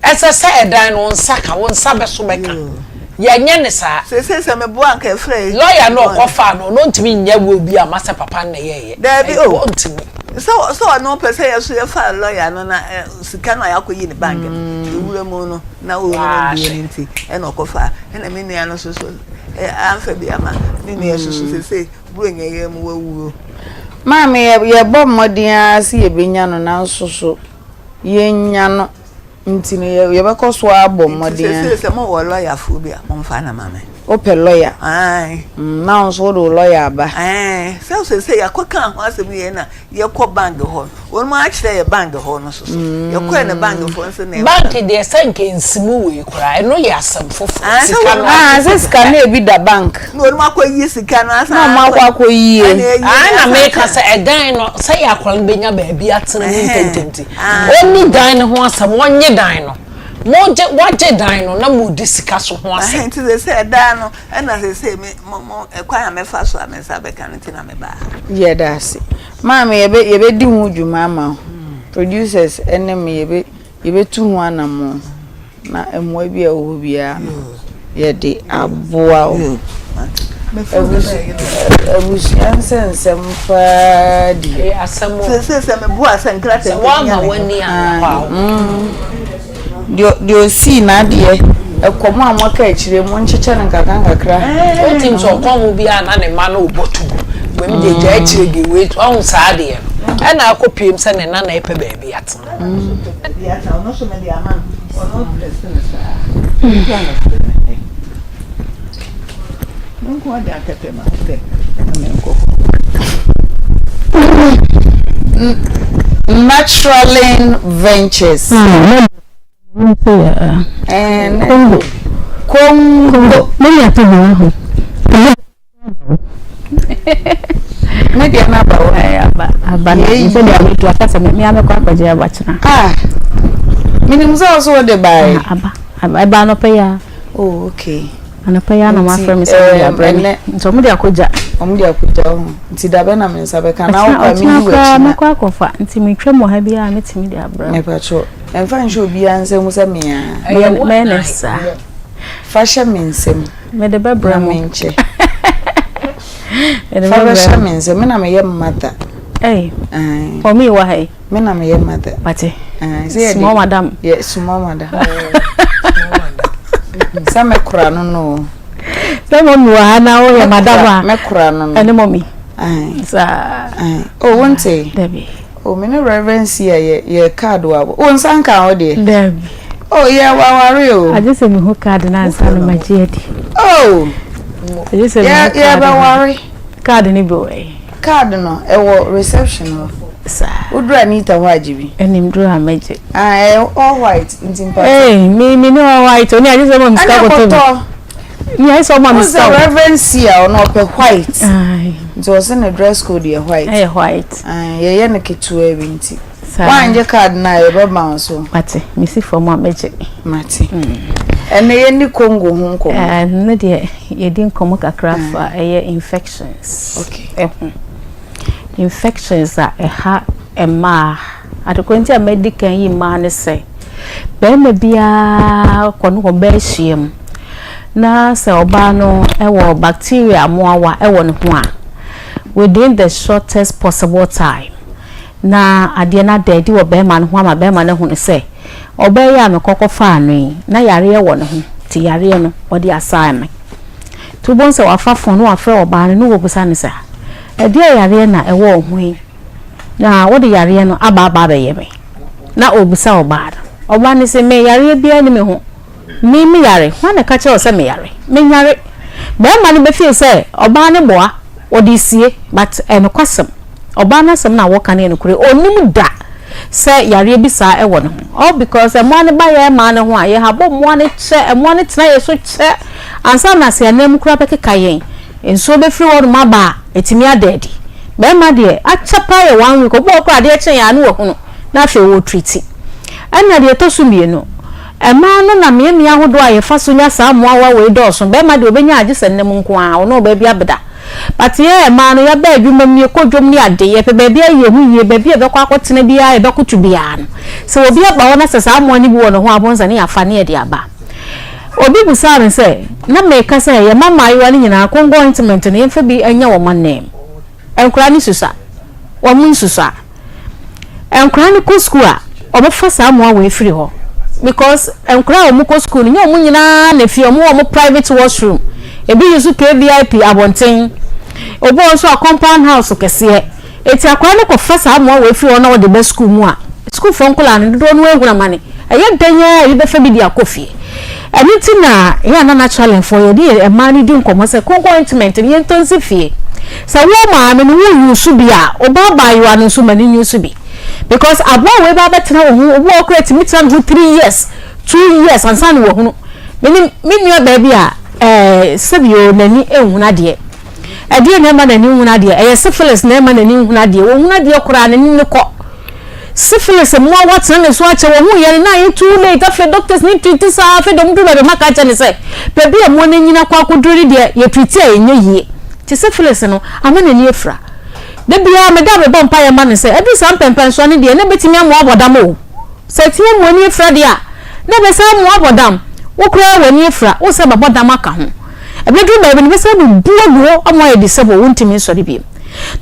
Ɛsɛ sɛ ɛdan no wo nsa ka, wo nsa bɛso bɛka. Yɛnyɛ no saa. Seesei sɛ meboa anka ɛfrɛ yi. Lɔya no a ɔkɔfaa no, ɔno ntumi nyɛ will bi amma sɛ papa no na ɛyɛeɛ. Daabi o. Ɔntumi. Sɛ sɛ ɔno pɛ sɛ yɛso yɛfa lɔya no na sika no a yɛakɔyi ne bank no ewura mu no na ɔno no bie no nti ɛna ɔkɔfaa. Ɛna me nua no nso so amfa bi ama me nua nso so seesei Buronya yi mu wawuo. Maame yɛbɔ mmɔden ara sɛ yɛbɛnya no nanso so yɛnnya no nti no yɛbɛkɔ so ara abɔ mmɔden. Nti seesei sɛ mowɔ lɔyafoɔ bi a, momfa no ma me. Wopɛ lɔya? Ae. Mm, na wo nso wode wo lɔya aba. Ae, sɛ seesei yɛakɔka ho asɛm yei na yɛkɔ bank hɔ no, wɔn akyerɛ yɛ bank hɔ no so so. Yɛkɔɛ no bank foɔ nso na. Bank deɛ sɛ nka nsimu wei koraa, ɛno yɛ asɛm foforɔ. Sika no. Ah, sɛ sika no ebi da bank. Na wɔn akɔ yi sika no asan. Na wɔn akɔ akɔ yie. Ae na meka sɛ ɛdan no sɛ yɛ akwadaa no bɛnya baabi atena mu ntɛntɛm nti ɔnni dan no ho asɛm ɔnnye dan no mogye wagye dan no na modi sika so ho asɛm. Nti sɛ sɛ ɛdan no ɛna sɛ sɛ me mo mo ɛkwan a mɛfa so a me nsa bɛka no nti na mebaa ha. Yɛda ase maame yɛbɛ yɛbɛdi ho dwuma ama wo producers ɛne me yɛbɛ Yɛbɛtu ho anammɔn na mmoa bi a ɛwɔ hɔ biara no, yɛde aboa wo. Abusua nsɛnsɛm paa di. Ɛyɛ asɛm o. Sɛ sɛ meboa sɛ nkrataa Sɛ woamma w'ani anna hɔ a wo. Deɛ deɛ ɔsii n'adeɛ, ɛkɔm a moaka akyire, monkyekyɛ no nkakra nkakra. Wotim sɛ ɔkɔm biara na ne mma no rebɔ tugu. Wei deɛ gya akyire deɛ wei wahu saa adeɛ no. Ɛna akɔpiem sɛ ne nana repɛ baabi atena. Naturalin Ventures. Congo. Congo. Me deɛ no aba hɔ. Aba aba na sɛ deɛ abedu aka sɛ me abɛkɔ akɔgye aba kyena. Ah, menim sɛ ɔso wode bae. Aba aba ɛba anɔpa yi a. Oh okay. Anɔpa yi a na wɔafrɛ me sɛ wɔde abrɛ me. Nti wɔn de akɔgya. Wɔn de akɔgya ho. Nti dabɛ na me nsa bɛka na wokɔ a medi w'akyi na. Ɔkyena mɛkɔ akɔfa nti metwam wɔ ha bi a metumi de abrɛ. Mepatwɔ ɛmfa nhyɛ obiara nsa mu sɛ mea. Mɛyɛ ne saa. Fa hyɛ me nsam. Mede bɛbrɛ mo. Na menkyɛ. Fa bɛhyɛ me nsam. Me na meyɛ mother. Hey. Mɔmi wɔ ha yi. Me na meyɛ mother. Mate. Small madam. Yeah, small madam. Sɛ mekora no no. Sɛ mɔmi wɔ ha na woyɛ madam a. Mekora no no. Ɛne mɔmi. Saa. Oh, wonte. Dabi. Oh, me ne Reverend si a yɛ yɛ card wa. Wo nsa nka ho deɛ. Dabi. Oh, yɛ waware o. Agye sɛ mehu card no ansa na magye adi. Oh. Agye sɛ mehu card. Yɛ bɛware. Card no bi wɔ yi. Card no ɛwɔ reception hɔ. Saa. Woduru Anita hɔ agye bi. Ɛnim duru a mɛgye. Ah, ɛyɛ all white nti mpa. Ee, me me ne all white. Oni agye sɛ ɔma me sika kɔtɔ bi. Ɛna kɔtɔ. Ni ayɛ sɛ ɔma me sika. Wosɛ Reverend si a ɔno ɔpɛ white. Nti ɔsɛ ne dress code yɛ white. Ɛyɛ white. Yɛyɛ no ketewa bi nti. Woangye card no a yɛbɛba wo so. Mate, mesi fam a mɛgye. Mate. Ɛnɛ yɛnni Congo ho nkɔmmɔ. Ɛno deɛ yɛdi nkɔmmɔ kakra fa ɛyɛ infections ho. Infections a ɛha mmaa. Adekorɔ nti a madi kan yi mmaa ne sɛ, barima biara kɔ ne ɔbaa ahyia mu na sɛ ɔbaa no wɔ bacteria mmoawa wɔ ne ho a, within the shortest possible time na adeɛ no ada adi wɔ barima no ho ama barima no ahunu sɛ ɔbaa yi a mekɔ kɔfaa no yi, na yareɛ wɔ ne ho, nti yareɛ no ɔde asaa me. Nti wobɛhu sɛ wafa fon na wafrɛ ɔbaa no na wabisa no sɛ, ɛdeɛn yareɛ na ɛwɔ wo ho yi na wode yareɛ no aba aba abɛyɛ me? Na ɔrebisa ɔbaa no. Ɔbaa no se, me yareɛ biara nni me ho. Me meyare? Hwan na ɛka kyerɛɛ wo sɛ meyare? Menyare. Barima no bɛfeel sɛ ɔbaa no boa, ɔde resie, but ɛyɛ nokwasɛm. Ɔbaa no asɛm no a wɔka no yɛ nokorɛ. Ɔnnim da sɛ yareɛ bi saa wɔ ne ho. All because mmoa no ba yɛn mmaa no ho a, yɛhabɔ mmoa no kyɛ, mmoa no tena yɛn so kyɛ ansa na sɛ yɛn nan mu koraa bɛkeka yɛn, nsuo bɛfiri hɔnom aba a, ɛtumi ada adi. Barima deɛ, akyɛ paa yɛ one week, obi wɔ hɔ koraa adeɛ kye yɛn a na wahunu, na afei ɔretreati. Ɛna deɛ ɛtɔ so mmienu, mmaa no na mmeammea ahodoɔ a yɛfa so nya saa mmoawa wei dɔɔso. Barima deɛ ɔbɛnya a gye sɛ nna mu nko ara, ɔne ɔbaa bi abeda. But yɛn mmaa no, yɛaba adwuma mu, yɛkɔ dwom ne ade, yɛpɛ baabi ayɛ yɛn ho yie, baabi a yɛbɛkɔ akɔtena biara, yɛbɛkoto biara no, sɛ obi aba hɔ na sɛ saa mmoa no bi wɔ ne ho a, wobɛhu sɛ ne yɛafa ne yɛde aba. Obi bisaa me sɛ, na meka sɛ yɛma mmaayewa no nyinaa Congo ointment no, yɛmfa bi nyɛ wɔn anan mu. Nkwadaa no susua, wɔn nsusua. Nkwadaa no kɔ sukuu a, wɔfa saa mmoa wei firi hɔ because nkwadaa a wɔkɔ sukuu no, nyɛ wɔn nyinaa na fie, wɔn wɔ wɔn private washroom. Ebi use KVIP abɔnten, obi wɔ hɔ nso a compound house kɛseɛ. Eti akwadaa no kɔfa saa mmoa wei firi hɔ na ɔde ba sukuu mu a, sukuufoɔ nkwadaa no dodoɔ no ara hunu amane. Ɛyɛ dɛn ara a ebi bɛfa bi de akɔ fie. Ɛno nti na yɛn a na naturalfoɔ yɛne yɛn mmaa no di nkɔmmɔ sɛ konko ointment no yɛntɔ nsi fie. Sɛ wo maame no wo use bi a, wo ba abaayewa no nso ma no use bi. Because aboa wei ba abɛtena wo ho, obi wɔ hɔ koraa ɛtumi tena ne ho three years, 2 years ansa na wahunu. Menim me nua baa bi a ɛɛ sɛbi o n'ani nhunu adeɛ. Ɛdeɛn na ɛma n'ani nhunu adeɛ? Ɛyɛ syphilis na ɛma n'ani nhunu adeɛ. Ɔhunu adeɛ koraa n'ani no kɔ. Syphilis mmoawa tena ne so akyɛ, wɔhu yɛ no na ayɛ too late, afei doctors ne treat saa, afei deɛ wɔduru baabi wɔaka akyerɛ no sɛ baabi a mmoa no anyini akɔ akɔduru no deɛ yɛ treat a ɛnyɛ yie. Nti syphilis no ama n'ani afira. Da biara meda a mebɔ mpaeɛ ma no sɛ ɛduru saa mpɛnpɛnsoɔ no deɛ na ɛbɛtumi ama wabɔ dam o. Sɛ ɛtumi ama w'ani afira deɛ a na ɛbɛsan ama wabɔ dam. Wo koraa w'ani afira, wo sɛ bɛbɔ dam aka ho. Ɛbɛduru baabi no ɛbɛsan abubu agu hɔ ama woayɛ disable, wontumi nsɔre bio.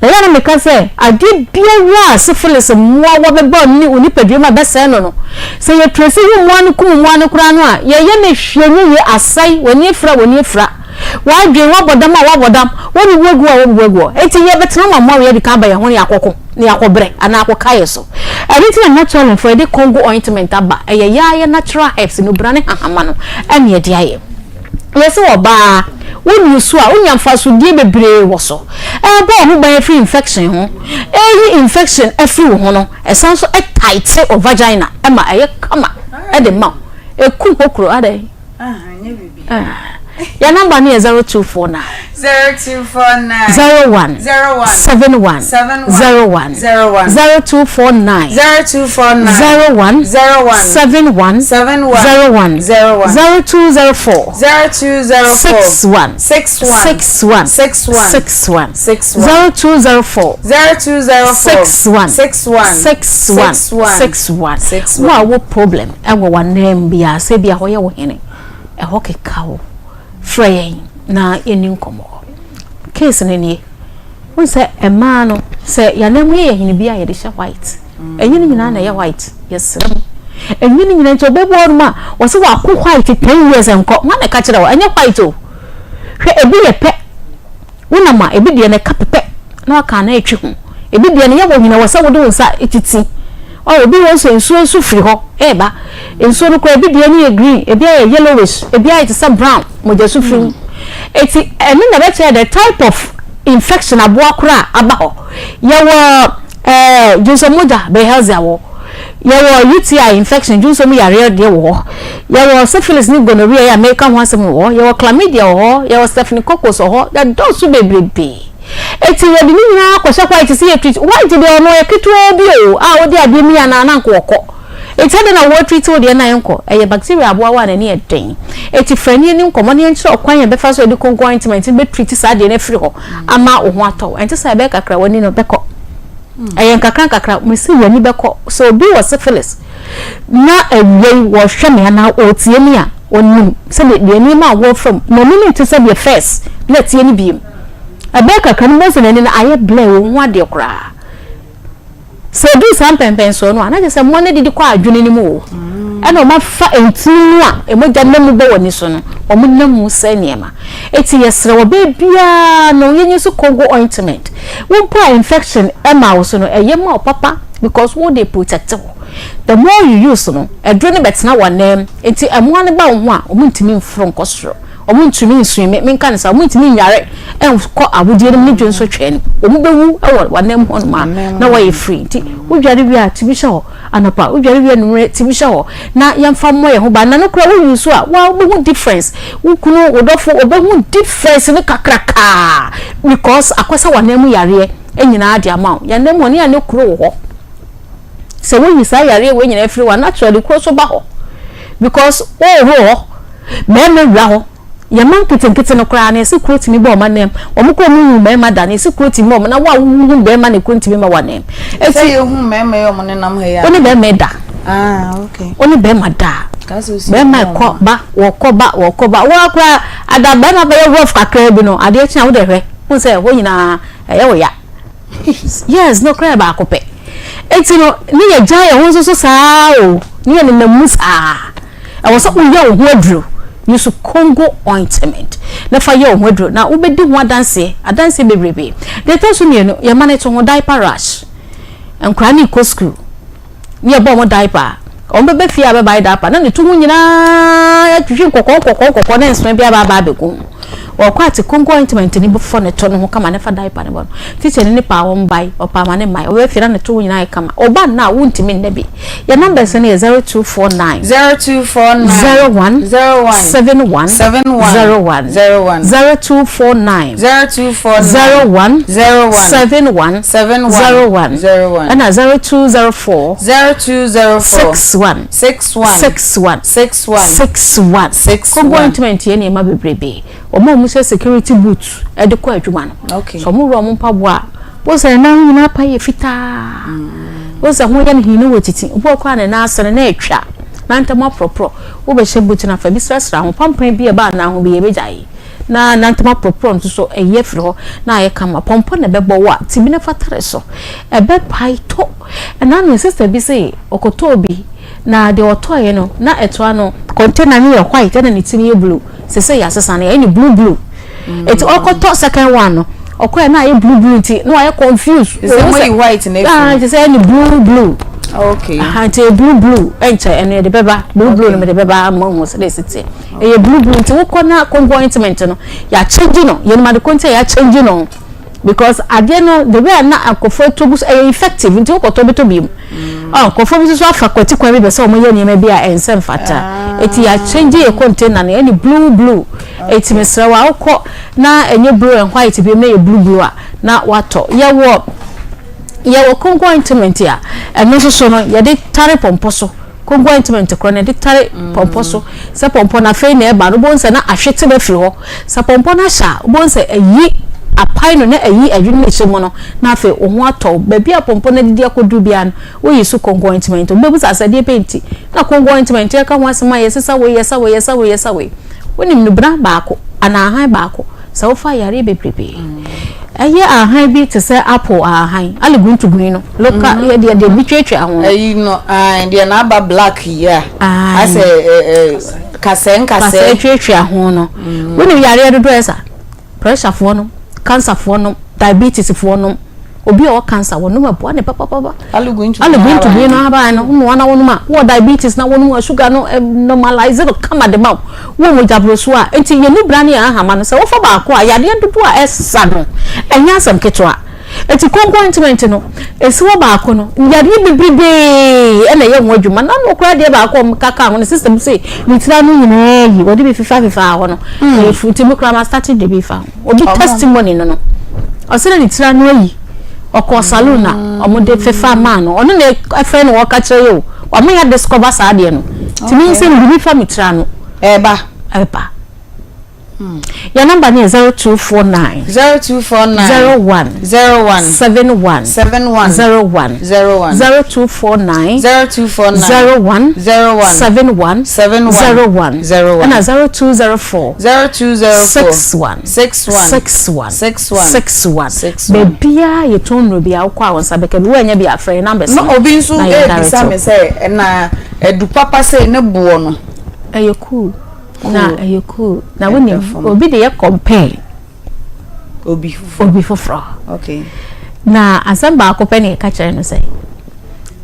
Na ɛyɛ a na meka sɛ, adeɛ biara a syphilis mmoawa bɛba ne wo nipadua mu a ɛbɛsɛe no no, sɛ yɛtrace hu mmoa no kum mmoa no koraa no a, yɛyɛ no hwee nyɛ yie, asɛe, w'ani afira a w'ani afira, w'adwene, woabɔ dam a woabɔ dam, woabubu agu hɔ a woabubu agu hɔ. Enti yɛbɛtena ma mmoa wei adi kan aba yɛn ho na yɛakɔko, na yɛakɔbrɛ anaa akɔka yɛn so. Ɛno nti na naturalfoɔ yɛde Congo ointment aba, ɛyɛ yɛn ara yɛn natural herbs, nnubra ne hahama no na yɛde ayɛ. Yɛse ɔbaa, wo nusu a, wonya mfasodeɛ bebree wɔ so. Ɛbɔ wo ho ban afiri infection ho, ɛyi infection afiri wo ho no, ɛsan nso tighte wo vagina ma ɛyɛ kama de ma wo. Ɛku hokuro, adɛn? Yɛn number no yɛ 0249. 0249. 01. 01. 71. 71. 01. 01. 0249. 0249. 01. 01. 71. 71. 01. 01. 0204. 0204. 61. 61. 61. 61. 61. 61. 0204. 0204. 61. 61. 61. 61. 61. 61. Wo a wo problem ɛwɔ w'anan mu biara sɛ bi a hɔ yɛ wo hene ɛhɔ keka wo frɛ yɛn na yɛni nkɔmmɔ. Case no nie. Wohu sɛ mmaa no, sɛ yɛn anan mu yɛ hene bi a yɛde hyɛ white. Ɛnyɛ ne nyinaa na ɛyɛ white. Yɛsrɛ mo. Ɛnyɛ ne nyinaa nti ɔbɛbu hɔ nom a wɔsɛ wako white 10 years nkɔ. Hwan na ɛka kyerɛ wo? Ɛnyɛ white o. Hwɛ ebi yɛ pɛ. Wonam a ebi deɛ no ɛka pɛpɛ na waka na ɛtwe ho. Ebi deɛ no yɛ wɔ nyina wɔ sɛ wode wo nsa titi. Ɔ obi wɔ nso nsuo nso firi hɔ ɛɛba. Nsuo no koraa ebi deɛ no yɛ green, ebi ayɛ yellowish, ebi ayɛ te sɛ brown, mogya su firi mu. Eti ɛno na ɛbɛkyerɛ the type of infection aboa koro a aba hɔ. Yɛwɔ ɛɛ dwonsɔ mogya bilharzia wɔ. Yɛwɔ UTI infection dwonsɔ mu yareɛ deɛ wɔ hɔ. Yɛwɔ syphilis ne gonorrhea yi a meka ho asɛm wɔ hɔ. Yɛwɔ chlamydia wɔ hɔ. Yɛwɔ staphylococcus wɔ hɔ. Yɛdɔɔso bebrebe. Eti yɛde ne nyinaa kɔhyɛ white sɛ yɛ treat. White deɛ ɔno ɔyɛ ketewa bi o a wode adeɛ mi anaa na anka ɔkɔ. Enti adɛn na wo treat wo deɛ na ɛnkɔ? Ɛyɛ bacteria aboawa a n'ani yɛ den. Enti frɛ ne yɛnni nkɔmmɔ na yɛnkyerɛ ɔkwan a yɛbɛfa so a yɛde konko ointment no bɛ treat saa adeɛ no afiri hɔ ama wo ho atɔ wo. Ɛnte saa a ɛbɛyɛ kakra w'ani no bɛkɔ. Ɛyɛ nkakra nkakra mese w'ani bɛkɔ. Sɛ obi wɔ syphilis na awia yi wɔhwɛ me anaa ɔretie me a, ɔnim sɛdeɛ deɛ nneɛma a wɔrefa mu. N'ani no nte sɛdeɛ first na ɛteɛ no bio. Ɛbɛyɛ kakra no wobɛhu sɛ n'ani no ayɛ blur, ɔnhu adeɛ koraa. Sɛ ɛduru saa mpɛnpɛnsoɔ no a, na kyerɛ sɛ mmoa no adidi kɔ adwene no mu o. Ɛna wɔafa ntini no a mogya nam mu bɔ wɔn ani so no, wɔnam mu sɛe nneɛma. Enti yɛsrɛ wɔ berɛ biara no yɛnyi so Congo ointment. Wo mpo a infection ma wo so no, ɛyɛ ma wo papa because wo de protect wo. The more you use no, aduro no bɛtena w'ananmu. Enti mmoa no ba wo ho a, wɔntumi mforo nkɔ soro. Wɔntumi nswime, menka no saa, wɔntumi nnware nkɔ awodeɛ no mu ne dwonso twɛn no. Wɔbɛwu wɔ w'anam hɔnom a na wɔayɛ free. Nti wodware wie a, tumi hyɛ hɔ anɔpa, wodware wie anwummerɛ, tumi hyɛ hɔ na yɛmfa mmɔ yɛn ho ban. Na no koraa wo use a, woa wobɛhu difference. Wo kunu, wo dɔfo, ɔbɛhu difference no kakrakaa because akɔsa w'anam mu yareɛ nyinaa de ama wo. Yɛn anam hɔ no, yɛn ne kuro wɔ hɔ. Sɛ woyi saa yareɛ wei nyinaa firi hɔ a, naturally kuro nso ba hɔ because wohohoro hɔ, mmarima wura hɔ. Yɛn mma nketenkete no koraa no, yɛse kuro tumi bɔ wɔn anam. Wɔn koraa wɔn nhu mmarima da no, yɛse kuro tumi bɔ wɔn na wo a wohu barima na kuro ntumi mma w'anam. Eti Sɛ yɛhu mmarima yi a wɔn nenam ha yi a. Wo ne barima da. Ah, okay. Wo ne barima da a. Barima ɛkɔ ba, wɔkɔ ba, wɔkɔ ba. Wo ara koraa ada barima bɛyɛ rough kakraa bi no, adeɛ kye a wo deɛ hwɛ, wohu sɛ ɛhɔ nyinaa ɛyɛ wo ya. Yes, nokorɛ yɛ baako pɛ. Enti no, ne yɛ gyae yɛn ho nso so saa o, ne yɛ nenam mu saa. Ɛwɔ sɛ woyɛ wo ho aduro. Use Congo ointment na fa yɛ wo ho aduro na wobɛdi ho adanseɛ, adanseɛ bebrebe. Deɛ ɛtɔ so mmienu, yɛma no to ho diaper rash. Nkwadaa no rekɔ sukuu. ne yɛbɔ wɔn diaper a, wɔn bɛba fie a bɛbae diaper na ne to ho nyinaa atwitwi nkɔkɔɔ nkɔkɔɔ nkɔkɔɔ na nsoma bi aba aba abɛgu ho. Wɔkɔ ate konko ointment ne bɛfɔ ne to no ho kama ne fa diaper ne bɔ no. Teacher ni ne paa wɔn bae, ɔpaa ma ne mmae. Ɔbɛba fie na ne to ho nyinaa ayɛ kama. Ɔba nna a wontumi nna bi. Yɛn numbers no yɛ 0249 0249 01 01 71 71 01 01 0249 0249 01 01 71 71 01 01 ɛna 0204 0204 61 61 61 61 61 61. Kongo ointment yɛ nneɛma bebrebe. Wɔn a wɔhyɛ security boot de kɔ adwuma no, Okay. sɛ wɔworɔ wɔn mpaboa a, wohu sɛ ne nan ho nyinaa pa yɛ fitaa. Wohu sɛ ho yɛ no hii na wɔtiti. Obi wɔ hɔ koraa a ne nan ase no na atwa, na ntam aporɔporɔ. Wobɛhyɛ boot no a, fa bi srasra ho. Pampan bi a ɛba anan ho bi yɛbɛgyae. Na nantam aporɔporɔ nso so ɛyi afiri hɔ na ayɛ kama. Pɔmpɔ na ɛbɛbɔ wo a, ti bi na fa tare so. Ɛbɛpae tɔ. Ɛna no sister bi se ɔkɔtɔɔ bi na deɛ ɔtɔeɛ no na ɛtoa no container no yɛ white ɛna ne ti no yɛ blue. Sesei yɛasesa no yɛayɛ no blue blue. Eti ɔkɔtɔ second one no ɔkɔɛ na ayɛ blue blue nti na wayɛ confused. Sɛ mo yi white na efiri. Nti sɛ ɛyɛ no blue blue. Okay. Aha nti ɛyɛ blue blue ɛnkyɛ ɛno yɛde bɛba blue blue no mede bɛba ama woahu sɛdeɛ ɛsi teɛ. Ɛyɛ blue blue nti wokɔ na konko ointment no yɛakyɛngye no yɛnim ade ko nti a yɛakyɛngye no because adeɛ no the way a na nkurɔfoɔ atɔ gu so ɛyɛ effective nti wokɔtɔ bɛtɔ biom mm. oh, nkurɔfoɔ bi nso so afa kwati kwan bi bɛ sɛ wɔyɛ nneɛma bi a ɛnsɛ mfata ah. eti yɛakyɛngye yɛ container no ɛne blue blue eti mesrɛ wa wokɔ na ɛnyɛ blue and white biom na ɛyɛ blue blue a na watɔ yɛwɔ yɛwɔ konko ointment a ɛno nso so no yɛde tare pɔmpɔ so Kongo ointment korɔ no yɛde tare pɔmpɔ so. Sɛ pɔmpɔ no afei na ɛba no, wobɛhu sɛ na ahwete no afiri hɔ. Sɛ pɔmpɔ no ahyɛ a, wobɛhu sɛ ayi apae no na ayi adwene no a ɛhyɛ mu no, na afei wo ho atɔ wo. Baabi a pɔmpɔ no adidi akɔduru biara no, woyi so Kongo ointment. Wobɛbisa sɛ ɛdeɛ bɛn nti na Kongo ointment yɛka ho asɛm a yɛsesa wei, yɛsa wei, yɛsa wei, yɛsa wei. Wonim no bena baako anaa ahan baako. Sɛ wofa yareɛ bebrebe. Ɛyɛ ahan bi te sɛ apple ahan, aleguntugui no, local mm-hmm. yɛ deɛ deɛ bi twatwa ho. Ɛyi no, deɛ n'aba black yi a. Asɛ kasɛɛ nkasɛɛ. Kasɛɛ twatwa ho no. Mm. Wonim yareɛ dodoɔ yɛ sa? Pressure foɔ nom, cancer foɔ nom, diabetes foɔ nom. Obi a ɔwɔ cancer wɔnom ɛboa ne papapapa. Aleguntugui no ahaban no, wonoa na wonom a, wowɔ diabetes na wonom a, sugar no normalise no kama de ma wo. Wowɔ mogyaborosoɔ a, enti yɛn nubra ne yɛn ahama no, sɛ wofa baako a, yadeɛ dodoɔ a ɛsa no, ɛnyɛ asɛm ketewa. Enti konko ointment no, ɛsi hɔ baako no, yadeɛ bebrebee na ɛyɛ ho adwuma. Na ano koraa deɛ baako a wɔka kaa ho no, sister bi se ne tiri ano nyinaa ayi, wɔde bi fefafefaa hɔ no, ɛyɛ firi nti me koraa ma starte de bi fa ho. Obi testimony no no, ɔse na ne tiri ano ayi, ɔkɔɔ saloon na wɔde fefa maa no, ɔno na ɛfrɛ no ɔka kyerɛ yɛ o. Wama yɛ discover saa adeɛ no. Nti me nsɛ no biribi fa me tiri ano. Ɛɛba. Ɛba. Yɛn number no yɛ 0249. 0249. 01. 01. 71. 71. 01. 01. 0249. 0249. 01. 01. 71. 71. 01. 01. Ɛna 0204. 0204. 61. 61. 61. 61. 61. 61. Baabiara yɛtɔn nnuro biara wokɔ a wo nsa bɛka bi. Woannya bi a frɛ yɛn numbers no. Na obi nso na yɛ rebisa direct me sɛ na adu papa sei ne boɔ no. Ɛyɛ cool. Na ɛyɛ cool. Na wonim obi de yɛ compare. Obi foforɔ. Obi foforɔ. Okay. Na asɛm baako pɛ na yɛka kyerɛ no sɛ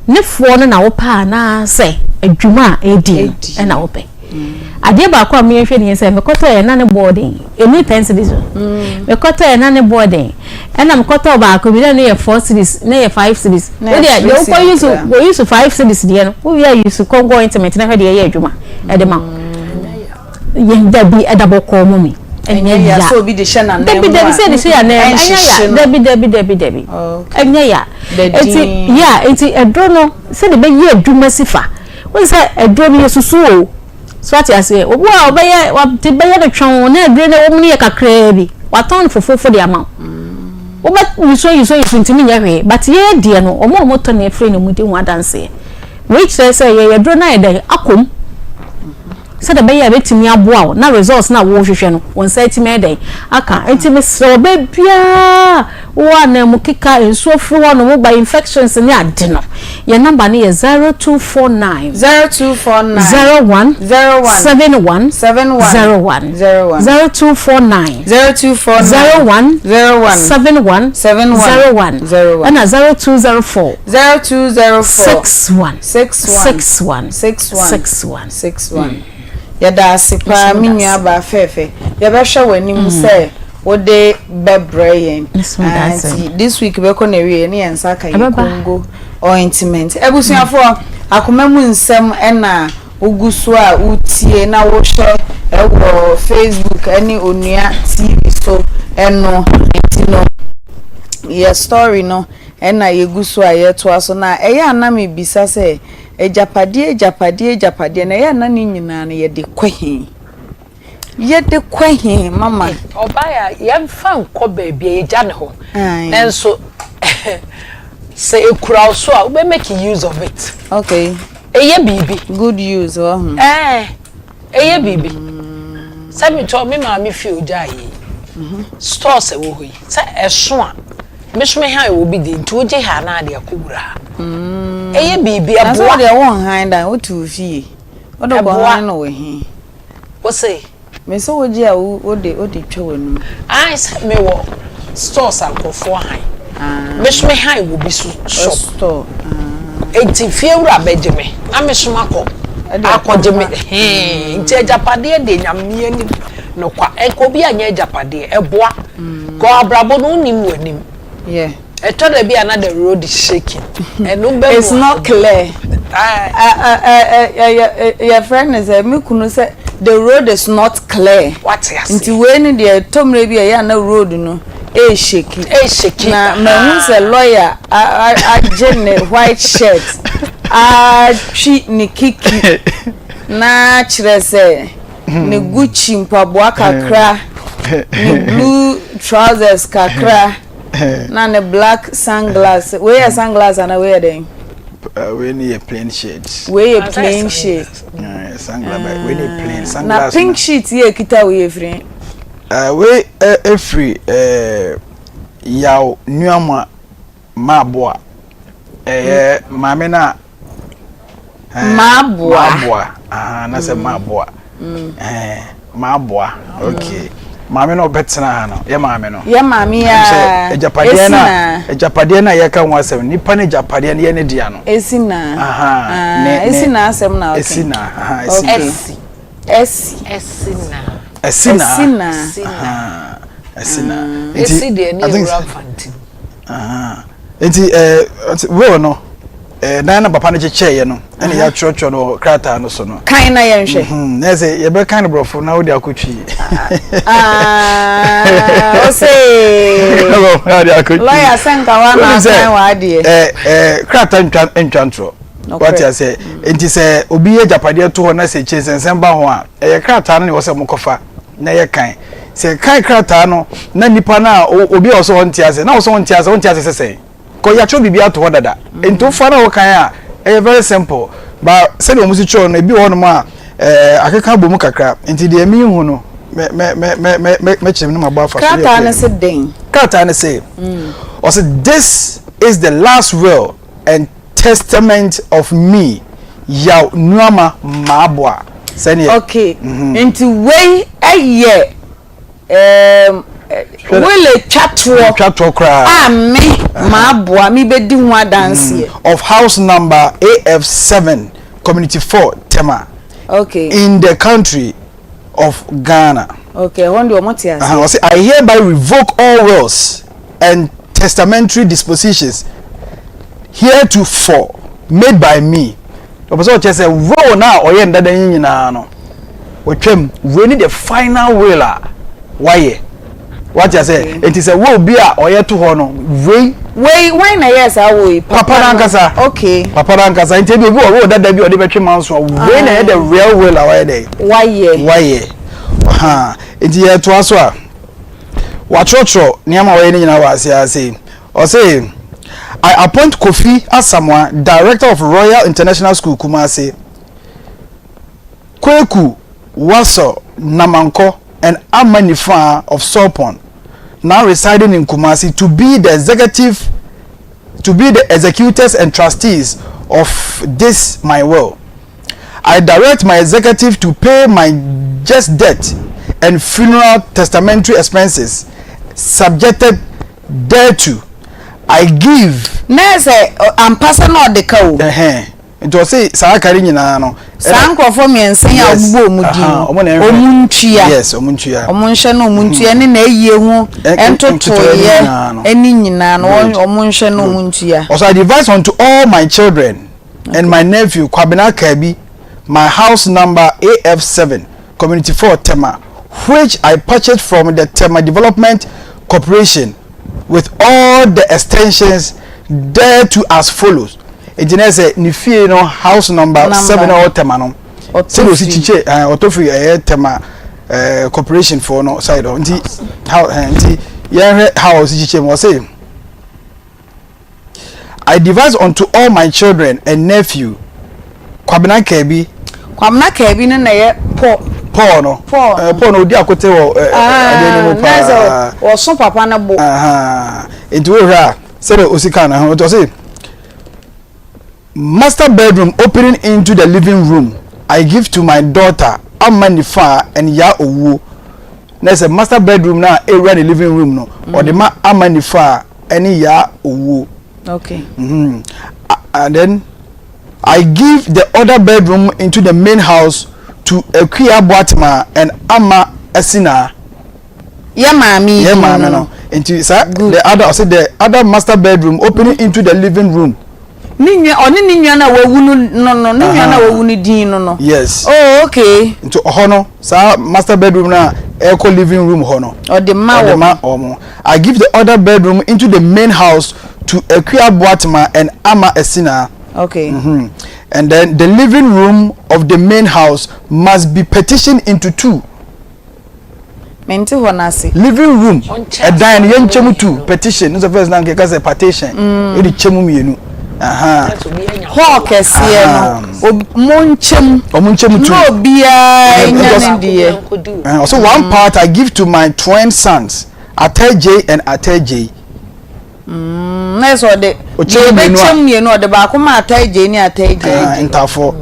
ne foɔ no na wopɛ anaasɛ adwuma a ɛdi no ɛna wopɛ. Mm. Adeɛ baako a meyɛhwɛ ne sɛ mekɔtɔ yɛ na ne boarding ɛni ten cedis o. Mm. Mekɔtɔ yɛ na ne boarding ɛna mekɔtɔ baako bi na ne yɛ four cedis na yɛ five cedis. Wo deɛ deɛ wokɔ use wɔ use five cedis deɛ no wowie a use kɔnkɔ ointment na hwɛ deɛ ɛyɛ adwuma ɛde ma yɛn dabi ɛda bɔkɔɔ mu mi ɛnyɛ ya sɛ obi de hyɛ n'anan mu a dabi dabi sɛ de hyɛ n'anan mu ɛnyɛ ya dabi dabi dabi dabi ɛnyɛ ya eti ya eti ɛduro no sɛ de bɛyɛ adwuma si fa wɔn sɛ ɛduro no yɛ susu o so ate aseɛ obi a ɔbɛyɛ wate bɛyɛ no twɛn na aduro no ɛwɔ mu no yɛ kakraa bi watɔn no fofofo de ama wo wobɛ yuso yuso yuso ntumi nyɛ hwee but yɛ deɛ no wɔn a wɔtɔ no efiri na wɔn di ho adanseɛ. Wei kyerɛ sɛ yɛyɛ aduro no ayɛ dɛn akɔ mu sɛdeɛ ɛbɛyɛ a ɛbɛtumi aboa wo na results no a worehwehwɛ no wo nsa atumi ayɛ dɛn aka. Nti mesrɛ wo baabiara wowɔ ananmu keka, nsuo firi hɔ nom ba, infections ne ade no, yɛn number no yɛ 0249 0249 01 01 71 71 01 01 0249 0249 01 01 71 71 01 01 ɛna 0204 0204 61 61 61 61 61. 61 Yɛda ase paa me nua baa fɛɛfɛ yɛbɛhwɛ w'anim sɛ wode bɛbrɛ yɛn Ah, nti this week bɛkɔ na awie ne yɛn nsa aka yɛ Congo ointment abusuafoɔ akoma mu nsɛm ɛna wogu so a wotie na wohwɛ ɛwɔ Facebook ɛne Onua TV so ɛno nti no yɛ story no Ɛna yɛgu so a yɛtoa so. Na ɛyɛ a na mebisa sɛ, agyapadeɛ, agyapadeɛ, agyapadeɛ, na ɛyɛ a na ne nyinaa no yɛde kɔ he? Yɛde kɔ he, mama? Ɔbaeɛ a, yɛmfa nkɔ baabi a yɛgya ne hɔ. Nanso sɛ ɛkura wo so a, wobɛ make use of it. Okay. Ɛyɛ biribi. Good use, wɔ ho. Ɛɛ, ɛyɛ biribi. Sɛ metɔ me maame fie ogya yi, stores ɛwɔ hɔ yi, sɛ ɛso a, Me so me han wɔ bi de nti wogye ha anaa de akɔ wura ha. Ɛyɛ biribi ɛboa. Na sɛ wodeɛ wo nhan dan wote wo fie wode kɔ han no wɔ he? Wo se? Me se wogye a wode wode twa w'anum. Ae sɛ me wɔ stores a nkurɔfoɔ han. Me so me han wɔ bi so shop. Store. Enti fie wura bɛgye me na me so makɔ akɔgye me hee nti agyapadeɛ deɛ Nyame anim nokwa nka obi anyɛ agyapadeɛ ɛboa. Kɔ abrabɔ no wonim w'anim. Yeah. Ɛtɔ da bi a na the road is shaking. Ɛno bɛ mu. It's not clear. Yɛfrɛ no sɛ me kunu sɛ the road is not clear. Wate ase. Nti wei no deɛ ɛtɔ mmerɛ bi a ɛyɛ a na road no ɛɛhyɛki. Ɛɛhyɛki. Na mahu sɛ lawyer agye ne white shirt atwi ne kiki na kyerɛ sɛ. ne Gucci mpaboa kakra, ne blue trousers kakra, na ne black sunglass. Wei yɛ sunglass ana wei yɛ dɛn? Uh, wei ne yɛ plain shirt. Wei yɛ plain shirt. Uh, sunglass, wei ne plain sunglass. Na pink sheet yɛ kita wei yɛ firi. Uh, wei efiri uh, yaw nuama maaboa. Ɛyɛ eh, maame na Maaboa. Maaboa. Aha, na sɛ maaboa. Eh, maaboa. Okay. Maame no ɔbɛtena ha no, yɛ maame no. Yɛ maame ya. Sɛ agyapadeɛ na agyapadeɛ na yɛka ho asɛm, nipa ne agyapadeɛ no yɛ ne dea no. Esi na. Aha. Ne esi na asɛm na ɔka. Esi na. Aha, esi na. Esi. Esi. Esi na. Esi na. Esi na. Esi na. Aha. Esi na. Esi deɛ ne ewura mfantim. Aha. Nti eh will no eh dan na papa no kyekyɛeɛ no ɛna yɛatwerɛtwerɛ no wɔ krataa no so no. Kan na yɛnhwɛ. Mhm. Na sɛ yɛbɛkan no borɔfo na wode akɔtwi. Ah, ose. Wode akɔtwi. Lawyer sɛ nka wa na akan w'adeɛ. Eh eh krataa ntwa ntwa ntorɔ. Wate aseɛ? Nti sɛ obi yɛ agyapadeɛ to hɔ na sɛ kyire nsɛnsɛm ba ho a, ɛyɛ krataa no na ɛwɔ sɛ wɔkɔfa na yɛ kan. Sɛ kan krataa no na nipa no a obi a ɔsɛ ɔnte aseɛ na ɔsɛ ɔnte aseɛ ɔnte aseɛ sɛ sɛn? Kɔ yɛatwerɛ biribi ato hɔ dada. Nti wofa na wokan a ɛyɛ very simple. Ba sɛdeɛ wɔn si kyerɛw no ebi wɔ hɔnom a ɛɛ akeka bɔ mu kakra. Nti deɛ mehu no mɛ mɛ mɛ mɛ mɛ mɛkyerɛ mu na mabɔ afa so. Krataa no se dɛn? Krataa no se ɔse this is the last will and testament of me Yaw Nuama Maaboa sɛdeɛ. Okay, nti wei yɛ um, will etwa toɔ twa toɔ koraa a me Maaboa mebɛdi ho adanseɛ. Of house number AF 7 community 4 Tema okay. in the country of Ghana. Okay, ɛhɔ deɛ ɔmo te aseɛ. Ɔse I hereby revoke all wills and testamentary dispositions heretofore made by me. Ɔpɛ sɛ ɔkyerɛ sɛ will no a ɔyɛ no dada yi nyinaa no, watwam. Wei ne the final will a wayɛ. Wate aseɛ? Enti sɛ will bi a ɔyɛ to hɔ no, wei. Wei, hwan na ɛyɛɛ saa will yi? Papa no ankasa. Okay. Papa no ankasa. Nti ebi obi wɔ will dada bi a ɔde bɛtwe manso a, wei na ɛyɛ the real will a wayɛ dɛ? Wayɛ. Wayɛ. Ɔhaa. Nti yɛtoa so a. Wɔatwerɛtwerɛ nneɛma a wɔyɛ no nyinaa wɔ aseɛ ha sei. Ɔse, I appoint Kofi Asamoah, Director of Royal International School, Kumasi, Kweku Wassor Namankɔ and Ama Nifaa of Sorpon, now residing in Kumasi, to be the executive to be the executors and trustees of this my will. I direct my executive to pay my just debt and funeral testamentary expenses subjected thereto. I give. Na sɛ ampa sɛ na ɔde ka o. Ɛhɛn nti ɔse saa aka no nyinaa no. Saa nkurɔfoɔ mmiɛnsa yi a ɔbobɔ wɔn din no, wɔn ntua. Yes, wɔn ntua. Wɔn nhwɛ na wɔn ntua ne n'ayie ho ntotoeɛ ne nyinaa no wɔn nhwɛ na wɔn ntua. Ɔsɛ I devise unto all my children. and my nephew Kwabena Kabi, my house number AF7, Community 4, Tema, which I purchased from the Tema Development Corporation with all the extensions thereto as follows. Nti na sɛ ne fie no house number 7 na ɔwɔ Tema no. Sɛdeɛ ɔsi kyikyɛ ɔtɔ firi ɛyɛ Tema eh, corporation foɔ no side hɔ. Nti how eh, nti yɛnhwɛ how ɔsi kyikyɛ mu ɔse. I devise unto all my children and nephew, Kwabena Kaabi. Kwabena Kaabi no na ɛyɛ Paul. Paul no. Paul no. Paul no odi akote wɔ adeɛ no mu paa. Na sɛ wɔso papa no bo. Nti wohwɛ a sɛdeɛ osi kan no ho nti ɔse master bedroom opening into the living room I give to my daughter Ama Nifaa and Yaa Owuo. Na sɛ master bedroom no a ɛwura ne living room no ɔde ma Ama Nifaa ɛne Yaa Owuo. Okay. Mm-hmm. And then I give the other bedroom into the main house to Akua Boatema and Ama Asina. Yɛ maame yi Yɛ maame no. Nti saa the other ɔsɛ the other master bedroom opening into the living room. Ne nua ɔne ne nua no a wawu no no no ne nua no a wawu no din no no. Yes. Oh okay. Nti ɔhɔ no saa master bedroom no a ɛkɔ living room hɔ no. Ɔde ma wɔn. Ɔde ma wɔn. I give the other bedroom into the main house to Akua Boatema and Ama Asina. Okay. Mm -hmm. And then the living room of the main house must be partitioned into two. Mente hɔ no ase. Living room ɛdan no yɛnkyɛ mu two petition no sɛ first na nka sɛ partition yɛde kyɛ mu mmienu. Hall kɛseɛ no mo nkyɛ mu. Ɔmo nkyɛ mu two. Na obiara nya ne deɛ. Ɔsɛ one part I give to my twin sons Atɛgyei and Atɛgyei. Mm, na ɛsɛ ɔde deɛ ɛbɛkyɛ mu mmienu ɔde baako ma Atɛgyei ne Atɛgyei. Ntafoɔ.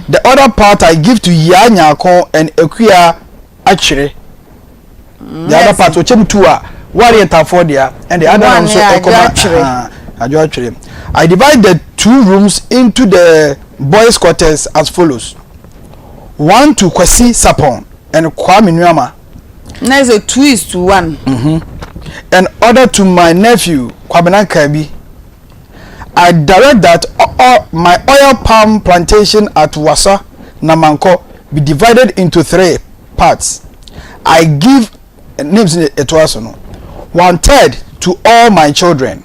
The other part I give to Yaa Nyarko and Akua Akyere. The other part ɔkyɛ mu two a one yɛ ntafoɔ dea and the other one nso ɛkɔma Adwo Atwere. I divide the two rooms into the boys quarters as follows. One to Kwasi Sapon and Kwame Nuama. Na ɛsɛ two is to one. Mm -hmm. And other to my nephew Kwabena Kabi. I direct that all my oil palm plantation at Wasa, Namanko be divided into three parts. I give names in it was no one third to all my children.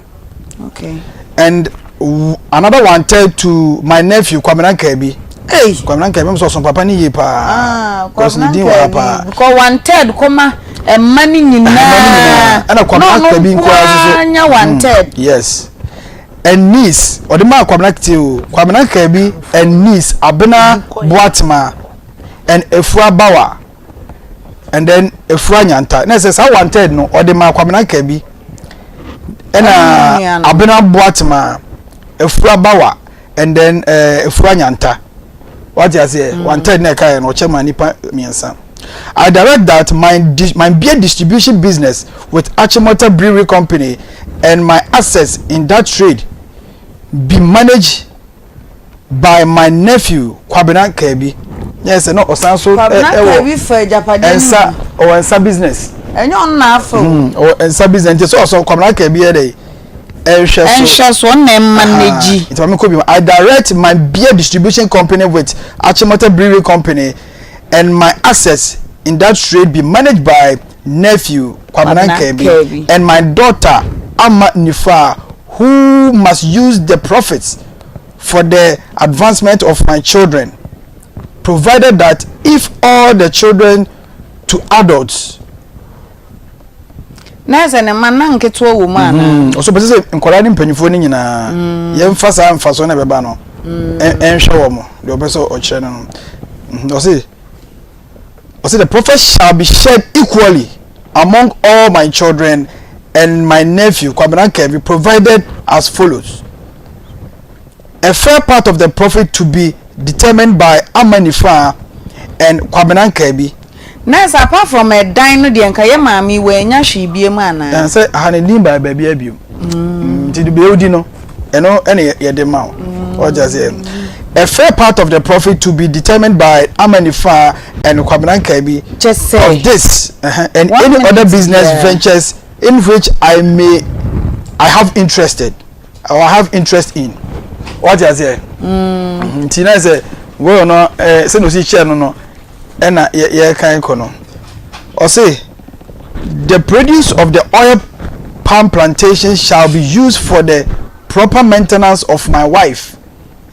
Okay. And Another one third to my nephew Kwamina Nkabi. Hey. Kwamina Nkabi mo sɛ ɔsɔn papa ne yie paa. Ah, Kwamina Nkabi. Because one third kɔma ɛma ne nyinaa. Ɛna Kwamina Nkabi nkoa so so. Nya one third. Yes. And niece ɔde maa Kwamina te o Kwamina Nkabi and niece Abena Boatema and Efua Bawa and then Efua Nyanta. Na ɛsɛ saa one third no ɔde maa Kwamina Nkabi. ɛna Abena Boatema, Afua Bawa and then uh, Afua Nyanta. Wate aseɛ? Mm. One third na ɛka yɛ no ɔkyɛ ma nipa mmiɛnsa. I direct that my my beer distribution business with Achimota Brewery Company and my assets in that trade be managed by my nephew Kwabena Kabi. Yɛ sɛ na ɔsan so ɛwɔ nsa ɔwɔ nsa business. Ɛnyɛ ɔno na afɔ. Hmm, ɔwɔ nsa business nti sɛ ɔsɔ Kwabena Kabi yɛ dɛ ɛnhwɛ so. Ɛnhwɛ so ɔna ɛma n'egyi. Nti maame kɔ bi I direct my beer distribution company with Achimota Brewery Company and my assets in that trade be managed by nephew Kwabena Kabi and my daughter Ama Nifa who must use the profits for the advancement of my children provided that if all the children to adults. Na sɛ ne mma na nketewa wɔ mu anaa. Mm-hmm. Ɔsɔ pɛ sɛ nkwadaa ne mpanyinfoɔ no nyinaa mm. yɛmfa saa mfasoɔ na ɛbɛba no mm. ɛnhwɛ wɔn deɛ ɔpɛ sɛ ɔkyerɛ no no mm-hmm. ɔse ɔse the prophet shall be shared equally among all my children and my nephew Kwabena Kevi provided as follows a fair part of the profit to be determined by Amanifa and Kwabena Nkabi. Na sɛ apart from ɛdan no deɛ nka yɛ maame yi wannya hwee biom anaa? Ɛn sɛ aha ne din baa baabi abio. Mm. Nti de bea odi no ɛno ɛna yɛde ma wo. Ɔgya sɛ a fair part of the profit to be determined by Amanifa and Kwabena Nkabi of this uh -huh, and any other business yeah. ventures in which I may I have interested. or I have interest in wate aseɛ mm. nti na sɛ wɔyɛ no ɛɛ sɛ na osi kyerɛ no no ɛna yɛ yɛkan kɔ no ɔse the produce of the oil palm plantation shall be used for the proper maintenance of my wife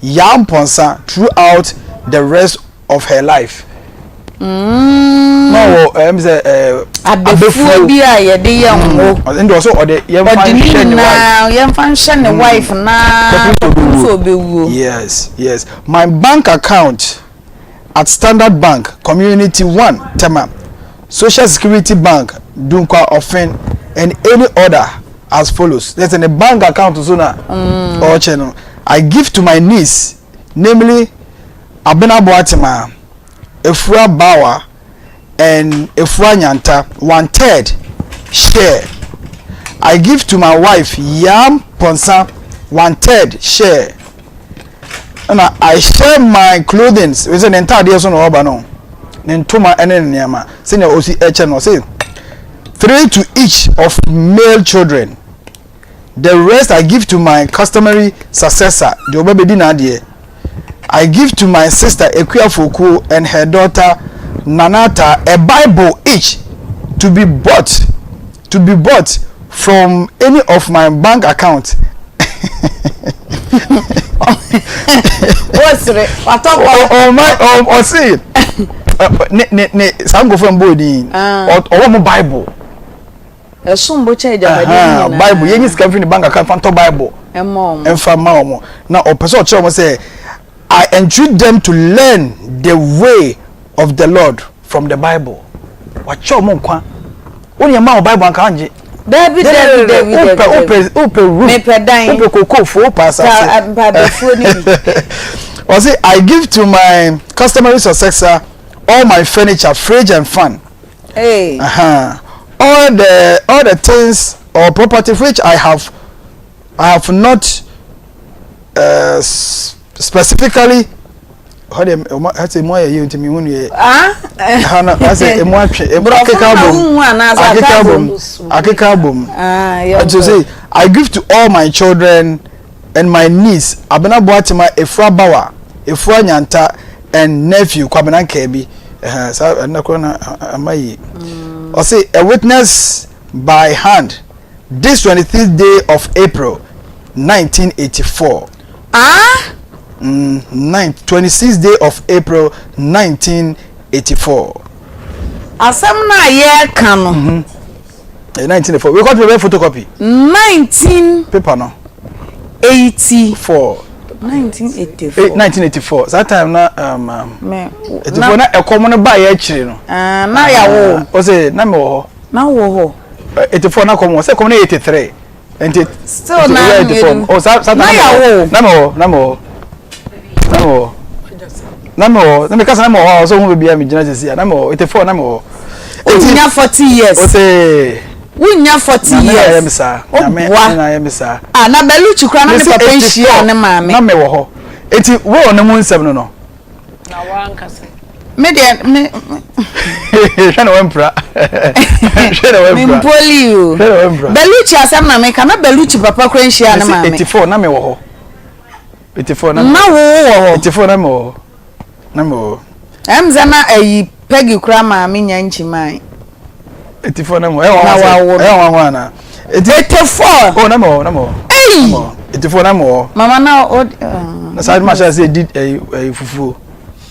Yaa Mponsa throughout the rest of her life. Mm. Na ɔwɔ ɛm sɛ ɛɛ abefuo bi a yɛde yɛ mm. ngo. Ɔde ɔsɛ ɔde yɛnfa nhwɛ ne wife. Yɛnfa nhwɛ ne mm. wife naa kɔpem sɛ ɔbɛwuo. Yes yes my bank account at Standard Bank Community One Tema Social Security Bank Dunkwa Offin and any other as follows. That's in the bank account so na ɔkyɛ no I give to my niece namely Abena Boatema, Efua Bawa and Efua Nyanta one third share. I give to my wife Yam Ponsa one third share. Ɛna I share my clothing wei sɛ ne ntaadeɛ so na ɔba no ne ntoma ne ne nneɛma sɛnea ɔsi ɛkyɛ no ɔse three to each of male children the rest I give to my customary successor deɛ ɔba bɛdi n'adeɛ I give to my sister Akua Fokuo and her daughter Nanata a Bible each to be bought to be bought from any of my bank account. Wosere watɔ kɔ. Ɔma ɔse ne ne ne saa nkurɔfoɔ mbɔ odin ɔwɔ mo Bible. Ɛsom bo kyɛn agyapadeɛ no nyinaa. Bible yɛnyi sika mfiri ne bank account fa ntɔ Bible. Ɛmma wɔn. Ɛmfa mma wɔn. Na ɔpɛ sɛ ɔkyerɛ wɔn sɛ I entreat them to learn the way of the Lord from the Bible. Wakyɛ wɔn nkwa. Wo ne ɛma wɔ Bible anka angye. Dabi dabi dabi dabi. Wopɛ wopɛ wopɛ room. Mepɛ dan. Wopɛ kokofuo wopɛ asase. Pa abafuo ne bi. Ɔse I give to my customary successor all my furniture, fridge and fan. Hey. Uh-huh. All the all the things or property which I have I have not uh, specifically hɔ deɛ ɔmo ɛsɛ emu ayɛ yie nti mi hu ni yɛ. Ha na ɛsɛ emu atwe emu akeka abom akeka abom akeka abom. Nti sɛ I give to all my children and my niece Abena Boatema Efua Bawa Efua Nyanta and nephew Kwabena Nkabi ɛhɛn saa ɛnna koro na ama yie. Ɔse a witness by hand this 26th day of April. 1984. Ah! Mm, 9, 26 day of April 1984. Asɛm no a yɛreka no. Mm -hmm. 1984. We got the photocopy. 19. Paper no. 84. 1984. 1984. That time na um, um me 84 na ɛkɔm no ba yɛ akyire no. Ah, na yɛ wo. O se na me wɔ hɔ. Na wɔ hɔ. 84 na kɔm wɔ sɛ kɔm no yɛ 83. Nti still na me oh sa sa na yɛ wo. Na me wɔ na me wɔ. Na me wɔ. Na me wɔ. Na me kasa na me wɔ hɔ so hu baabi a me gyina sisi a na me wɔ 84 na me wɔ. Wonya 40 years. O se Wonnya 40 years. Woboa. Ah, na Bellucci koraa na ne papa nhyia ne maame. Na me wɔ hɔ. Eti wo ne mu nsɛm no no. Na wankasa. Me deɛ me. Hwɛ na wampira. Hwɛ na wampira. Me mpoli o. Hwɛ na wampira. Bellucci asɛm na meka na Bellucci papa koraa nhyia ne maame. 84 na me wɔ hɔ. 84 na. Na wo wɔ hɔ. 84 na me wɔ hɔ. Na me wɔ hɔ. Ɛm sɛ na ayi Peggy koraa maame nya nkyiman. 84 na me wɔ. Ɛyɛ wɔn ɛyɛ wɔn wɔn ana. 84. Oh na me wɔ na me wɔ. Eyi. 84 na me wɔ. Mama na o. Na saa ma hyɛ ase di ɛyi ɛyi fufuo.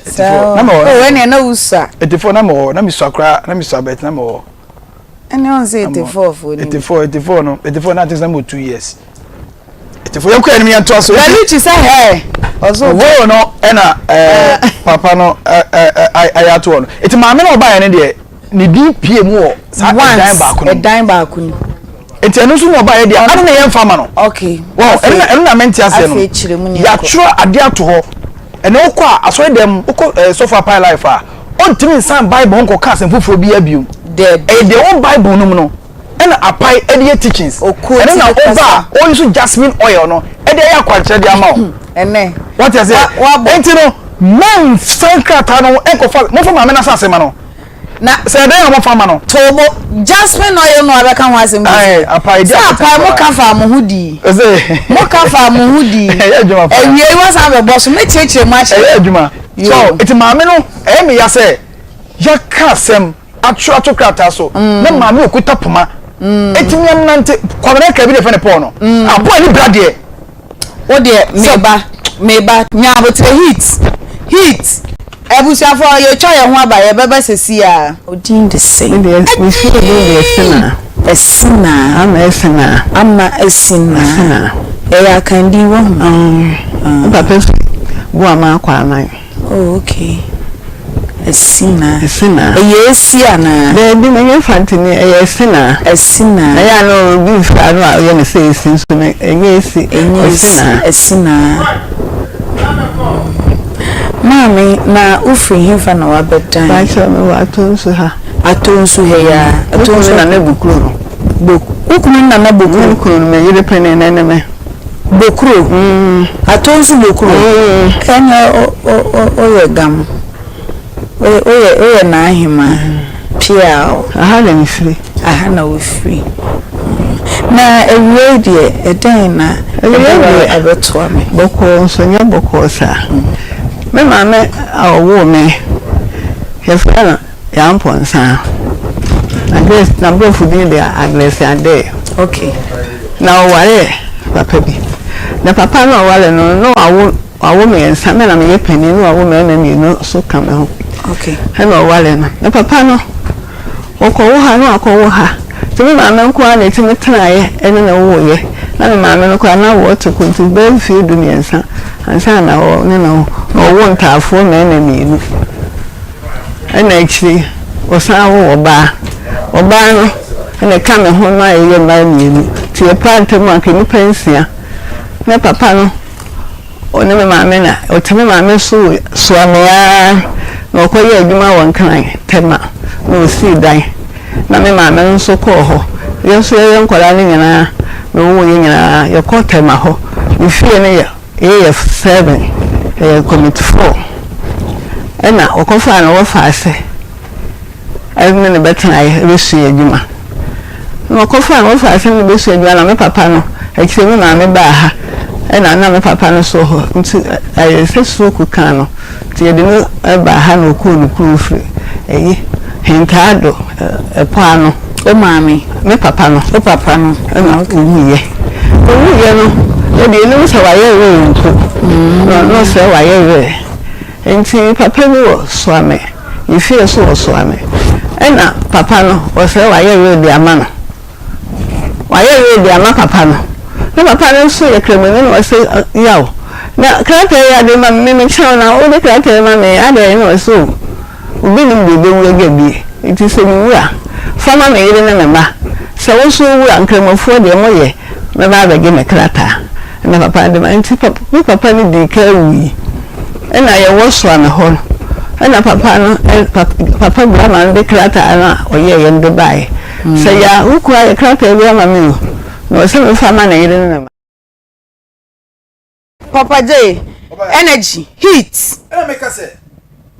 84 na me wɔ. Oh ɛnna na wusua. 84 na me wɔ na me sua koraa na me sua bɛt na me wɔ. Ɛnna ɔn sɛ 84 fo ni. 84 84 no 84 na ati sɛ na me wɔ 2 years. Ɛtifo yɛn kɔ yɛn yɛn to aso. Wani ti sɛ hɛɛ. Ɔso. Woo no ɛna ɛɛ papa no ɛɛ ɛɛ ayɛ ato hɔ no. Eti maame na ɔbaa yɛn no deɛ ne din pie mu wɔ saa ɛdan baako no. Ɛdan baako no. Eti ɛno nso na ɔbaa yɛ deɛ adi na yɛn fa ma no. Okay. Wɔ ɛno na ɛno na mɛnte aseɛ no. Afei kyerɛ mu ni ɛkɔ. Yɛatwerɛ adeɛ ato hɔ. Ɛna wokɔ a asɔre dɛm wokɔ ɛɛ sɔfo apae life a ɔntumi nsan bible ho nkɔka asɛm foforɔ biara bio. Dɛbi. Ɛyɛ deɛ ɛwɔ bible no mu no. ɛna apae ɛde yɛ teachings ɛno na ɔba a ɔyi so jasmine oil no ɛde ayɛ akwankyerɛ de ama wo ɛnɛ wate ase ɛnti no mɛnfa nkrataa no ɛnkɔfa mofa maame no asase ma no na sɛ ɛdɛn a mofa ma no tobo jasmine oil no abɛka ho asɛm bi apae sɛ apae mo ka fa mo ho dii mo ka fa mo ho dii awie yi wasan bɛbɔ so mɛkyerɛkyerɛ mu akyerɛ ɛyɛ adwuma so ɛti maame no ɛyɛ me ya sɛ yɛka asɛm atwerɛ ato krataa so na maame okuta poma etumi anante kwamina kra bi na yɛfrɛ no Paul no aboa ne bra deɛ. Wo deɛ meba meba nya aboterɛ heat heat abusuafoɔ yɛtwa yɛn ho aba yɛbɛba sɛsi a. Odin de sɛn? Me deɛ me fie din de Asinaa. Asinaa. Ama Asinaa. Ama Asinaa. Asinaa. Ɛyɛ Akan din wahu. Me papa fi Boama Akwaman. Oh okay. Asinaa. Asinaa. Ɛyɛ esi anaa? Daabi, menyɛ Mfantini, ɛyɛ Asinaa. Asinaa. Na ɛyɛ a na obi mfrɛ ano a ɔyɛ no sɛ esi nso no, ɛnyɛ esi. Ɛnyɛ esi. Asinaa. Asinaa. Maame, na wofiri hefa na wabɛdan? Pakyɛ, mewɔ Atonsu ha. Atonsu ha yi ara? Me kunu ne Nana Bukuru no. Bok, wo kunu ne Nana Bokuro? Me kunu no, me yere panin no ne me. Bokuro? Atonsu Bokuro? Ɛnna o oyɛ gam. Oyɛ oyɛ n'ahemaa. Piaw. Aha na mefiri. Aha na wofiri. Na awiei deɛ, ɛdɛn na ɛbɛba abɛtoa me? Bɔkɔɔ nso nyɛ bɔkɔɔ saa. Me maame a ɔwoo me, yɛfrɛ no Yampɔnsa. Na Grace n'aborɔfo din de Agnes Adeh. Okay. Na ɔwaree papa bi. Na papa no a ɔwaree no no, na wawo wawo mmiɛnsa. Me na meyɛ panin, na wawo mmarima mmienu nso ka me ho. Okay. Ɛna ɔwaree no. Na papa no, ɔkɔwo ha na wakɔwo ha. Nti me maame nko ara na ɛtumi tenaeɛ ɛne no woeɛ. Na me maame no koraa na awoɔ te kɔ nti bɛyɛ mfeɛ du mmiɛnsa ansa na ɔne no na ɔwoo ntaafoɔ mmarima mmienu. Ɛna akyire yi, ɔsan woo ɔbaa. Ɔbaa no na ɛka me ho ma yɛyɛ mmaa mmienu. Nti yɛpaa ntam a, anka nnipa nsia. Na papa no, ɔne me maame na ɔte me maame so soa me ara na ɔkɔyɛɛ adwuma wɔ Nkran, Tema, na ɔsii dan. Na me maame no nso kɔɔ hɔ. Yɛn nso yɛyɛ nkwadaa no nyinaa, mewoo yɛn nyinaa, yɛkɔ Tema hɔ. Ne fie no yɛ Yɛyɛ 7, yɛyɛ committee 4 ɛna wɔkɔfaa no wɔfaa sɛ ɛne no bɛtenaeɛ bɛsua adwuma. Na wɔkɔfaa no wɔfaa sɛ ne no bɛsua adwuma na me papa no akyire me maame baa ha ɛna na me papa no so wɔ hɔ nti ayɛ sɛ stroke kaa no nti yɛde no baa ha na ɔkɔɔ ne kuro firi ɛyi Hentaado ɛpɔ ano. Wo maame? Me papa no. Wo papa no. Ɛna ɔwuiɛ. Ɔwuiɛ no. Yɛde yɛnim sɛ wayɛ will mpo na ɔno sɛ wayɛ will nti papa bi wɔ Suame ne fie so wɔ Suame ɛna papa no ɔsɛ wayɛ will de ama no wayɛ will de ama papa no na papa no nso yɛ kramoni na ɔsɛ yaw na krataa yi ade ma me mekyerɛw na wode krataa yi ma me adɛn na ɔsɛ o Obi nnim deɛ ɔbɛwu agya bi, enti sɛ mewu a, fa ma me yere ne me mma. Sɛ wo nso wowu a, Nkramofoɔ deɛ moyɛ, mɛba abɛgye me krataa. Ɛnna papa no de ma. Enti me papa no dii kan wui. Ɛnna yɛwɔ Suame hɔ no, ɛnna papa no, papa Brahma no de krataa no a ɔyɛeɛ no de baeɛ. Sɛ Yaa, wo kunu ayɛ krataa bi ama me o, na ɔsɛ mefa ma ne yere ne ne mma. Papa J, energy, heat. Ɛna meka sɛ,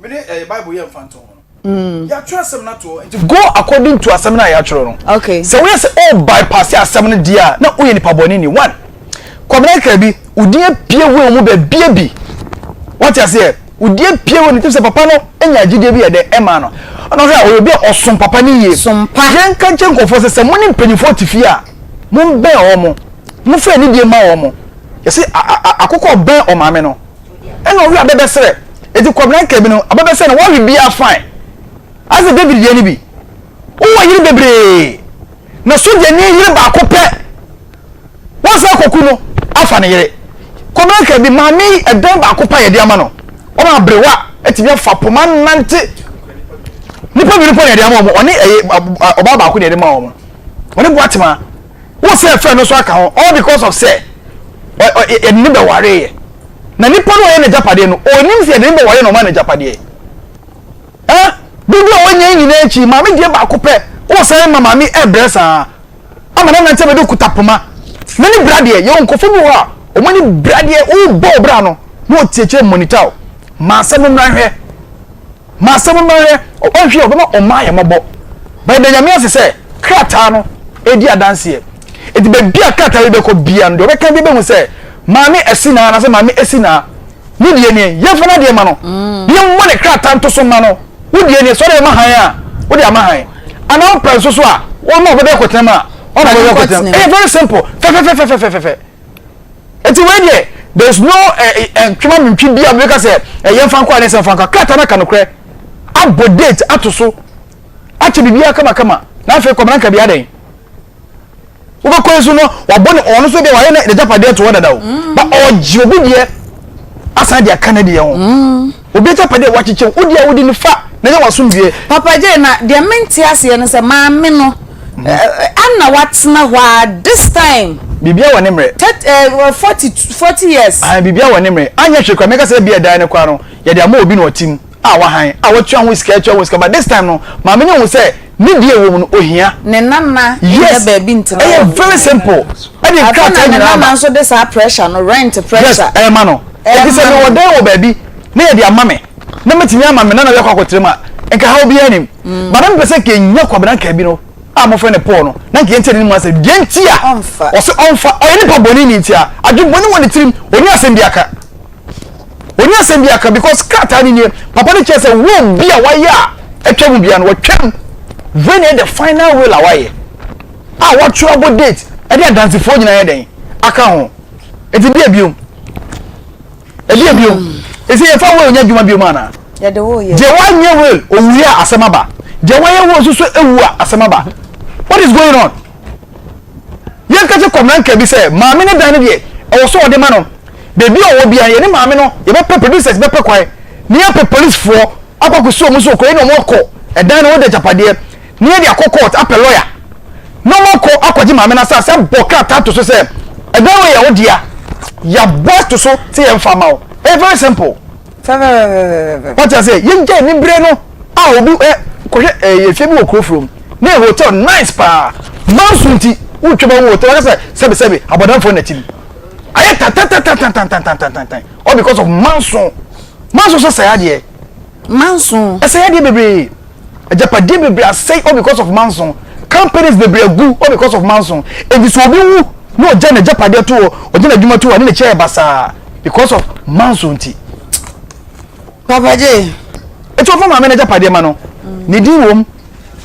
mede ɛyɛ Bible yɛ mfantoho no. Mm. Yɛatwerɛ asɛm no ato hɔ. Nti go according to asɛm no a yɛatwerɛ no. Okay. Sɛ woyɛ sɛ o bypass asɛm no deɛ a, na woyɛ nipa bɔne ni. One, Kwabena kaa bi, wo din apue wɔ mu baabi bi. Wate aseɛ? Wo din apue wɔ ne tirim sɛ papa no nya gyidie bi yɛ dɛ ɛmaa no. Ɔno hwɛ a ɔyɛ obi a ɔsom papa no yie. Sompa. Yɛnka nkyerɛ nkurɔfoɔ sɛ sɛ mo ne mpanimfoɔ te fie a, mombɛn wɔn. Momfa anidie mma wɔn. Yɛse akokɔ bɛn ɔmaame no ɛna ɔwe abɛbɛsrɛ. Eti Kwabena nka bi no abɛbɛsrɛ no wɔwe biara fine. Ayɛ sɛ David deɛ no bi. Wowɔ yere bebree na sogyani yere baako pɛ wɔsan akɔku no afa ne yere. Kwabena nka bi maame yi ɛdan baako pɛ a yɛde ama no. Ɔma aberewa atumi afa poma nante. Nipa mmienu pɛ na yɛde ama wɔn. Ɔne ɛyɛ ɔbaa baako na yɛde ma wɔn. Ɔne Boatema. Wo sɛ fɛ no so aka ho all because of sɛ yɛde ne bɛwareeɛ na nipa no ɔyɛ n'agyapadeɛ no ɔnim sɛ yɛde ne bɛware na ɔma n'agyapadeɛ eh dodoɔ a wɔnyɛ nyinaa akyi maame deɛ baako pɛ wo sɛ ma maame ɛbrɛ saa ama na nante bɛde kuta poma na ne bra deɛ yɛwɔ nkɔfo bi wɔ hɔ a wɔn ani bra deɛ wobɔ bra no na ɔtiakyire monitor ma asɛm mmra hwɛ Ma asɛm no nhwɛ, ɔnhwɛ a ɔbɛma ɔman ayɛ mmɔbɔ. But yɛda Nyame ase sɛ krataa no redi adanseɛ. Enti baabi a krataa yi bɛkɔ biara no, deɛ ɔbɛka biara bɛhu sɛ Maame Asinaa anaasɛ Maame Asinaa ne deɛ nie, yɛmfa n'adeɛ mma no, yɛmmɔ ne krataa nto so mma no. Wo deɛ nie, sɛ wode bɛma hann a, wode ama hann. Anaa wopɛ nso so a, woma ɔbɛbɛ akɔtena mu a, ɔna ɔbɛbɛ akɔtena mu. Ɛyɛ very simple, fɛfɛfɛfɛfɛfɛ. Eti wei deɛ there is no eh, eh, ntwema mentwi bi a bɛka sɛ eh, yɛmfa nkɔ anaa yɛmfa nkɔ krataa no aka nokorɛ abɔ date ato so akyɛ biribiara kamakama na afei kɔmena nka bi adɛn wobɛkɔ yi so no wabɔ ne ɔno so deɛ wayɛ ne n'agyapadeɛ to hɔ dada o mm. ba ɔgye obi deɛ asan de aka ne deɛ ho mm. obi agyapadeɛ wakyekyɛ wo deɛ wodi no fa na nyɛ wasomdwie Papa J na deɛ mente aseɛ no sɛ maame no Ana watena hɔ ara this time. Biribiara wɔ ne mmerɛ. Thirty eh, 40, 40 years. Ahan, biribiara wɔ ne mmerɛ. Anyɛ hwee koraa, mɛka sɛ ebia dan no koraa no, yɛde ama obi na ɔte mu a wahan, a watua ho sika, atua ho sika, but this time no, maame no hu sɛ ne deɛ ɛwɔ mu no, ohia. Ne nana nnya Yes, baabi ntena ɛyɛ hɔ. very simple. Ɛde Afei nkrataa na ne nyinaa nana aba. nso de saa pressure no, rent Yes, pressure. ɛma no. Enti sɛ Ɛma mewɔ no. dan wɔ baabi na yɛde ama me, na mɛtumi ama me nana bi akɔ akɔtena mu a, nka haw biara nnim. Mm. But na mepɛ sɛ nka enya Kwabena nkaa bi no a mofrɛ no Paul no, na nka yɛntie ne mu asɛm. Deɛ nti a ɔse ɔmfa, ɔyɛ nipa bɔne ni nti a, adwen bɔne wɔ ne tirim, ɔni asɛm bi aka. Ɔni asɛm bi aka because krataa no nie, papa no kyerɛ sɛ will bi a wayɛ a atwa mu bia no, watwam. Wei na ɛyɛ the final will a wayɛ a watwerɛ abɔ date ɛde adansefoɔ nyinaa yɛ dɛn aka ho. Enti deɛ biom. Ɛdeɛ bio? Ɛsɛ yɛfa will nyɛ adwuma bio mu anaa? Yɛde will yɛ. Deɛ wanyɛ will owui a asɛm aba. Deɛ wayɛ will nso so ewu a asɛm aba. What is going on? Yɛnka kyɛ kɔmranka bi sɛ maame ne dan no deɛ ɛwɔ so ɔde ma no. Baabi a ɔwɔ biara yɛne maame no yɛbɛpɛ producers bɛpɛ kwan ne yɛapɛ policefoɔ akɔ akɔsi wɔn so kɔ yɛne wɔn akɔ ɛdan no wɔde agyapadeɛ ne yɛde akɔ court apɛ lawyer na wɔn akɔ akɔgye maame no asase abɔ krataa to so sɛ ɛdan wei yɛ wo dea yɛabɔ ato so sɛ yɛmfa ma wo ɛyɛ very simple wate ase yɛgya anibere no a obi ɛ kɔhwɛ ɛyɛ efie bi wɔ kuro furom ne yɛ hotel nice paa manso nti wotwa bɛ wo hotel waka sɛ sɛbi sɛbi abɔdanfoɔ na tim ayɛ tantantantantantantantantan all because of manso manso so sɛe adeɛ Manso. Ɛsɛe adeɛ bebree. Agyapadeɛ bebree asɛe all because of manso. Companies bebree agu all because of manso. Enti sɛ obi wu na ɔgya n'agyapadeɛ to hɔ, ɔgya n'adwuma to hɔ a, ne n'akyi ayɛ basaa because of manso nti. Papa J. Eti ɔfa maame n'agyapadeɛ ma no, ne din wom.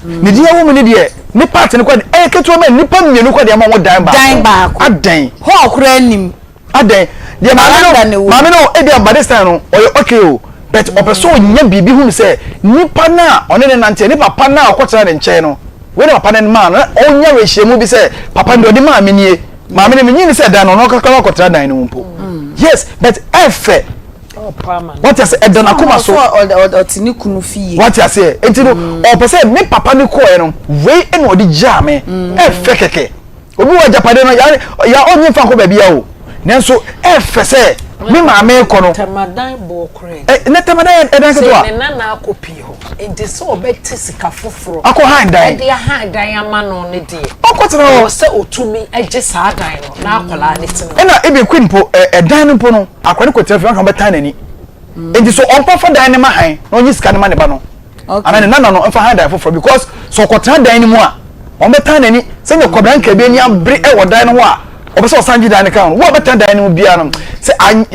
Ne din ɛwɔ mu ne deɛ, ne part no kɔ ɛyɛ ketewa ma nnipa mmienu kɔ deɛ ama wɔn dan baako. Dan baako. Adɛn? Hall koraa nnim. Adɛn? Deɛ maame no maame no ebi a by this time no ɔyɛ okay o but ɔpɛ sɛ ɔnya biribi hunu sɛ nipa no a ɔne ne nanteɛ ne papa no a ɔkɔtena ne nkyɛn no wei na papa no maa no na ɔnya awerɛhyɛmu bi sɛ papa no deɛ ɔde maa me nie maame no menyi ne sɛ dan no ɔno ɔkakra akɔtena dan no mu mpo yes but ɛfɛ wate ase ɛda n'akoma so ɔte ne kunu fie wate aseɛ eti no ɔpɛ sɛ me papa no kɔɛ no wei ɛna ɔde gyaa me ɛfɛ kɛkɛ. Obi wɔ agyapade no, ya ya ɔnye mfa nkɔ baabi a o. Nanso ɛfɛ sɛ me maame rekɔ no. Tamadan boɔ koraa ni. Ɛ ne tamadan yɛ ɛdan ketewa. Sɛ ne nana akɔ pie hɔ, nti sɛ ɔbɛte sika foforɔ. Akɔ han dan. Ɛde ahan dan ama no ne deɛ. Ɔkɔ tena hɔ. Ɛwɔ sɛ ɔtumi gye saa dan no na akwadaa no tena mu. Ɛna ebi queen mpo ɛ ɛdan no mpo no akwadaa no kɔ tena fie anka ɔbɛtan n'ani. Nti so ɔnkɔ fa dan no ma han na ɔnye sika no ma ne ba no. anaa ne nana no mfa han dan foforɔ because sɛ ɔkɔtena dan no mu a wɔbɛtan n'ani sɛnea kɔbra nkabi ani abere wɔ dan no ho a ɔpɛ sɛ ɔsan gye dan no ka ho no wo a bɛtena dan no mu biara no sɛ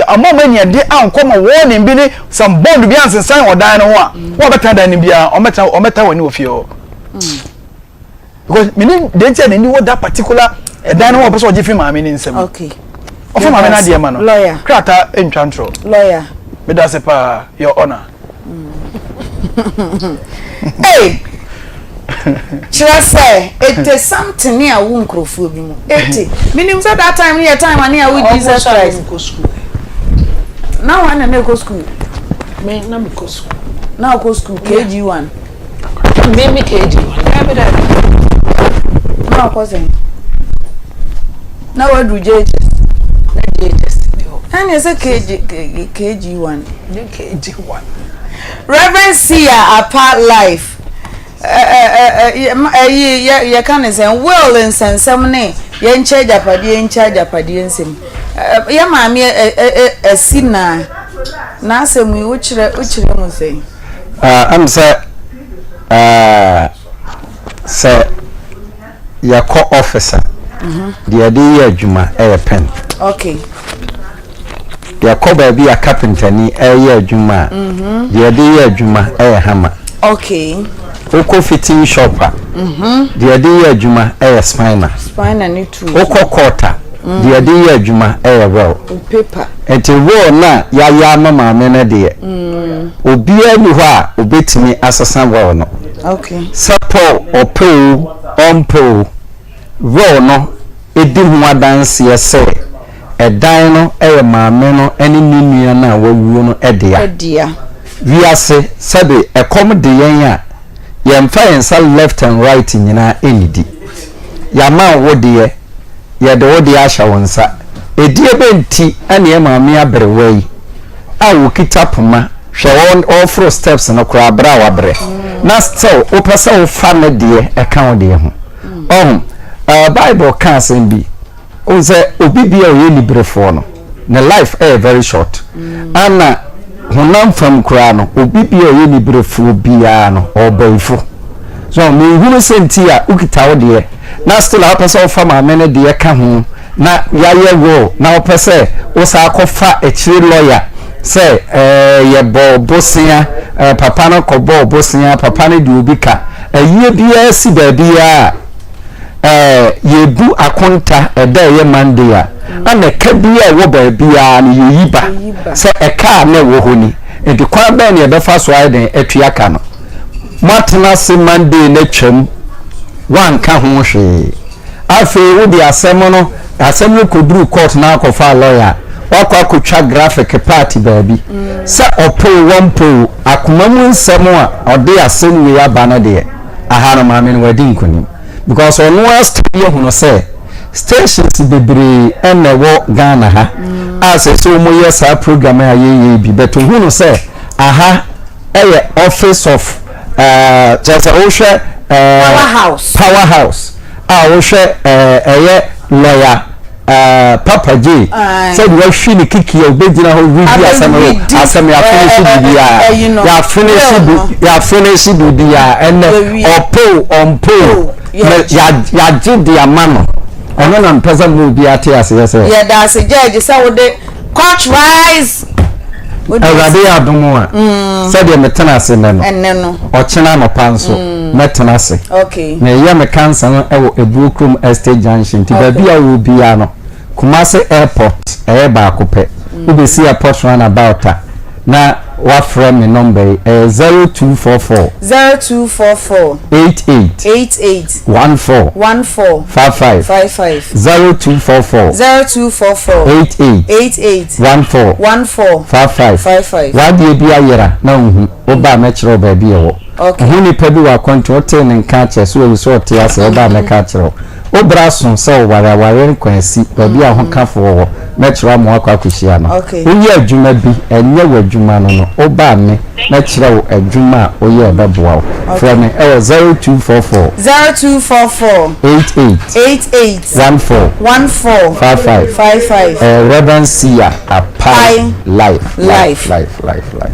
ama ɔma aniɛde ankɔ ma warning bi ne some bond bi ansensan wɔ dan no ho a wo a bɛtena dan no biara wɔbɛtena wɔbɛtan w'ani wɔ fie hɔ because menim deɛ nti a n'ani wɔ that particular ɛdan no ho a ɔpɛ sɛ ɔgye fi maame ne nsam okay ɔfa maame no adeɛ ma no lawyer krataa ntwa ntorɔ lawyer meda ase paa your honor Hey! Kyerɛ sɛ ete something ne awo nkurɔfoɔ bi mu ete menim sɛ that time no yɛ time a ne awo Jesus Christ na wɔn na na ɛkɔ school me na mekɔ school na ɔkɔ school KG1 me me KG1 daabi daabi na ɔkɔ sɛn na waduru JHS na JHS ni hɔ ɛne sɛ KG KG1 Nye KG one. Reverend Sia Apa life ɛyi yɛka ne sɛn will nsɛnsɛm ne yɛnkyɛ agyapadeɛ nkyɛ agyapadeɛ nsɛm yɛ maame asi na n'asɛm yi wokyerɛ wokyerɛ mu sɛn. Ɛm sɛ sɛ yɛkɔ office a deɛ yɛde yɛ adwuma yɛ pen. Okay. Yɛkɔ baabi a kapentani reyɛ adwuma a, deɛ yɛde yɛ adwuma yɛ hammer. Okay. Wokɔ fitting shop a, deɛ yɛde yɛ adwuma yɛ spanner. Spanner ne tools. Wokɔ court a, deɛ yɛde yɛ adwuma yɛ will. Paper. Nti will no a yɛayɛ ama maame no deɛ, obiara nni hɔ a obetumi asesa will no. Okay. Sɛ Paul ɔpɛ o, ɔmpɛ o, will no di ho adanseɛ sɛ ɛdan no yɛ maame no ne ne nua no a wawuo no dea. Wiase, sɛbe ɛkɔm de yɛn a, yɛmfa yɛn nsa left and right nyinaa nnidi. Yɛama wo deɛ, yɛde wo deɛ ahyɛ wo nsa. Ɛdeɛ bɛn nti na yɛn maame aberewa yi a ɔkita poma, hwɛ ɔreforo steps no koraa berɛ a wabrɛ, na still wopɛ sɛ wofa ne deɛ ka wo deɛ ho? Ɔho, Bible ka asɛm bi. Wohu sɛ obi bi a ɔyɛ niberefoɔ no, ne life ɛyɛ very short. Ana honam fam koraa no, obi bi a ɔyɛ niberefoɔ biara no, ɔɔbayifo. So menhunu sɛ nti a wokita wo deɛ, na still a wopɛ sɛ wofa maame no deɛ ka ho, na yɛayɛ will, na wopɛ sɛ wosan kɔfa akyire lawyer sɛ ɛɛ yɛbɔɔ bosea, ɛɛ papa no kɔbɔɔ bosea, papa no de obi ka. Ayie biara si baabiara a, Eh, yɛbu akonta ɛda ɛyɛ Monday a, ana ɛka bi a ɛwɔ baabiara no yɛyi ba sɛ ɛka a na ɛwɔ hɔ ni. Nti kwan bɛn na yɛbɛfa so ayɛ dɛn atua ka no? Moatena ase Monday no atwam, woanka ho hwee. Afei wode asɛm no, asɛm no kɔduru court na akɔfa lawyer a, woakɔ akɔtwa graphic part baabi. Sɛ ɔpɛ o, wɔmpɛ o, akoma mu nsɛm a ɔde asɛm wei aba no deɛ, aha no maame no wadi nkonim because ɔno ara study ahunu sɛ stations bebree ɛna ɛwɔ Ghana ha a sɛ sɛ wɔn yɛ saa program a yɛyɛ bi but ohunu sɛ aha ɛyɛ office of ɛɛ kyerɛ sɛ wohwɛ ɛɛ power house power house a wohwɛ ɛɛ ɛyɛ lawyer. Eh, Papa J, sɛ deɛ wahwi ne kiki a obɛgyina hɔ redi asɛm no asɛm yɛafinihye biribiaa yɛafinihye biribiaa ɛnɛ ɔpeo ɔmpeo yɛagye de ama no ɛno na mpɛ sɛ mo obiara te aseɛ sɛ yɛda ase gyɛɛgye sɛ wode court rise Awurade yɛ adom a mm. sɛdeɛ metena ase nnɛ no ɔkyena anɔpa nso mm. mɛtena ase meyɛ me kansa no wɔ Ebuo kurom Estate Junction nti baabi a wɔ biara no. Kumasi airport ɛyɛ baako pɛ. Wobɛsi airport roundabout a na wafrɛ me number yi ɛyɛ 0244. 0244. 88. 88. 14. 14. 55. 55. 0244. 0244. 88. 88. 14. 14. 55. 55. W'adeɛ bi ayera na wonhu, woba a mɛkyerɛ wo baabi ɛwɔ. Okay. Ho nipa bi wɔ akwantu wotee ne nka akyerɛ so wawu sɛ ɔte ase woba a mɛka akyerɛ wo. Wo bra so sɛ woware a ware no kwan si baabi a hokafoɔ wɔ mɛkyerɛ wo ama woakɔ akɔhyia no. Woyɛ adwuma bi ɛnyɛ w'adwuma no no woba a me mɛkyerɛ wo adwuma a woyɛ a ɛbɛboa wo. Frɛ me ɛwɔ 0244. 0244. 88. 88. 14. 14. 55. 55. Ɛyɛ Reverend Sia Apai Life Life. Life Life Life.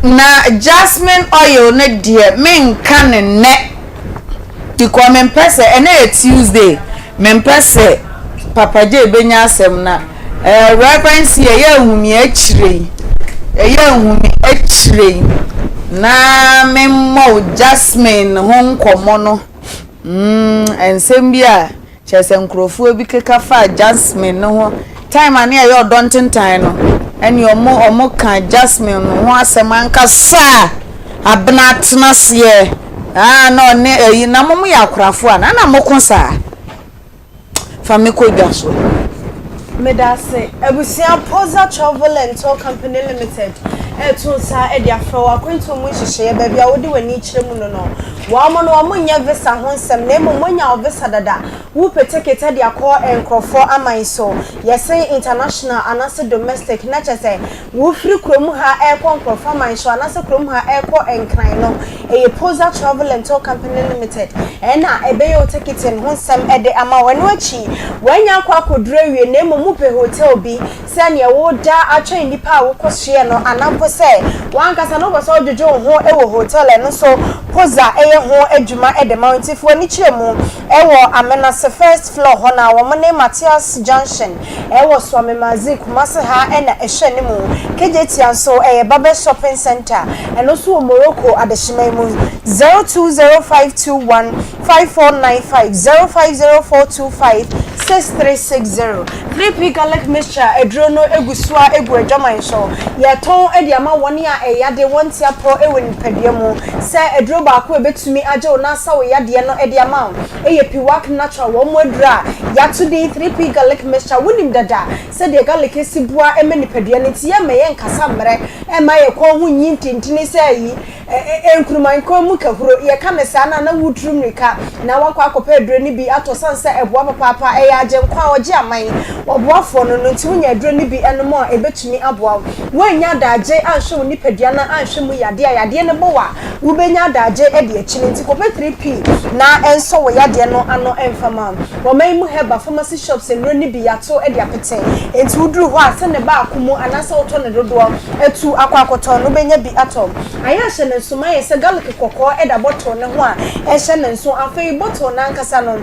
Na jasmine oil no deɛ menka no nnɛ. Because mempɛ sɛ, ɛnɛ yɛ Tuesday, mempɛ sɛ Papa Jay bɛnya asɛm na eh, Reverend si ɛyɛ ahu me akyire yi, ɛyɛ ahu me akyire yi na memmɔ wo Jasmine ho nkɔmmɔ no, mm, nsɛm bi a Kyerɛ sɛ nkorɔfoɔ bi keka faa Jasmine no ho time a ne ɛyɛ ɔdɔ ntentan no ɛne ɔmo ɔmo ka Jasmine no ho asɛm ankasa a Abena atena aseɛ aa na ɔne ɛyi na mo mo yɛ akorafoɔ ana na mo ko saa fa me kɔ dwa so. Medase. Abusua Poza Travel and Tour Company Limited reto nsa de afrɛ wo akwantuo mu nhyehyɛeɛ baabi a wode w'ani rekyerɛ mu no no. Wɔn no wɔn nyɛ visa ho nsɛm na mmom wɔanya wo visa dada. Wopɛ ticket de akɔ nkorɔfoɔ aman so. Yɛse international anaase domestic na kyerɛ sɛ wofiri kurom ha rekɔ nkorɔfoɔ aman so anaasɛ kurom ha rekɔ Nkran no ɛyɛ Poza Travel and Tour Company Limited ɛna ɛbɛyɛ wo ticketing ho nsɛm de ama wo. Ɛno akyi woanya akɔ akɔduru awie na mmom wopɛ hotel bi sɛ nea woreda atwɛn nnipa a wokɔsoɛ no anaa mpo sɛ w'ankasa no wopɛ sɛ wodwodwo wo ho wɔ hotel a ɛno nso Poza yɛ ho adwuma de ma wo. Nti fa w'ani kyerɛ mu wɔ Amenase first floor hɔ na wɔn ne Mathias Junction wɔ Suame Magazine Kumasi ha na ɛhyɛ ne mu. Kejetia nso ɛyɛ Babes Shopping Centre ɛno nso wɔ Morocco adehyeman mu. 020521 5495 050425 6360. 3P Garlic Mixture aduro no gu so ara gu adwaman so. Yɛtɔn de ama wɔn a ɛyade wɔn ti aporɔ wɔ nipadua mu. Sɛ aduro baako a ɛbɛtumi agye wo na asa wo yadeɛ no de ama wo yɛ Piwak Natural wɔn aduro a yɛato din 3P Garlic Mixture. Wonim dada sɛdeɛ garlic si boa ma nipadua no nti yɛmma yɛnkasa mmerɛ mma yɛn kɔn ho nyi ntintini sɛ ayi. Nkuruman kɔn mu kahuro, yɛka no saa no a na woturu mmirika na woakɔ akɔpɛ aduro no bi atɔ sane sɛ ɛboa papaapa, ɛyɛ agyenkwa a ɔgye aman, ɔboafoɔ no no nti wonya aduro no bi nom a ɛbɛtumi aboa wo. Woannya adagye anhwɛ wo nipadua no anhwɛ mu yadeɛ a yadeɛ no bɔ wo a wobɛnya adagye de akyi no nti kɔpɛ 3P na ɛnsɔ wo yadeɛ no ano mfa ma wo. Ɔman yi mu herbal pharmacy shops nnuro no bi yɛato de apete nti woduru hɔ a sɛ ne baako mu anaasɛ wotɔ no dodoɔ atu akɔ akɔtɔn no wobɛnya bi atɔ. Ayɛ ahyɛ no nso ma ayɛ sɛ garlic kɔkɔɔ da bottle no ho a ɛhyɛ no nso. Afei bottle no ankasa no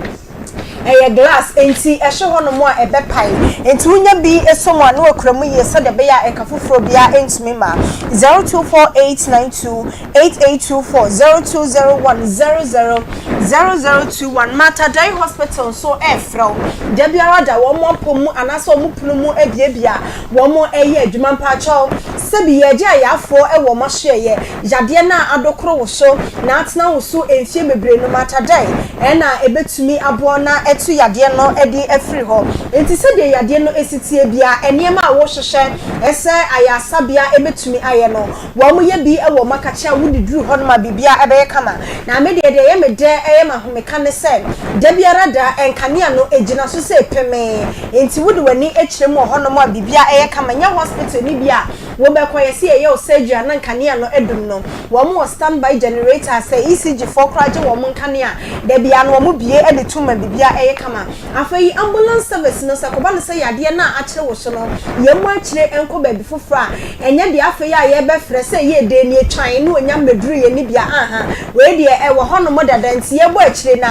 ɛyɛ glass enti ɛhwe hɔnom a ɛbɛpae. Enti wonya bi sɔ mu a na wakura mu yie sɛdeɛ ɛbɛyɛ a ɛka foforɔ biara ntumi mma. 024892 8824 0201 00 0021 Mater Dei Hospital nso refrɛ wo. Da biara da wɔn apɔ mu anaasɛ wɔn pono mu abuebue a Wɔn yɛ adwuma mpakyɛw sɛbi yɛgye ayafoɔ wɔ wɔn asoɛyɛ yadeɛ no a adokoro wo so na atena wo so mfie bebree no mata dɛn ɛna ɛbɛtumi aboa na atu yadeɛ no de afiri hɔ nti sɛdeɛ yadeɛ no si teɛ biara nneɛma a wohwehwɛ sɛ ayasabea ɛbɛtumi ayɛ no Wɔn yɛ bi wɔ makakye a wode duru hɔ nom a biribiara ɛbɛyɛ kama. Na me deɛ deɛ ɛyɛ me dɛ ɛyɛ me ahomeka ne sɛ da biara da nkanea no ɛgyina so sɛ pemee nti wode w'ani kyerɛ mu wɔ hɔ nom a biribiara ɛyɛ kama nyɛ hospital no bi a wobɛkɔ yɛse yɛyɛ wo surgery a na nkanea no adum no. Wɔn wɔ stand by generator a sɛ ECG foɔ koraa gye wɔn nkanea da biara no wɔn bue de tom ma biribiara ɛyɛ kama. Afei ambulance service no sɛ ɛkɔba no sɛ yadeɛ no a akyere wo so no yɛn mu akyire nkɔ baabi foforɔ a ɛnyɛ deɛ afei a yɛbɛfrɛ sɛ yɛ dɛn nie twan ne ɔnya mmɛduru yɛn ne bia anha wei deɛ ɛwɔ hɔ nom dada nti yɛbɔ akyire no a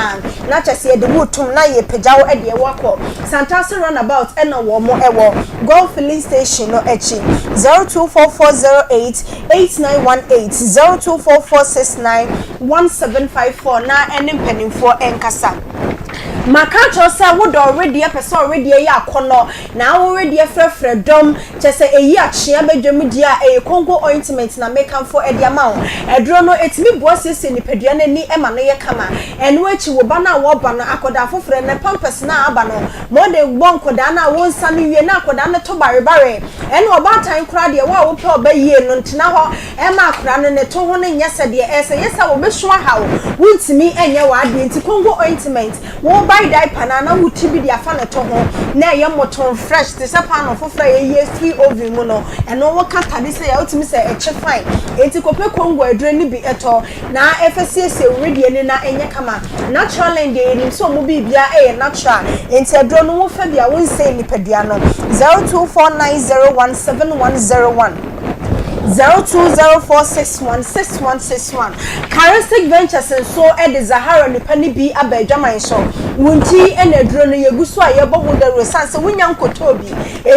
na kyɛ sɛ yɛde wo retom na yɛpagya wo deɛ woakɔ Santase runabout ɛna wɔn ɛwɔ Gold filling station no akyi 024408 8918 024469 1754 na ɛne mpanimfoɔ nkasa. Maka akyerɛ wo sɛ wodɔ ɔwedeɛ pɛ sɛ ɔwedeɛ yɛ akɔnnɔ na wo wedeɛ frɛfrɛ dɔm kyerɛ sɛ ɛyi akyea badwam deɛ a ɛyɛ Congo ointment na mekamfo de ama wo. Aduro no ɛtumi boa siesie nipadua no ani ma no yɛ kama. Ɛno akyi wo ba no a wɔba no akɔdaa foforɔ ɛnnɛ pampers no a aba no ma wode bɔ nkɔdaa no a wo nsa no wie na akɔdaa no to barebare. Ɛna ɔbaatan koraa deɛ wo a wopɛ ɔba yie no ntena hɔ Ɛmma akwadaa no ne to ho no nyɛ sɛ deɛ ɛsɛ, ɛyɛ saa a wɔbɛsu aha wo, wontumi nyɛ w'adeɛ nti Congo ointment, wo buy diaper no a na wo ti bi de afa ne to ho na ɛyɛ motton fresh te sɛ paano foforɔ a yɛyi afiri oven mu no, ɛno wo ka tade sei a wotumi sɛ ɛkye fine, enti kɔpɛ Congo aduro no bi tɔ na ɛfa siesie wo wedeɛ ani na ɛnyɛ kama. Naturalin deɛ yɛnim sɛ wɔn biribiara yɛ natural, enti aduro no wofa bi a wonsɛe nipadua no. 0249017101. 0204616161 Charistic Ventures nso de Zahara nnipa no bi aba adwaman so. Wo nti na aduro no yɛgu so a yɛbɔ ho dawuro sane sɛ wonya nkotɔɔ bi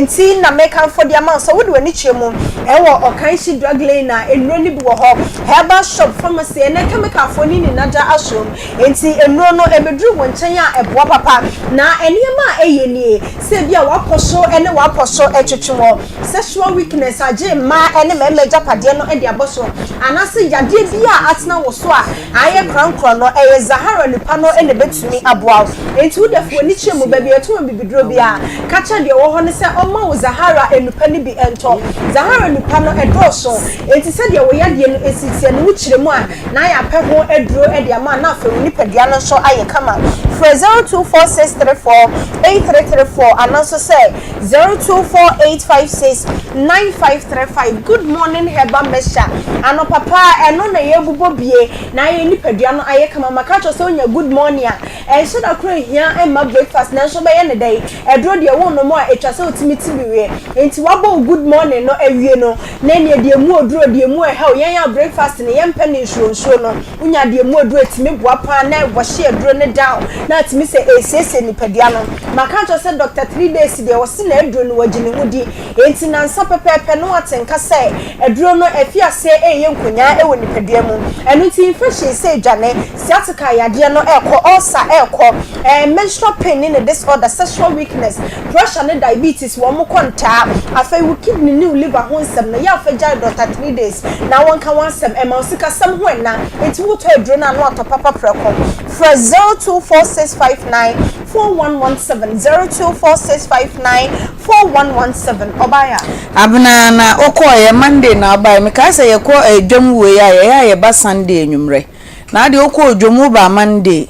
nti na mekamfo de ama wo sɛ wode w'ani kyerɛ mu ɛwɔ Ɔkanhyi Drug Lane a nnuro no bi wɔ hɔ, herbal shop, pharmacy, ɛnɛ kɛmikalfoɔ no nyina da asom nti nnuro no ɛbɛduru wo nkyɛn a ɛboa papa. Na nneɛma a ɛyɛ nie, sɛ ebia w'apɔ so ne w'apɔ so twetwe wɔ Sexual weakness agye mmaa ne mmarima agyapadeɛ no de abɔ so, anaasɛ yadeɛ bi a atena wo so a ayɛ korankorɔ no, ɛyɛ Zahara nipa no na ɛbɛtumi aboa wo. Enti wo deɛ fa w'ani kyerɛ mu, baabi a yɛtɔn abibiduro biara, ka kyerɛ deɛ ɔwɔ hɔ no sɛ ɔmma wo Zahara nnupa no bi ntɔ. Zahara nnupa no, ɛdɔɔso, enti sɛdeɛ wo yadeɛ no si teɛ no, wokyerɛ mu a, na yɛapɛ ho aduro de ama na afei wo nipadua no nso ayɛ kama. Frɛ 024634 8334 anaa nso sɛ 0248569535 Good morning herbal mixture anɔpa paa ɛno na yɛbobɔ bie na ayɛ nipadua no ayɛ kama maka kyerɛ sɛ wonya good morning a ɛnhyɛ da koraa nhia mma breakfast nanso wobɛyɛ no dɛn aduro deɛ wonom a ɛtwa sɛ wotumi te bi wie nti wabɔ wo good morning no awie no na ɛneɛ deɛ ɛmu oduro deɛ ɛmu ɛhɛw yɛn a breakfast no yɛmpɛ no nsuo nsuo no Wonya deɛ mu aduro ɛtumi boa paa na wɔhye aduro no down na atumi sɛ ɛresiesie nipadua no. Maka akyerɛ wo sɛ Doctor 3 days deɛ ɔse n'aduro no wagye ne ho di enti nansa pɛpɛɛpɛ na wate nka sɛ aduro no afi aseɛ ɛreyɛ nkonyaa wɔ nipadua mu. Ɛno nti infection sɛ dwane, sciatica yadeɛ no ɛrekɔ, ulcer ɛrekɔ, ɛɛ menstrual pain ne ne disorder, sexual weakness, pressure ne diabetes wɔn kɔ ntaa. Afei wo kidney ne wo liver ho nsɛm no yɛ a fa gyae Doctor 3 days na wɔnka wo asɛm, ɛma wo sikasɛm ho ɛna, enti wotɔ aduro no a na watɔ papa prɛko. Frɛ 024659 4117, 024659 4117. Ɔbaeɛ a. Abena na wokɔeɛ Monday na wobaeɛ mekae sɛ yɛkɔ dwam wei a yɛyɛ a yɛba Sunday anwummerɛ na adeɛ wokɔɔ dwam wobaa Monday.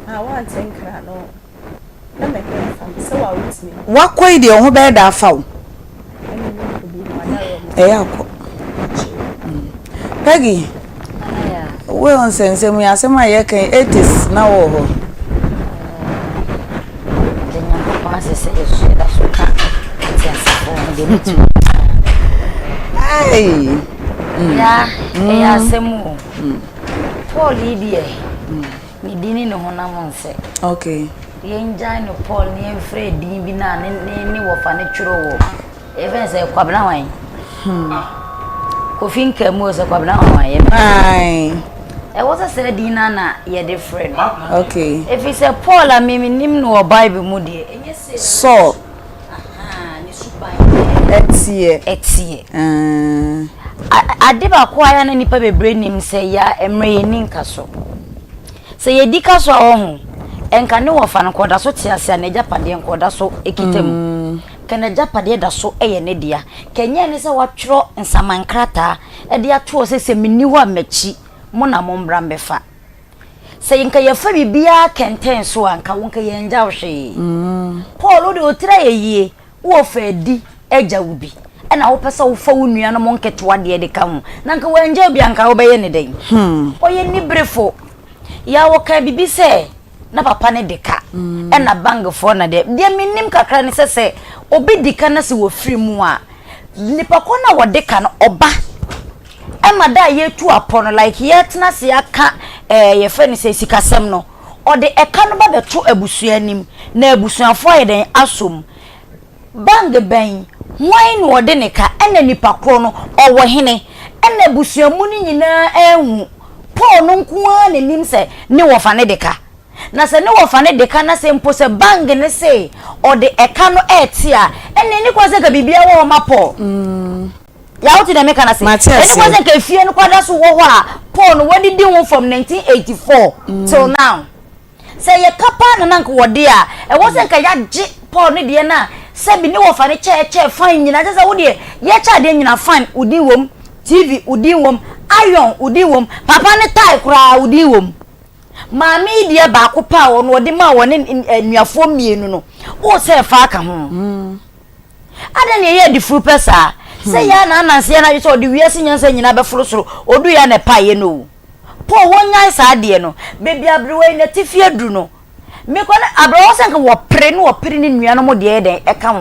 Ah woante nkra no Na mɛ hwɛ nfa me sɛ wa wotumi. Wakɔ yi deɛ wo ho bɛyɛ dɛ afa wo. Ɛyɛ akɔ. Peggy, wo nsɛnsɛm yi asɛm a yɛka yi 80s na wɔ hɔ. De Nyankopɔn ase sɛ yɛso yɛda so ka ateasefoɔ ho deɛ mɛtumi. Hey. Ya, ɛyɛ asɛm o. Paul yi deɛ. Ne din ne ne honam nsɛ. Okay. Yɛngyae no Paul ne yɛmfrɛ din bi na ne ne ne wɔfa ne twerɛ wɔ yɛfrɛ no sɛ Kwabena hwan? Hmm. Kofi Nkamu sɛ Kwabena hwan yɛ. Aye. Ɛwɔ sɛ sɛ din na na yɛde frɛ no. Okay. Ɛfiri sɛ Paul a menim no wɔ Bible mu deɛ ɛnyɛ sɛ. Saul. Ahaa ne suban ɛteɛ. Ɛteɛ. Ade baako a na nnipa bebree nim sɛ ya mmerɛ yɛnni nka so. Sɛ yɛdi ka so a ɔho, nka ne wɔfa no nka ɔda so te ase a n'agyapadeɛ nka ɔda so kita mu. Nka n'agyapadeɛ da so yɛ ne dea. Nka ɛnyɛ ne sɛ watwerɛ nsaman krataa de ato hɔ sɛ sɛ menni hɔ a m'akyi mo na mommra mmɛfa. Sɛ nka yɛfa biribiara kɛntɛn so a, nka wo nka yɛngya wo hwee. Paul, wo deɛ wo tiri ayɛ yie, wowɔ fɛ di agya wo bi, ɛna wopɛ sɛ wofa wo nuanom nketewa deɛ de ka ho. Na nka wangya wo bi a, nka wobɛyɛ ne dɛn? Ɔyɛ niberefo. Ya wɔka biribi sɛ na papa no de ka, ɛna bankfoɔ na deɛ. Deɛ menim kakra ne sɛ sɛ obi di ka na sɛ wɔfiri mu a, nipa ko no a wɔde ka no, ɔba. Ɛma da a yɛtu apɔ no like yɛtena ase aka ɛɛ yɛfrɛ no sɛ sikasɛm no, ɔde ɛka no ba bɛto abusua anim na abusuafoɔ ayɛ dɛn asɔ mu. Bank bɛn, hwan na ɔde ne ka, ɛna nipa korɔ no ɔwɔ hene, ɛna abusua mu no nyinaa anhu. Paul no nko ara na nim sɛ ne wɔfa no de ka. Na sɛ ne wɔfa no de ka na sɛ mpo sɛ bank no se ɔde ɛka no ɛɛte a, ɛnna ɛni kwan sɛ nka biribiara wɔ hɔ ma Paul. Yaa wote deɛ meka no ase? Mate Ɛni kwan aseɛ. sɛ nka efie no koraa da so wɔ hɔ a Paul no wadidi ho from 1984 till now. Sɛ ɛyɛ ka paa na na anka wɔde a, ɛwɔ sɛ nka yɛagye Paul ne deɛ no a sɛbi ne wɔfa no kyɛɛkyɛɛ fine nyinaa. Kyerɛ sɛ wo deɛ yɛkyɛ adeɛ nyinaa fine wo din wom, TV wo din wom, iron wo din wom, papa ne tie koraa wo din wom. Maame yi deɛ baako pɛ a ɔno ɔde maa wɔne anuafoɔ mmienu no, wo sɛ fa aka ho. Adɛn na yɛyɛ adifuru pɛ saa? Sɛ yɛ a na ananse yɛ n'adwene sɛ ɔde wiase nyansa nyinaa bɛforo soro, ɔduu yɛ a na ɛpaeɛ no o. Paul wɔnyae saa adeɛ no. Baabi aberewa yi n'atifi aduru no, mekɔ no aberewa hɔ sɛ nka wɔpere na wɔpere ne nuanom deɛ yɛ dɛn ɛka ho.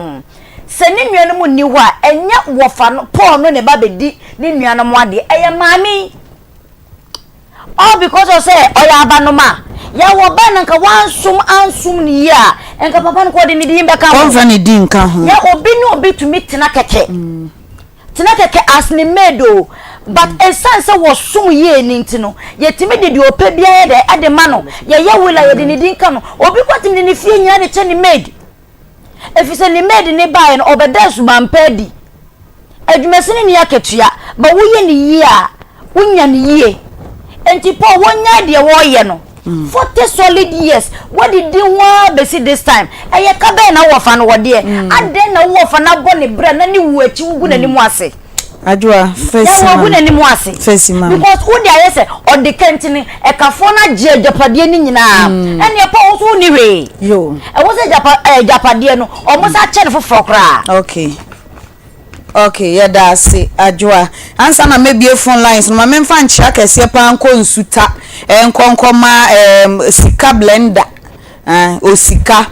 Sɛ ne nuanom nni hɔ a, ɛnyɛ wɔfa no Paul no na ɛba bɛdi ne nuanom adeɛ, ɛyɛ maame yi. All because of sɛ ɔyɛ abanoma. Yɛwɔ ba na nka wansom ansom no yie a, nka papa no kɔ ɔde ne din bɛka ho. Ɔmfa ne din nka ho. Yɛ obi ne obi tumi tena kɛkɛ. Tena kɛkɛ as ne maid o, but ɛsiane sɛ wɔsom yie no nti no, yɛtumi de deɛ ɔpɛ biara yɛ dɛ ɛde ma no. Yɛyɛ will a yɛde ne din ka no. Obi koraa tumi de ne fie nyinaa de kyɛ ne maid. Ɛfiri sɛ ne maid no baeɛ no, ɔbɛdaa suban pa adi. Adwumasini nni akatua, but woyɛ no yie a, wonya no yie. Enti Paul, wɔnnyae deɛ wɔreyɛ no. 40 solid years, woadidi ho ara bɛsi this time. Ɛyɛ ka bɛn na wowɔ fa no wɔ deɛ? Adɛn na wowɔ fa no abɔ ne bra na ne wuo akyi wogu n'anim ase? Adwoa, fesi ma me. Yɛwɔ n'anim ase. Fesi ma me. Because wode ayɛ sɛ ɔde ka nti no, ɛkafoɔ no agye agyapadeɛ no nyinaa. Ɛnneɛ Paul wo nso wonni hwee. Yo. Ɛwɔ sɛ agyapa, agyapadeɛ no, wɔn san kyɛ no foforɔ koraa. Okay. Ok, yɛda ase Adwoa. Ansa na mɛbue phone lines no, ma memfa nkyea kɛseɛ paa nkɔ Nsuta, nkɔ nkɔma ɛɛm Sika Blender, eh, Osika,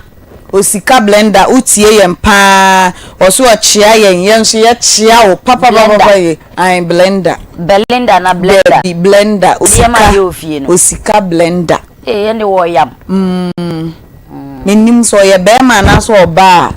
Osika Blender, wotie yɛn paa, ɔso ɔkyea yɛn, yɛn nso yɛkyea wo papapapapa ye, ae, Blender. Belinda anaa Blender? Dabi, Blender, Obi yam Osika, ayɛ wɔ fie no. Osika Blender. Ee, ɛnde wɔyam. Mm. Mennim sɛ ɔyɛ bɛrima anaasɛ ɔbaa a.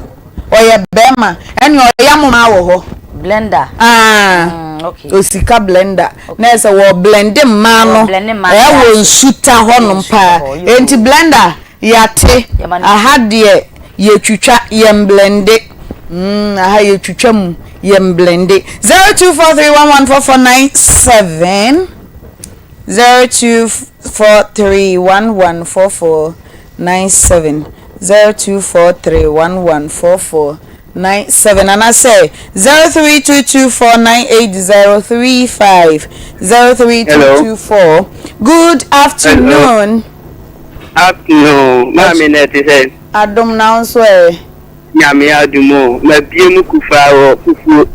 Ɔyɛ bɛrima. Ɛne ɔyam mmaa wɔ hɔ. Blender. Ah. Mm, okay. Osika blender. Na ɛsɛ wɔ blende mmaa no. Ɛwɔ nsuta hɔnom paa. Enti blender yɛate. Aha deɛ yɛtwitwa yɛn blende. Mm, aha yɛtwitwa mu yɛn blende. 0243114497. 0243114497, 0243114497 anaasɛ 0322498035, 03224. Good afternoon. Afternoon, maame na ɛte sɛ. Adom na wo nso ɛ. Nyame adom o, mabue mu kufaa wɔ fufuo.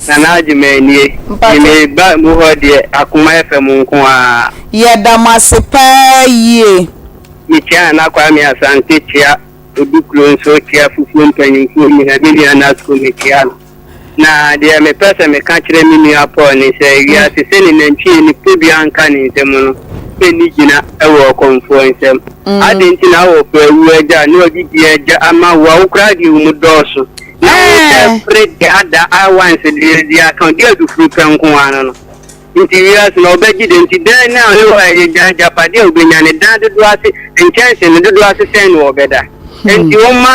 Nana Agyeman nie, Mpakyɛ. me ba mu hɔ deɛ Akoma FM nko ara. Yɛda mo ase paa yie. Mekyia Nana Kwame Asante kyia Odukuro nso kyia fufuo mpanyinfoɔ nyina me nua Nasco mekyia no. Na deɛ mepɛ sɛ meka kyerɛ me nua Paul ne sɛ, wiase sɛ ne nantwie ne podua nka ne nsam no, ɛnni gyina wɔ ɔkɔmfoɔ nsam. Adɛn nti na wowɔ awu agya na ɔde di agya ama wo a wo koraa deɛ wo mu dɔɔso na wosɛ pere de ada awanse de de aka de adufuru pɛ nko ara no no. Nti wiase na ɔbɛgye dɛn nti dɛn na ɔne wɔ agya agyapadeɛ a ɔbɛnya ne dan dodoɔ ase nkyɛnse no dodoɔ ase sɛn na ɔbɛda. Nti woma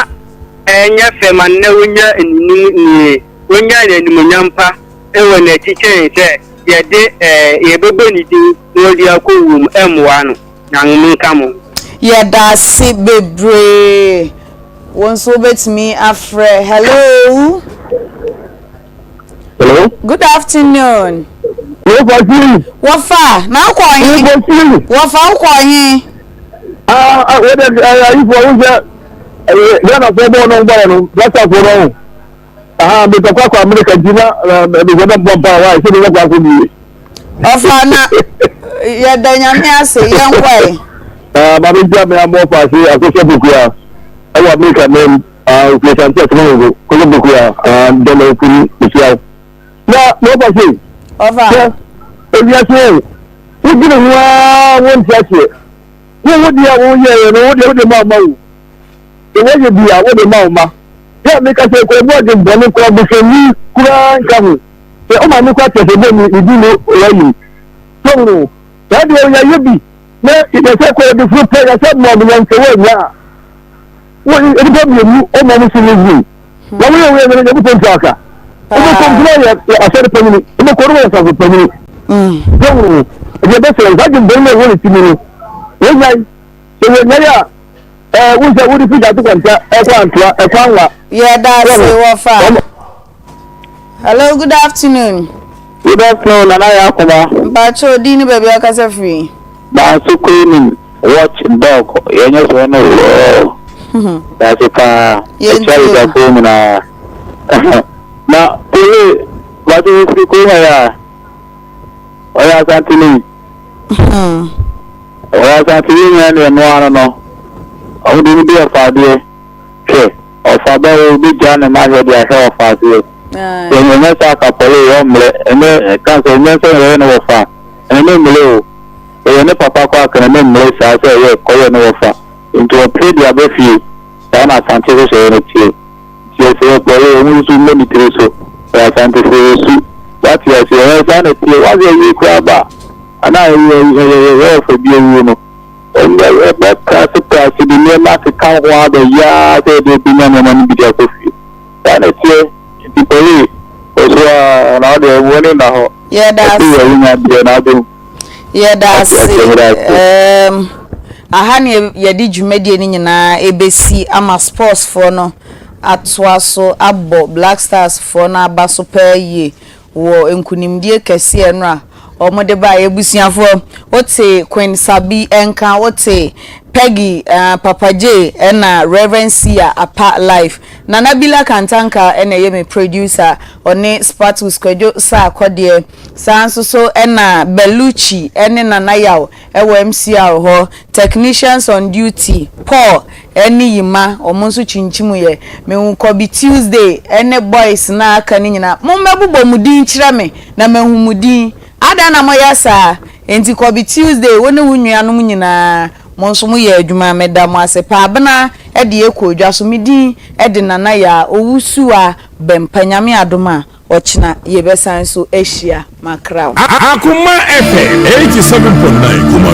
ɛnyɛ fɛ ma no na wonya nninim nie, wonya animuonyam pa wɔ n'akyi kyɛn sɛ yɛde ɛɛ yɛbɛbɔ ne din na ɔde akɔ wuo mu ɛmmoa no. Nyame nka mo. Yɛdase bebree. Wo nso wobɛtumi afrɛ. Hello. Hello. Good afternoon. Wɔfa si. Wɔfa na wokɔ he? Wɔfa si. Wɔfa wokɔ he? Ah, ah, wɔde ayifoɔ wo sɛ Ghana foɔ bɔɔl no bɔɔl no Black foɔ no. Aha, mepɛ kɔ akɔ Amerika nti na mepɛ dɛ mbɔ mpaa wae sɛ menya kɔ akɔ wie. Ɔfa na yɛda Nyame ase yɛnkɔe. Ah, ma me gya me amɔ fa ase akɔsɛ bokua ɛwɔ Amerika mɛm ah ofie sante asɛmɛ nso kɔsɛ bokua ah dɛmɛ ofiri mehyia wo. Na na ɔfa se. Ɔfa. Sɛ ewiase o wodwene ho ara wonte aseɛ wo wo deɛ woyɛɛ no wo deɛ wode ma wo ma wo Sɛ woyɛ bi a, wode ma wo mma. Yɛ a meka sɛ kura bu adwen bɔne koraa busuani koraa nka ho. Sɛ wo maame koraa te ase bɔ ne ne din no wayi. So hunu? Saa deɛ yɛayɛ bi. Na yɛsɛ kɔ yɛde funu pɛ yɛsɛ mɔ no yɛn sɛ wɔanya a wo nnipa mmienu ɔmɔ mo so ne zin na woyɛ woyɛ nyɛ nyankopɔn ntua aka wobɛkɔ mpo na yɛ asɔre panyini wobɛkɔ no wɔyɛ safo panyini sɛ wo ɛdeɛ bɛsɛ saa dwembɔne no ɛwɔ ne timi no wɔnyae sɛ wɔnyae a ɛɛ wo sɛ wode fi gyate kwanta ɛkɔ antoa ɛkɔ anwa yɛda ase wɔfa hello good afternoon Good afternoon, Nana Yakoma. Mpakyɛ odin ne baabi akasa firi. Banso Kwenim watch dog yɛnyɛ sɛ ɔno oo. Dase paa. Ɛkyia adwafoɔ nyinaa. Na pole bato firi kurom ha ya. Ɔyɛ Asanteni. Ɔyɛ Asanteni nyɛ ne ɛno ano no. Ɔmo de no bi ɔfa adeɛ. Hwɛ ɔfa bɛ wo bi gya ne ma hwɛ de ahwɛ ɔfa aseɛ. Sɛ ɛnyɛ sɛ akapɔle yɛ ɔmmerɛ ɛnyɛ ka sɛ ɛnyɛ sɛ yɛyɛ no wɔfa ɛne mmerɛ o. Ɛyɛ ne papa kɔ akana ne mmerɛ saa sɛ ɛyɛ kɔyɛ no wɔfa nti ɔpere de aba fie saa na Asante hyehyɛeɛ no teɛ nti yɛsɛ yɛkɔyɛ ɔmo nso mmɔ ne tiri so ɛyɛ Asantefoɔ yɛ su wate aseɛ ɛyɛ saa na ɛteɛ wase ayie koraa ba anaa ɛyɛ ɛyɛ ɛyɛ ɔfa bi awuo no ɛnyɛ ɛbɛ prase prase de nneɛma akeka ho abɛyɛ ara sɛ ɛde ɛbɛnya nneɛma no bi de akɔ fie saa na ɛteɛ nti pɔle ɔso a na ɔde ɛwɔ ne nna hɔ Yɛda ɛte ase. yɛ wonya deɛ na abɛhu Yɛda Ate ase. aseɛ, meda ase. Ɛɛm, aha ne yɛde dwumadie no nyinaa ɛbɛsi ama sports foɔ no atoa so abɔ Black Stars foɔ no aba so paa yie wɔ nkunimdie kɛseɛ no a wɔde baeɛ. Abusuafoɔ, wote Queen Sabi nka, wote Peggy uh, Papa J ɛna Reverend Sia Apa Life. Nana Bila Kantanka ɛna ɛyɛ me producer, ɔne Spatus Kwadwo Sarkodie. Saa nso so na Bellucci ne Nana Yaw wɔ MCR hɔ, Technicians on duty, Paul ne Yima, wɔn nso kyinkyim yɛ. Mehu Kɔbi Tuesday ne boys no a aka no nyinaa. Mommɛbobɔ mo din nkyerɛ me na mahu mo din. Adɛn na moyɛ saa? Enti Kɔbi Tuesday, wo ne wo nuanom nyinaa, mo nso moyɛ adwuma. Meda mo ase paa. Abena de yɛkɔ dwa so. Me din de Nana Yaa Owusuaa Bɛmpa. Nyame adom a, Ɔkyena yɛbɛsan so ahyia makra wo. Akoma FM 87.9 Kumasi.